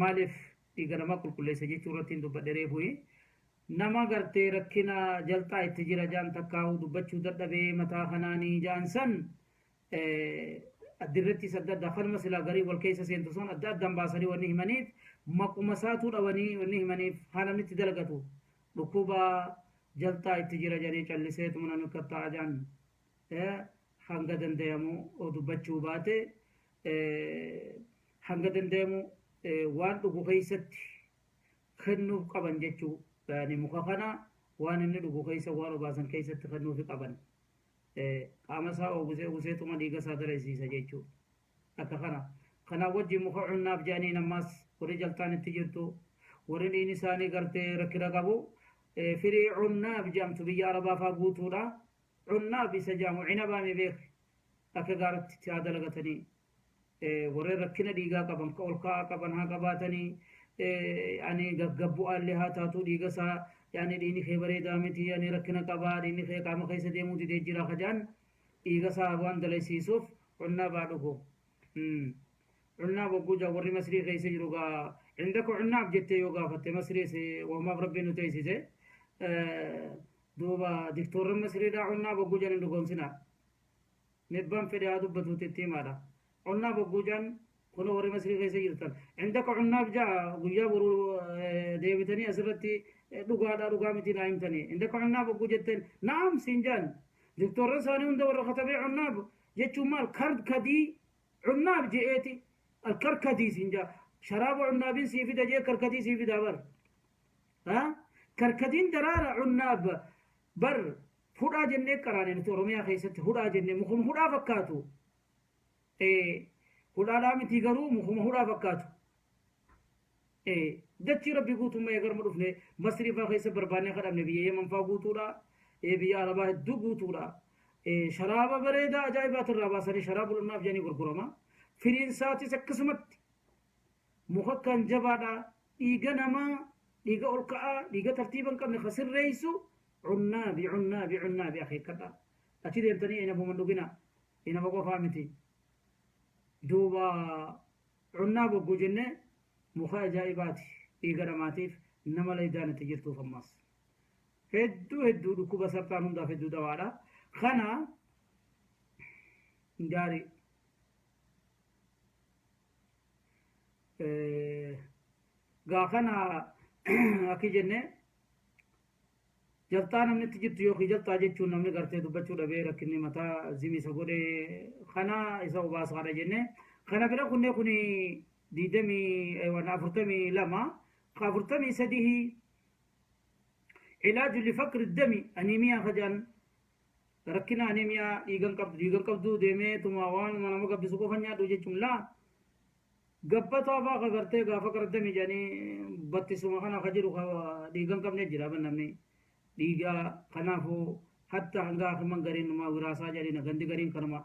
maaliif dhiiga namaa qulqulleessa jechuu irratti hin dubbadhe reefuyi. Nama gartee rakkina jalxaa itti jira jaan, takkaa'uu dubbachuu dadhabee mataa kanaanii jaan san, addirrattis adda addaa kanuma silaa garii wal keessa seentu sun adda addaan baasanii wanni himaniif, maquma isaatuu dhawanii wanni himaniif, haa namni itti dalagatu. Dhukkuba jalxaa itti jira jedhanii calliseetuma namni akka ta'a jaan hanga dandayamu dubbachuu baate, hanga dandayamu waan dhugu keessatti kennuuf qaban jechuu. Yani muka kana waan inni dhugu keessa, waan obaasan keessatti kennuufi qaban. Qaama isaa oogusee oguseetuma dhiiga isaa daresiisa jechuu akka kana. Kanaa wajjin muka cunnaaf jedhaniin ammas warri jaltaan itti jirtu, warri dhiigni isaanii gartee rakkina qabu, firii cunnaaf jedhamtu biyya Arabaa faa guutuudha. Cunnaaf isa jedhamu cinabaame beek akka gaaratti itti haa dalagatanii. Warreen rakkina dhiigaa qaban, ka ol ka'aa qaban haa qabaatanii, ani gaggabbu'aallee haa taatu, dhiiga isaa yani dhiigni kee bareedaa miti, yani rakkina qabaa, dhiigni kee qaama keessa deemuu didee jira kajaan, dhiiga isaa waan dalaysiisuuf cunnaa baa dhugu. Cunnaa bogguu jaa warri Masrii keessa jiru gaa عندك عناب jettee yoo gaafatte, Masriis wahumaaf Rabbiin nu teessise. Duuba diktoorri Masriidhaa cunnaa bogguu jedhan dhugoomsinaa. Mibbaan fedhe haa dubbatuuti itti himaadha. Cunnaa bogguu jaan kun warri Masrii keessa jirtan. عندك عناب jaa guyyaa boruu deebitanii asirratti Dhugaadha dhugaa miti naa himtanii. Indaka cunnaab hogguu jetteen na'am siin jaan. Doktorra isaanii hunda warra katabee cunnaab jechuun maal karkadii cunnaab je'eeti alkarkadii siin jaa. Sharaaba cunnaabiin sii fida jee karkadii sii fidaa bar. Karkadiin daraara cunnaab bar hudhaa jennee qaraane nuti Oromiyaa keessatti hudhaa jennee mukuma hudhaa fakkaatu. Hudhaadhaa miti garuu mukuma hudhaa fakkaatu. Dachii Rabbii guutummaa eegarma dhufne Masrii faa keessa barbaannee kadhabne biyya Yemen faa guutuudha. Biyya Arabaa hedduu guutuudha. Sharaaba bareedaa ajaa'ibaati irraa baasanii sharaaba ulunnaaf jedhanii gurgurama. Firiin isaatis akkasumatti muka kan jabaadha. Dhiiga namaa dhiiga ol ka'aa dhiiga tartiiba hin qabne ka sirreessu cunnaabi cunnaabi cunnaabi akeekkadha. Achi deemtanii inabuma hin dhuginaa. Inaba qofaa miti. Duuba Cunnaab hogguu jenne muka ajaa'ibaati dhiiga namaatiif nama laydaan itti jirtuuf ammaas. Hedduu hedduu dhukkuba sarxaan hundaaf hedduu dawaadha. Kana gaarii. Gaa kana akki jenne Jalxaa namni itti jirtu yookiin jalxaa jechuun namni gartee dubbachuu dhabee rakkinni mataa zimi isa godhe kana isa obaasaadha jenne. Kana bira kunnee kuni diidamii 42 ka 43 ilaaju lifaqri dami aniimiyaa kajaan rakkina aniimiyaa dhiigan qabdu dhiigan qabdu deemee tuma waanuma nama gabbisu qofa nyaadhu jechuun laa Gabbataa faa ka gartee gaafa qardami jedhanii battisuma kana ka jiru ka dhiiga hin qabne jira ban namni dhiiga kanaafuu hatta hanga hakiman gariin numa wiraasaa jedhanii gandi gariin kanuma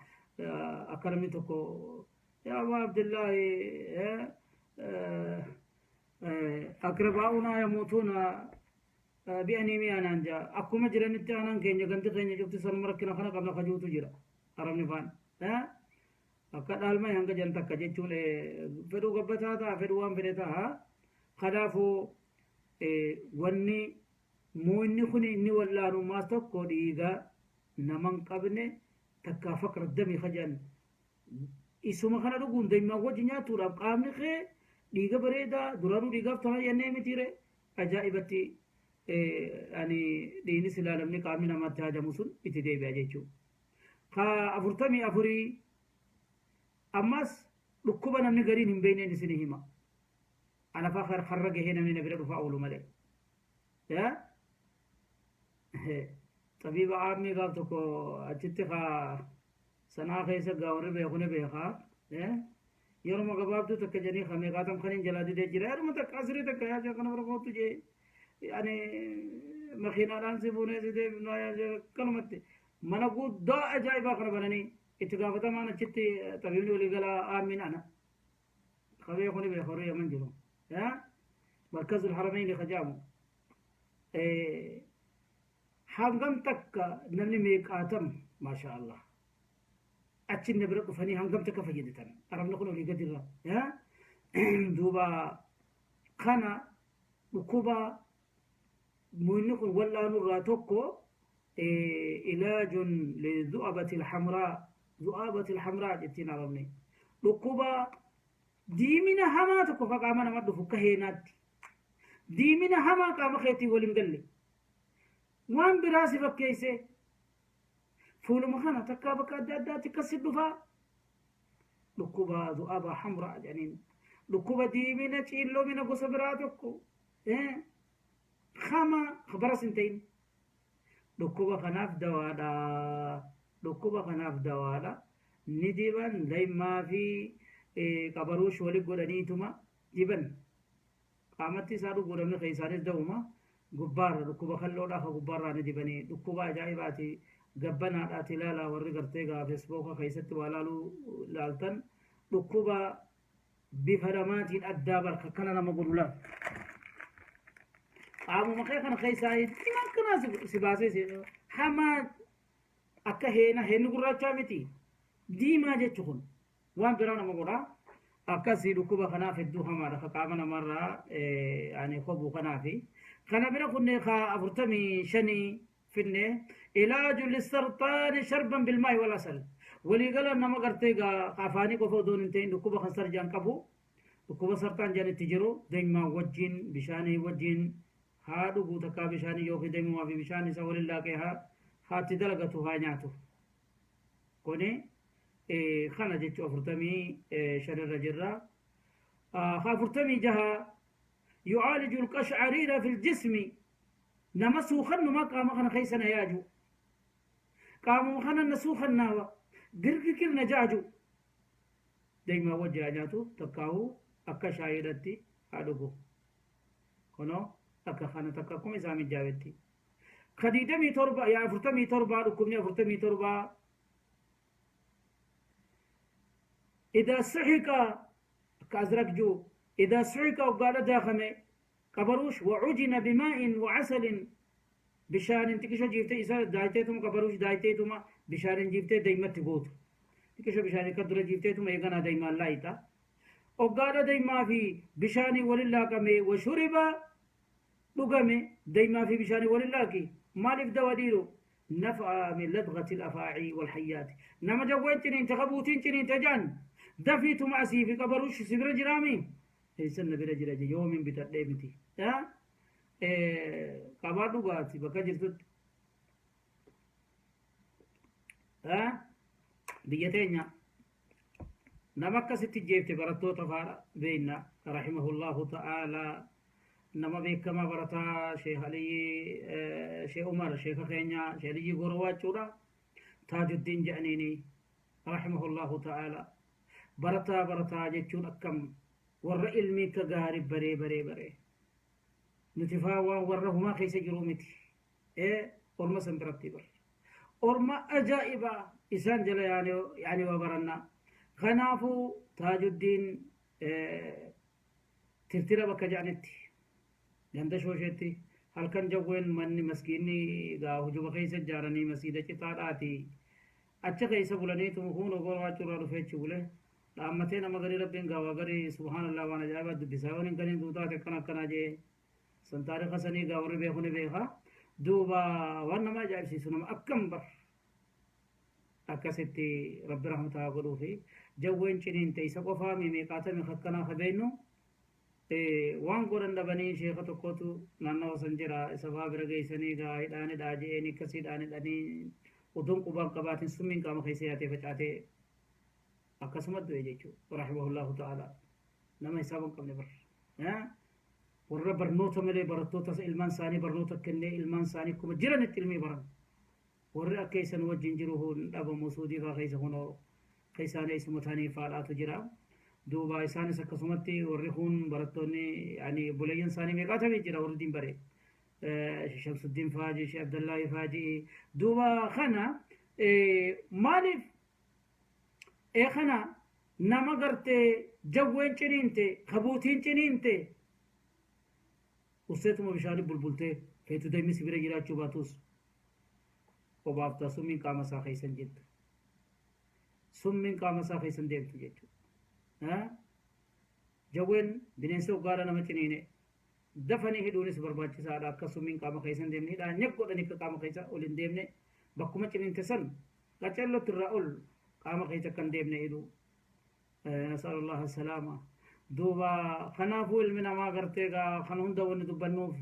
akka namni tokko yaa Abaa Abdullaahi aqrabaa'unaa yamuutuuna bi'aniimiyaa naan jaa akkuma jiranitti aanaan keenya gandi keenya cufti sanuma rakkina kana qabna ka juutu jira arabni faan. Akka dhaalmay hanga jan takka jechuun fedhuu gabbataa ta'a fedhuu waan fedhe ta'a. Kanaafuu wanni muuyni kun inni wal'aanummaas tokko dhiiga nama hin qabne takkaa faqra dami kajan isuma kana dhuguun dammaa wajji nyaatuudhaaf qaamni kee dhiiga bareedaa duraanuu dhiigaaf ta'a jennee mitiire ajaa'ibatti ani dhiigni silaa namni qaamni namaatti hajamu sun itti deebi'a jechuudha. Ka afurtamii afurii ammas dhukkuba namni gariin hin beekneen isin hima. Ana faa karra gahee namni na bira dhufaa oolu malee. Xabiiba aammii gaaf tokko achitti ka sanaa keessa gaa warri beeku ni beekaa. Yeruma gabaabduu takka jedhanii ka meeqaatam kan hin jalaa didee jira. Yeruma takka asirii takka yaa sheekh kana bira koottu jee. Ani makiinaadhaan si fuunee si deebifnaa yaa sheekh akkanumatti. Mana guddaa ajaa'ibaa kana bananii itti gaafatamaan achitti xabiibni waliigalaa aammiin ana. Ka beeku ni beeka warri Yaman jiru. Markazul Haramayni ka jedhamu. Hangam takka namni meeqaatam maasha Allah. Achi na bira dhufanii hangam takka fayyadatan. Arabni kun olii gadi irra. Duuba kana dhukkuba Muyni kun wal'aanurraa tokko ilaajun lizu'abati alhamraa zu'abati alhamraa jettiin arabni dhukkuba diimina hamaa tokko ka qaama nama dhufu akka heenaatti diimina hamaa qaama keetiin wal hin galle waan biraa si fakkeessee fuuluma kana takkaa bakka adda addaatti akkas si dhufaa dhukkuba zu'aba hamraa jedhaniin dhukkuba diimina ciilloomina gosa biraa tokko Hama baras hin ta'in. Dhukkuba kanaaf dawaadha. Dhukkuba kanaaf dawaadha. Ni diban daymaa fi qabaruush wali godhaniituma diban. Qaamatti isaa dhuguu namni keessaanis da'uma. Gubbaarra dhukkuba kalloodhaa ka gubbaarraa ni dibanii. Dhukkuba ajaa'ibaati. Gabbanaadhaati ilaalaa warri gartee gaa feesbuuka keessatti waa laaluu laaltan. Dhukkuba bifa namaatiin addaa barka akkana nama godhu laal. Qaamuma kee kana keessaa dhima akkanaa si baasee si hamaa akka heena heenni gurraachaa miti diimaa jechu kun waan biraa nama godha. Akkasii dhukkuba kanaaf hedduu hamaadha ka qaama namarraa ani kobu kanaafi. Kana bira kunnee ka 45 finne ilaaju lissarxaani sharban bilmaa'i wal asal waliigala nama gartee gaa afaanii qofa odoon hin ta'in dhukkuba kan sarjaan qabu dhukkuba sarxaan jedhan itti jiru danymaa wajjin bishaanii wajjin Haa dhuguu takkaa bishaanii yookiin daymumaa fi bishaan isa waliin laaqee haa haatti dalagatu haa nyaatu. Kuni kana jechuu 45 irra jirra. 46 yucaaliju alqashcariira fi ljismi nama suukannumaa qaama kana keessa na yaaju. Qaamuma kana na suukannaawa girgirgir na jaaju. Daymaa wajji haa nyaatu takkaahuu akka shaayiidhatti haa dhugu. Kunoo akka kana takka akkuma isaa mijaawetti. Ka 27 yaa 47 dhukkubni 47 idaa suxiqa akka azraq jiru idaa suxiqa waggaadha daakame qabaruush wacujina bimaa'in wacasalin bishaanin xiqisho jiiftee isa daayteetuma qabaruush daayteetuma bishaanin jiiftee daymatti gootu xiqisho bishaanii akka dura jiifteetuma eeganaa daymaan laayita oggaadha daymaa fi bishaanii walin laaqame washuriba dhugame daymaa fi bishaanii walin laaqi maaliif dawa dhiiru nafa'a min ladghati al-afaa'i wal hayyaati nama jawween ciniinte kabuutiin ciniinte jaan dafiituma asii fi qabaruush si bira jiraami eessan na bira jira je yoomin bitadhee miti qabaa dhugaati bakka jirtutti biyya teenya nama akkasitti jeefte barattoota faadha beeyna rahimahullahu ta'aalaa nama beekamaa barataa Sheekh Aliyyi Sheekh Umar Sheekha keenya Sheekh Aliyyi Gorowaachuudha Taajuddiin jedhaniini rahimahullahu ta'aalaa barataa barataa jechuun akkam warra ilmii akka gaarii baree baree baree nuti faa waan warra humaa keessa jiruu miti ee orma san biratti bar orma ajaa'ibaa isaan jala yaani waa barannaa kanaafuu Taajuddiin tirtira bakka jedhanitti ganda shoosheetti halkan jawween manni maskiinni gaa hujuba keessa ijaaranii masiida citaadhaati achi keessa bulaniituma kun ogoo waachuu dhufee achi bule dhaammatee nama garii rabbiin gaa waa garii subhaanallah waan ajaa'ibaa dubbisaa yoon hin ganiin duutaate akkana akkanaa jee san taariika sanii gaa warri beeku ni beeka duuba waan nama ajaa'ibsiisu nama akkam bar akkasitti rabbi rahmata haa godhuu fi jawween ciniinte isa qofaa mi meeqaatami akkanaa ka beeknu waan godhan dhabanii sheeka tokkotu naannawa san jira isa faa bira geessanii gaa hidhaan hidhaa je'een akkas hidhaan hidhanii utuun qubaan qabaatin summiin qaama keessa yaatee facaatee akkasuma du'e jechuudha rahimahullahu ta'ala nama hisaaba hin qabne bar warra barnoota malee barattoota ilmaan isaanii barnoota kennee ilmaan isaanii akkuma jiranitti ilmii baran warri akka isan wajjin jiru hin dhabamu suudii faa keessa kunoo keessaan eessuma ta'anii faadhaatu jira duuba isaanis akkasumatti warri kun barattoonni yani obboleeyyan isaanii meeqaatamii jira warri diin bare Shamsuddin faaji Sheekh Abdallaahi faaji duuba kana maaliif ee kana nama gartee jawween ciniinte kabuutiin ciniinte usseetuma bishaanii bulbultee feetu deemni si bira jiraachuu baatus obaaftaa summiin qaama isaa keessa hin jirtu. Summiin qaama isaa keessa hin deemtu jechuudha. Jawween bineensi hoggaadha nama ciniine dafanii hidhuunis barbaachisaadha akka summiin qaama keessa hin deemne hidhaa nyaq godhanii akka qaama keessa ol hin deemne bakkuma ciniinte san qacellotti irraa ol qaama keessa akka hin deemne hidhuu. Nasallallahu salaama. Duuba kanaafuu ilmi namaa gartee gaa kan hunda wanni dubbannuuf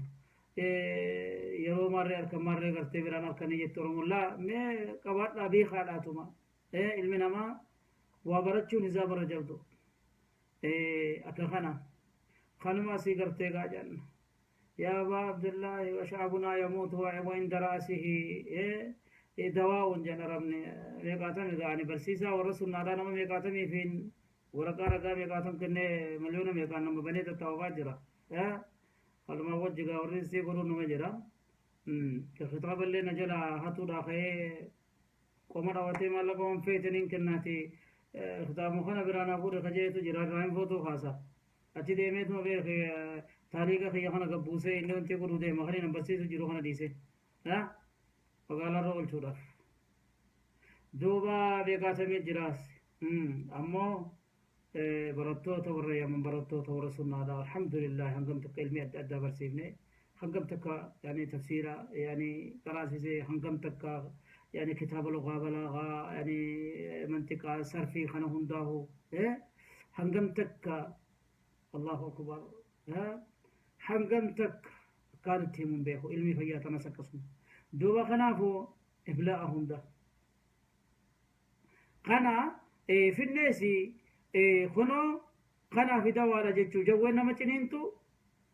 yeroo maarree harkan maarree gartee biraan harkanii jettu Oromoon laa mee qabaadhaa beekaadhaatuma ilmi namaa waa barachuun isaa bara jabdu akka kana kanuma asii gartee gaa jenna yaa abaa abdullaahi wa shacbunaa yamuutu wa inda ra'asihi dawaa'uun jedhan arabni meeqaatami gaa ani barsiisaa warra sunnaadhaa nama meeqaatamii fi waraqaa ragaa meeqaatam kennee miliyoona meeqaan nama banee tattaafaa jira Kanumaa wajji gaa warri isii godhuun numa jira. Ka kitaaba illee na jala hatuudhaa ka'ee qoma dhawatee maallaqa waan feeten hin kennaati. Kitaabuma kana biraa naa fuudhe ka jeetu jira irraa hin footuu kaasa. Achi deemeetuma beeke taariika kiyya kana gabbuusee inni wanti godhuu deema kan inni barsiisu jiru kana dhiise. Magaalaarra oolchuudhaaf. Duuba beekaatamee jiraas. Ammoo barattoota warra yaman barattoota warra sunnaadha alhamdulillah hangam takka ilmii adda addaa barsiifne hangam takka yani tafsiira yani qaraasise hangam takka yani kitaaba lugaa balaagaa yani mantiqaa sarfii kana hundaahu hangam takka allahu akbar hangam takka Kaan itti himuun beeku ilmi fayyaa tanas akkasuma. Duuba kanaafuu iblaa'a hunda. Kana finneesi kunoo kanaaf dawaadha jechuu jawween nama ciniintu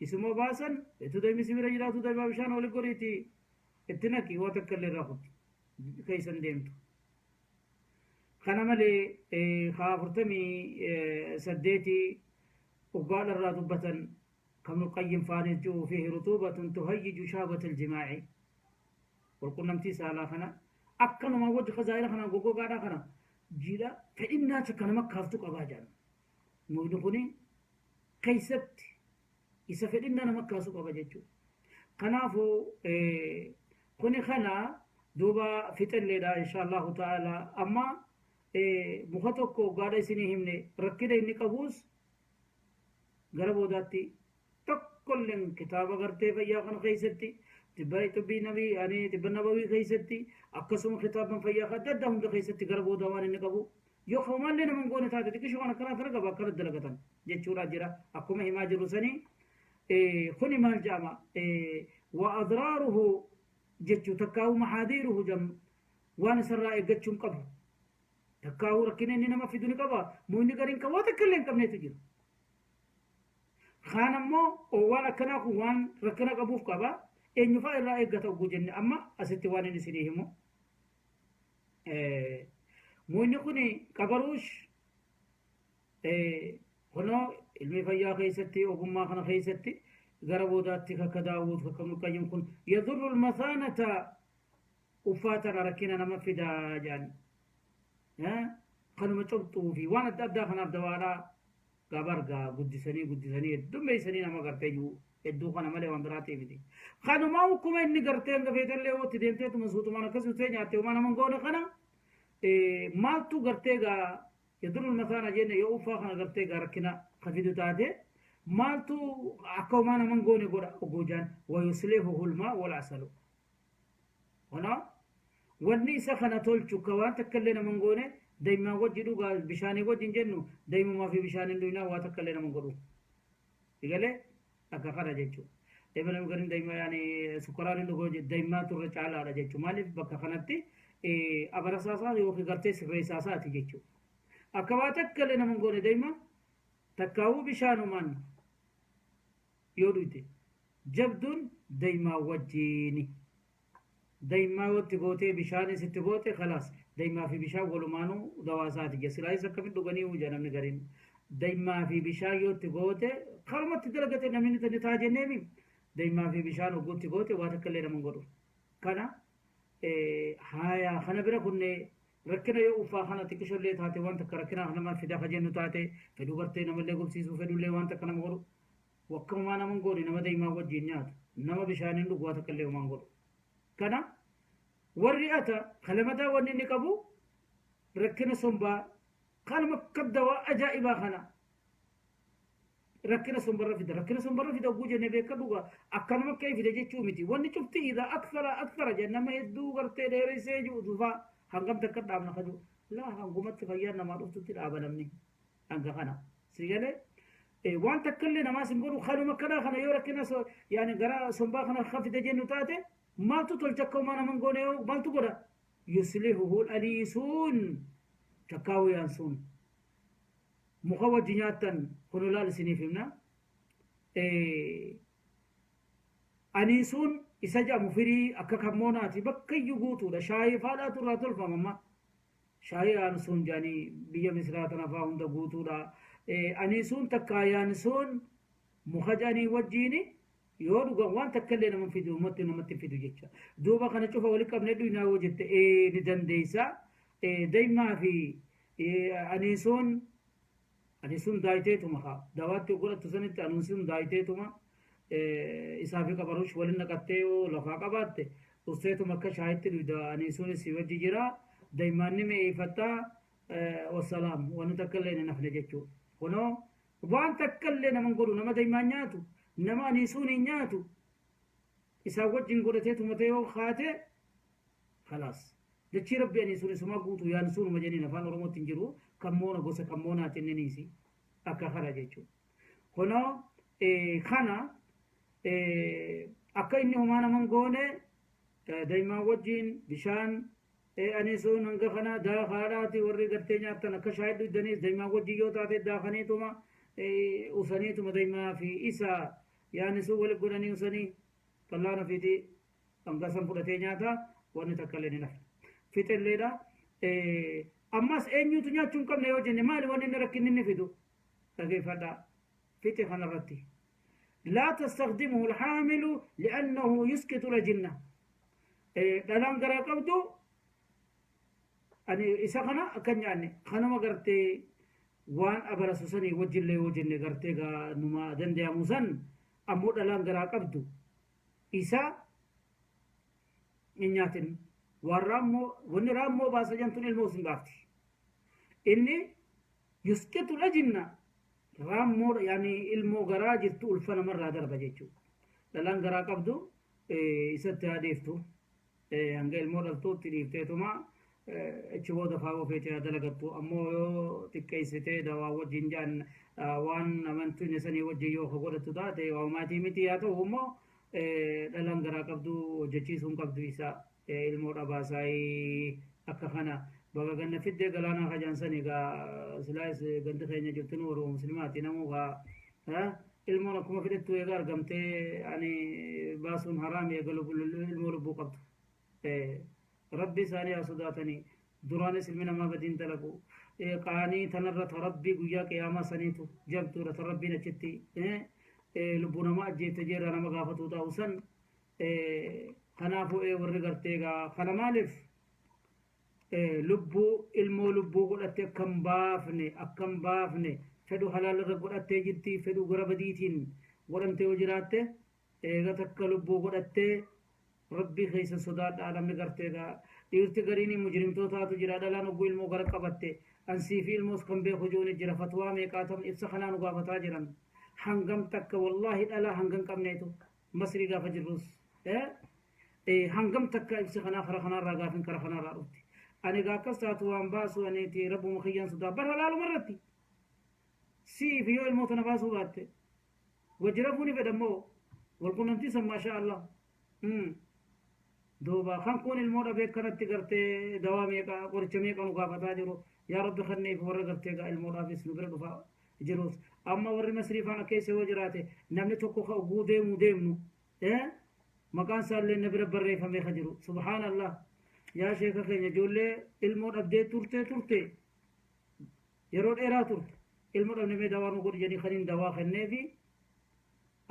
isuma baasan itti daa'imni si bira jiraatu daa'ima bishaan oli goriiti itti naqi waa takka illee irraa kutti keessan deemtu. Kana malee kaa 48 dhugaadha irraa dubbatan kan Qayyim faanis jiru fi rutuubatun tuhayyiju shaabata aljimaa'i walqunnamtii saalaa kana akkanuma wajji kazaayira kana goggogaadhaa kana jiidha fedhinnaa takka nama kaaftu qabaa jedhan. Mukni kuni keessatti isa fedhinnaa nama kaasu qaba jechuudha. Kanaafuu kuni kana duuba fixelleedha insha Allahu ta'ala. Amma muka tokko gaadha isinii himne rakkina inni qabuus gara boodaatti tokkolleen kitaaba gartee fayyaa kana keessatti tibba xibbii nabii ani tibba nabawii keessatti akkasuma kitaaban fayyaa adda addaa hunda keessatti gara boodaa waan inni qabu yoo qabamaallee nama hin goone taate xiqqishoo waan akkanaa kana qaba akkana dalagatan jechuudha jira akkuma himaa jiru sanii. Kuni maal jedhama wa adraaruhu jechuu takkaa'u maxaadiiruhu jam waan isarraa eeggachuun qabu takkaa'u rakkina inni nama fidu ni qaba muyni gariin qabu waa takka illee hin qabneetu jira. Kaan ammoo waan akkanaa kun waan rakkina qabuuf qaba eenyufaa irraa eeggata ogguu jenne amma asitti waan inni isinii himu. Muyni kun qabaruush kunoo ilmi fayyaa keessatti ogummaa kana keessatti gara boodaatti kakka Daawud kakka Ibnu Qayyim kun yadurru almathaanata uffaatana rakkina nama fidaa jedhan. Kanuma cobxuu fi waan adda addaa kanaaf dawaadhaa gabargaa guddisanii guddisanii heddummeessanii nama gartee jiru hedduu kana malee waan biraatii miti. Kanumaa akkuma inni gartee hanga feetallee watti deemteetuma suutumaan akkasii utee nyaatte homaa nama goone kana maaltu gartee gaa yadurul mataana jenne yoo uffaa kana gartee gaa rakkina ka fidu taate maaltu akka homaa nama goone godha ogoojaan wayuslihu hulmaa wal asalu. Kanaaf wanni isa kana tolchu ka waan takka illee nama hin goone daa'imaa wajji dhugaa bishaanii wajji hin jennu daa'imumaa fi bishaan hin dhugnaa waa takka illee nama hin godhu. Egalee akka kana jechuudha. Eeba namni gariin daa'ima yaani sukkaraan hin dhugoo daa'imaa turre caalaadha jechuudha. Maaliif bakka kanatti abarasaasaa yookiin gartee sirreessaasaati jechuudha. Akka waa takka illee nama hin goone daa'ima takkaawuu bishaanumaan yoo dhuyte jabduun daa'imaa wajjiini. Daa'imaa watti gootee bishaanis itti goote kalaas daa'imaa fi bishaan walumaanuu dawaasaati jira. Silaayis akkamitti dhuganii huja namni gariin. Daa'imaa fi bishaan yoo itti goote karumatti dalagate namni ni ta'a jenneemi. Daa'imaa fi bishaan ogguutti goote waa takka illee nama hin godhu. Kana haaya kana bira kunne rakkina yoo uffaa kana xiqqishollee taate waan takka rakkina nama fida ka jennu taate fedhuu gartee namallee gobsiisuu fedhullee waan takka nama godhu. Wakkamumaa nama hin goone nama daa'imaa wajjin nyaatu nama bishaaniin dhugu waa takka illee homaa hin godhu. Kana warri ata kalamataa wanni inni qabu rakkina sombaa kanuma akka dawaa ajaa'ibaa kana rakkina sombarra fida rakkina sombarra fida oguu jenne beeka dhuga akkanuma akka fida jechuu miti wanni cufti idha akthara akthara jenna nama hedduu gartee dheeressee jiru dhufaa hangam takka dhaabna kaju laa hangumatti fayyaan namaa dhuftutti dhaaba namni hanga kana si galee waan takka illee namaas hin godhu kanuma akkanaa kana yoo rakkina yaani gara sombaa kana kan fide jennu taate maaltu tolcha akka homaa nama hin goone yoo maaltu godha yuslihuhu dhaliisuun takkaa'uu yaansuun muka wajji nyaattan kun ilaal isiniif himna. Aniisuun isa jedhamu firii akka kammoonaati bakka iyyuu guutuudha shaayii faadhaatu irraa tolfama amma shaayii yaansuun jedhanii biyya Misraa tana faa hunda guutuudha. Aniisuun takkaa yaansuun muka jedhanii wajjiini yoo dhugan waan takka illee nama fidu ummatti namatti fidu jecha. Duuba kana cufa walitti qabnee dhugnaa yoo jette ni dandeessa. Daa'imaa fi aniisuun aniisuun daayiteetuma haa dawaatti godhattu sanitti aniisuun daayiteetuma isaa fi qabaruush waliin naqattee yoo lafaa qabaatte usteetuma akka shaayitti dhugda aniisuunis si wajji jira. Daa'imaan ni mi'eeffattaa wassalaam wanni takka illee hin hafne jechuudha. Kunoo waan takka illee nama hin godhu nama daa'imaan nyaatu nama aniisuun hin nyaatu isaan wajjin godhatee tumatee yoo kaate khalaas. Dachii rabbi aniisuun isumaa guutuu yaansuunuma jedhaniin afaan Oromootti hin jiru kammoona gosa kammoonaati inni niisi akka kana jechuudha. Kunoo kana Akka inni homaa naman goone daa'imaan wajjin bishaan ani sun hanga kana daakaadhaati warri gartee nyaattan akka shaayii dhugdaniis daa'imaan wajjin yoo taate daakaniituma usaniituma daa'imaa fi isa yaani sun wali godhanii usanii fallaan ofiitii hanga san fudhatee nyaata wanni takka illee ni nafne. Fixelleedha. Ammas eenyutu nyaachuu hin qabne yoo jenne maali wanni inni rakkinni inni fidu dhageeffadhaa fixe kanarratti. لا تستخدمه الحامل لأنه يسقط الأجنة. Dhalaan garaa qabdu ani isa kana akkan nyaanne kanuma gartee waan abarasu sanii wajjillee yoo jenne gartee gaa numa danda'amu san ammoo dhalaan garaa qabdu isa hin nyaatin. Waan raammoo wanni raammoo baasa jantun ilmoo sin baafti. Inni yusqitu lajinna raammoo yaani ilmoo garaa jirtu ulfa namarraa darba jechuudha. Dhalaan garaa qabdu isatti haa dhiiftu. Hanga ilmoo dhaltuutti dhiifteetuma achi booda faawoo feetee haa dalagattu. Ammoo yoo xiqqeessitee dawaa wajjin jaan waan amantuu inni sanii wajjin yoo godhattu taate waamaatii miti haa ta'u immoo dhalaan garaa qabdu hojjechiisuu hin qabdu isa ilmoo dhabaasaa akka kana baga ganna fiddee galaanaa kajaan sani egaa silaayis gandi keenya jirtu nu warra muslimaati namuu gaa ilmoon akkuma fedhettu egaa argamtee ani baasuun haraami eega ilmoo lubbuu qabdu. Rabbi isaanii haa sodaatanii duraanis ilmi namaa badiin dalagu qaanii tanarra ta rabbii guyyaa qiyaamaa saniitu jabduudha ta rabbiin achitti lubbuu namaa ajjeefte jeerraa nama gaafatuu ta'u san kanaafuu warri gartee egaa kana maaliif lubbuu ilmoo lubbuu godhatte akkam baafne akkam baafne fedhu halaal irra godhattee jirti fedhu gara badiitiin godhamtee yoo jiraatte eega takka lubbuu godhattee rabbii keessa sodaadhaa namni gartee egaa dhiirti gariin mujrimtootaatu jira dhalaan ogguu ilmoo gara qabatte ansii fi ilmoos kan beeku jooni jira fatwaa meeqaatam ibsa kanaa nu gaafataa jiran hangam takka wallaahi dhalaa hangam qabneetu masrii gaafa jirrus hangam takka ibsi kanaa kara kanaarraa gaafin kara kanaarraa dhufti ani gaa akkas taatu waan baasu aniiti rabbuma kiyyaan sodaa bar halaaluma irratti siif yoo ilmoo tana baasuu baatte wajji rafuu ni fedha immoo walqunnamtii san maashaa Allah duuba kan kun ilmoo dhabee akkanatti gartee dawaa meeqa qoricha meeqa nu gaafataa jiru yaa rabbi kanneef warra gartee gaa ilmoodhaafis nu bira dhufaa jirus amma warri masrii faana keessa yoo jiraate namni tokko ka oguu deemuu deemnu maqaan isaallee na bira barreeffamee ka jiru subhaanallah yaa sheeka keenya ijoollee ilmoo dhabdee turte turte yeroo dheeraa turte ilmoo dhabne mee dawaa nu godhi jedhanii kan hin dawaa kenneefi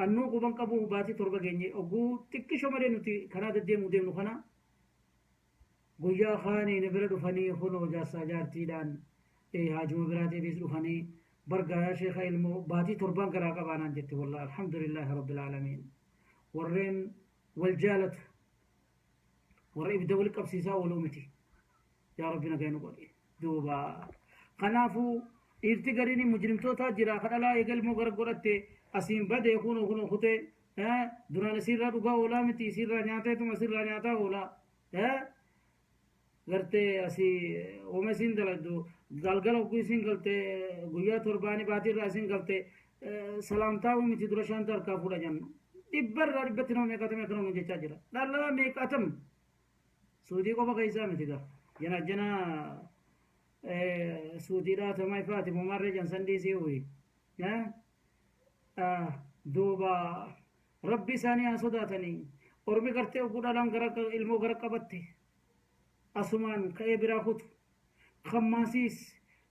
annuu quban qabu baatii torba geenye oguu xiqqisho malee nuti kanaa deddeemuu deemnu kana guyyaa kaanii na bira dhufanii kunoo jaarsaa jaartiidhaan haajuma biraatiifis dhufanii bargaa yaa sheeka ilmoo baatii torbaan garaa qabaanaan jette wallah alhamdulillaahi rabbil aalamiin warreen wal jaalatu warra ibidda wal qabsiisaa ooluu miti yaa rabbi nagaa nu godhi duuba kanaafuu dhiirti gariin mujrimtootaa jira ka dhalaa eega ilmoo gara godhatte asiin badee kunoo kunoo kutee duraan isiirraa dhugaa oolaa miti isiirraa nyaateetuma isiirraa nyaataa oolaa gartee asii wama isiin dalagdu galgala hogguu isiin galte guyyaa torbaanii baatiirraa isiin galte salaamtaa miti dura shaanta harkaa fuudha jennu dhibbarraa dhibbatti nama meeqatamee akkana nu jechaa jira dhalaa meeqatam suudii qofa keessaa miti gaa jana jana suudiidhaa tamaa ifaati momaarree jansan dhiisii huyi duuba rabbi isaanii haa sodaatanii ormi gartee oguu dhalaan gara ilmoo gara qabatte asumaan ka'ee biraa kutu kammaasiis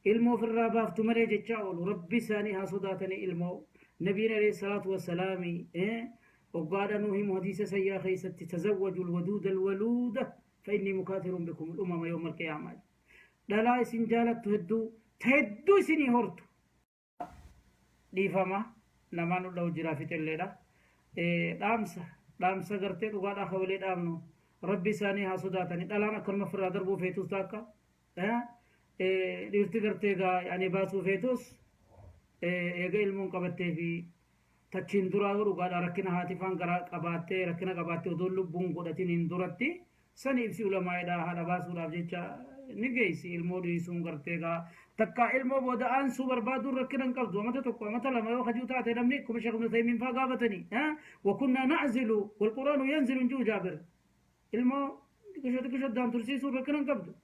ilmoo ofirraa baaftu malee jechaa oolu rabbi isaanii haa sodaatanii ilmoo nabiin alayhi salaatu wassalaami hoggaadha nuu himu hadiisa sayyaa keessatti tazawwaju alwaduuda alwaluuda fa innii mukaathirun bikum alumama yawma alqiyaamaa dhalaa isin jaalattu hedduu ta hedduu isinii hortu dhiifama namaan dhudha'u jira fixelleedha dhaamsa dhaamsa gartee dhugaadhaa ka walii dhaamnu rabbi isaanii haa sodaatanii dhalaan akkanuma ofirraa darbuu feetus taakka dhiirti gartee gaa yani baasuu feetus eega ilmoon qabattee fi tachiin duraa yoo dhugaadha rakkina haati faan garaa qabaattee rakkina qabaattee odoo lubbuun godhatin hin duratti sani ibsi ulamaa'idha haadha baasuudhaaf jecha ni geessi ilmoo dhiisuun gartee gaa Takkaa ilmoo booda aansuu barbaaduun rakkina hin qabdu. Amata 1, amata 2 yoo kajuu taate namni akkuma Sheekh Ibn Taymiin faa gaafatanii. Wakunnaa na'zilu walquraanu yanzilu hin jiru Jaabir. Ilmoo xiqqishoo xiqqishoo addaan tursiisuun rakkina hin qabdu.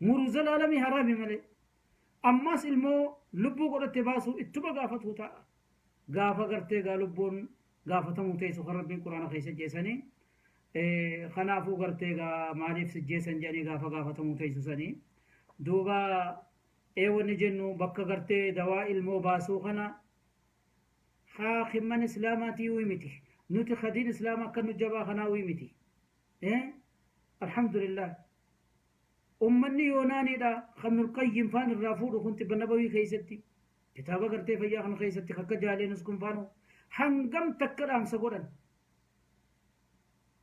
Muruu zalaalamii haraami malee. Ammaas ilmoo lubbuu godhatte baasuu ittuma gaafatuu ta'a. Gaafa gartee gaa lubbuun gaafatamuu teessu kan Rabbiin Quraana keessa jeesanii. Kanaafuu gartee gaa maaliif sijjeessan jedhanii gaafa gaafatamuu teessu sanii. Duuba ee wanni jennu bakka gartee dawaa ilmoo baasuu kana haakimman islaamaatii miti. Nuti kadiin islaamaa akka nu jabaa kanaa miti. Alhamdulillah. Ummanni yoonaaniidha kan Ibnul faan irraa fuudhu kun tibba nabawii keessatti kitaaba gartee fayyaa kana keessatti akka jaaleenus kun faanu hangam takka dhaamsa godhan.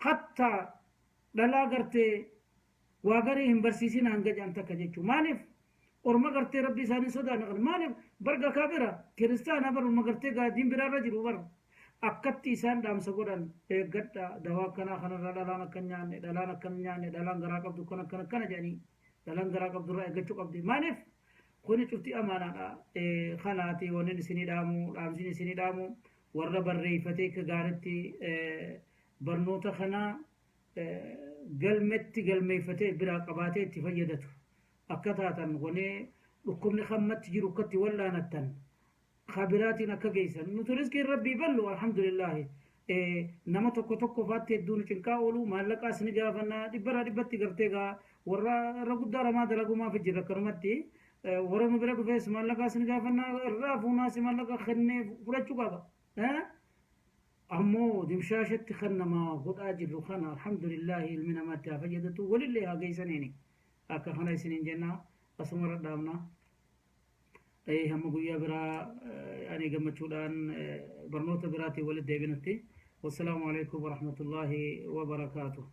Hattaa dhalaa gartee waa garii hin barsiisin hanga jedhan takka jechuudha. Maaliif orma gartee rabbi isaanii sodaanne kana maaliif barga kaafira kiristaana bar orma gartee gaadiin biraarra jiru bar akkatti isaan dhaamsa godhan eeggadha dawaa akkanaa kanarraa dhalaan akka hin nyaanne, dhalaan akka hin nyaanne, dhalaan garaa qabdu akkana akkana akkana jedhanii dhalaan garaa qabdurraa eeggachuu qabdi. Maaliif kuni cufti amaanaadha. Kanaati wanni isinii dhaamu, dhaamsin isinii dhaamu warra barreeffatee akka gaaritti barnoota kana galmetti galmeeffatee biraa qabaatee itti fayyadatu akka taatan, wanni dhukkubni hammatti jiru akkatti wal'aanattan kabiraatiin akka geessan. Nuti riskiin rabbii ballu, alhamdulillahi. Nama tokko tokko faatti hedduu nu cinqaa oolu, maallaqaas ni gaafannaa dhibbarraa dhibbatti gartee gaa warra irra guddaa ramaa dalagumaaf jira. Akkanumatti warra nu bira dhufees maallaqaas ni gaafannaa, irraa fuunaas maallaqa kennee fudhachuu qaba. Ammoo dimshaashatti kan nama godhaa jirru kana, alhamdulillahi, ilmi namaatti haa fayyadatu, walillee haa geessaniini akka kana isiniin jenna. Asuma irra dhaabna. Hamma guyyaa biraa ani gammachuudhaan barnoota biraatiin walitti deebinutti, wassalaamu alaikum warahmatullaahi wabarakaatuh.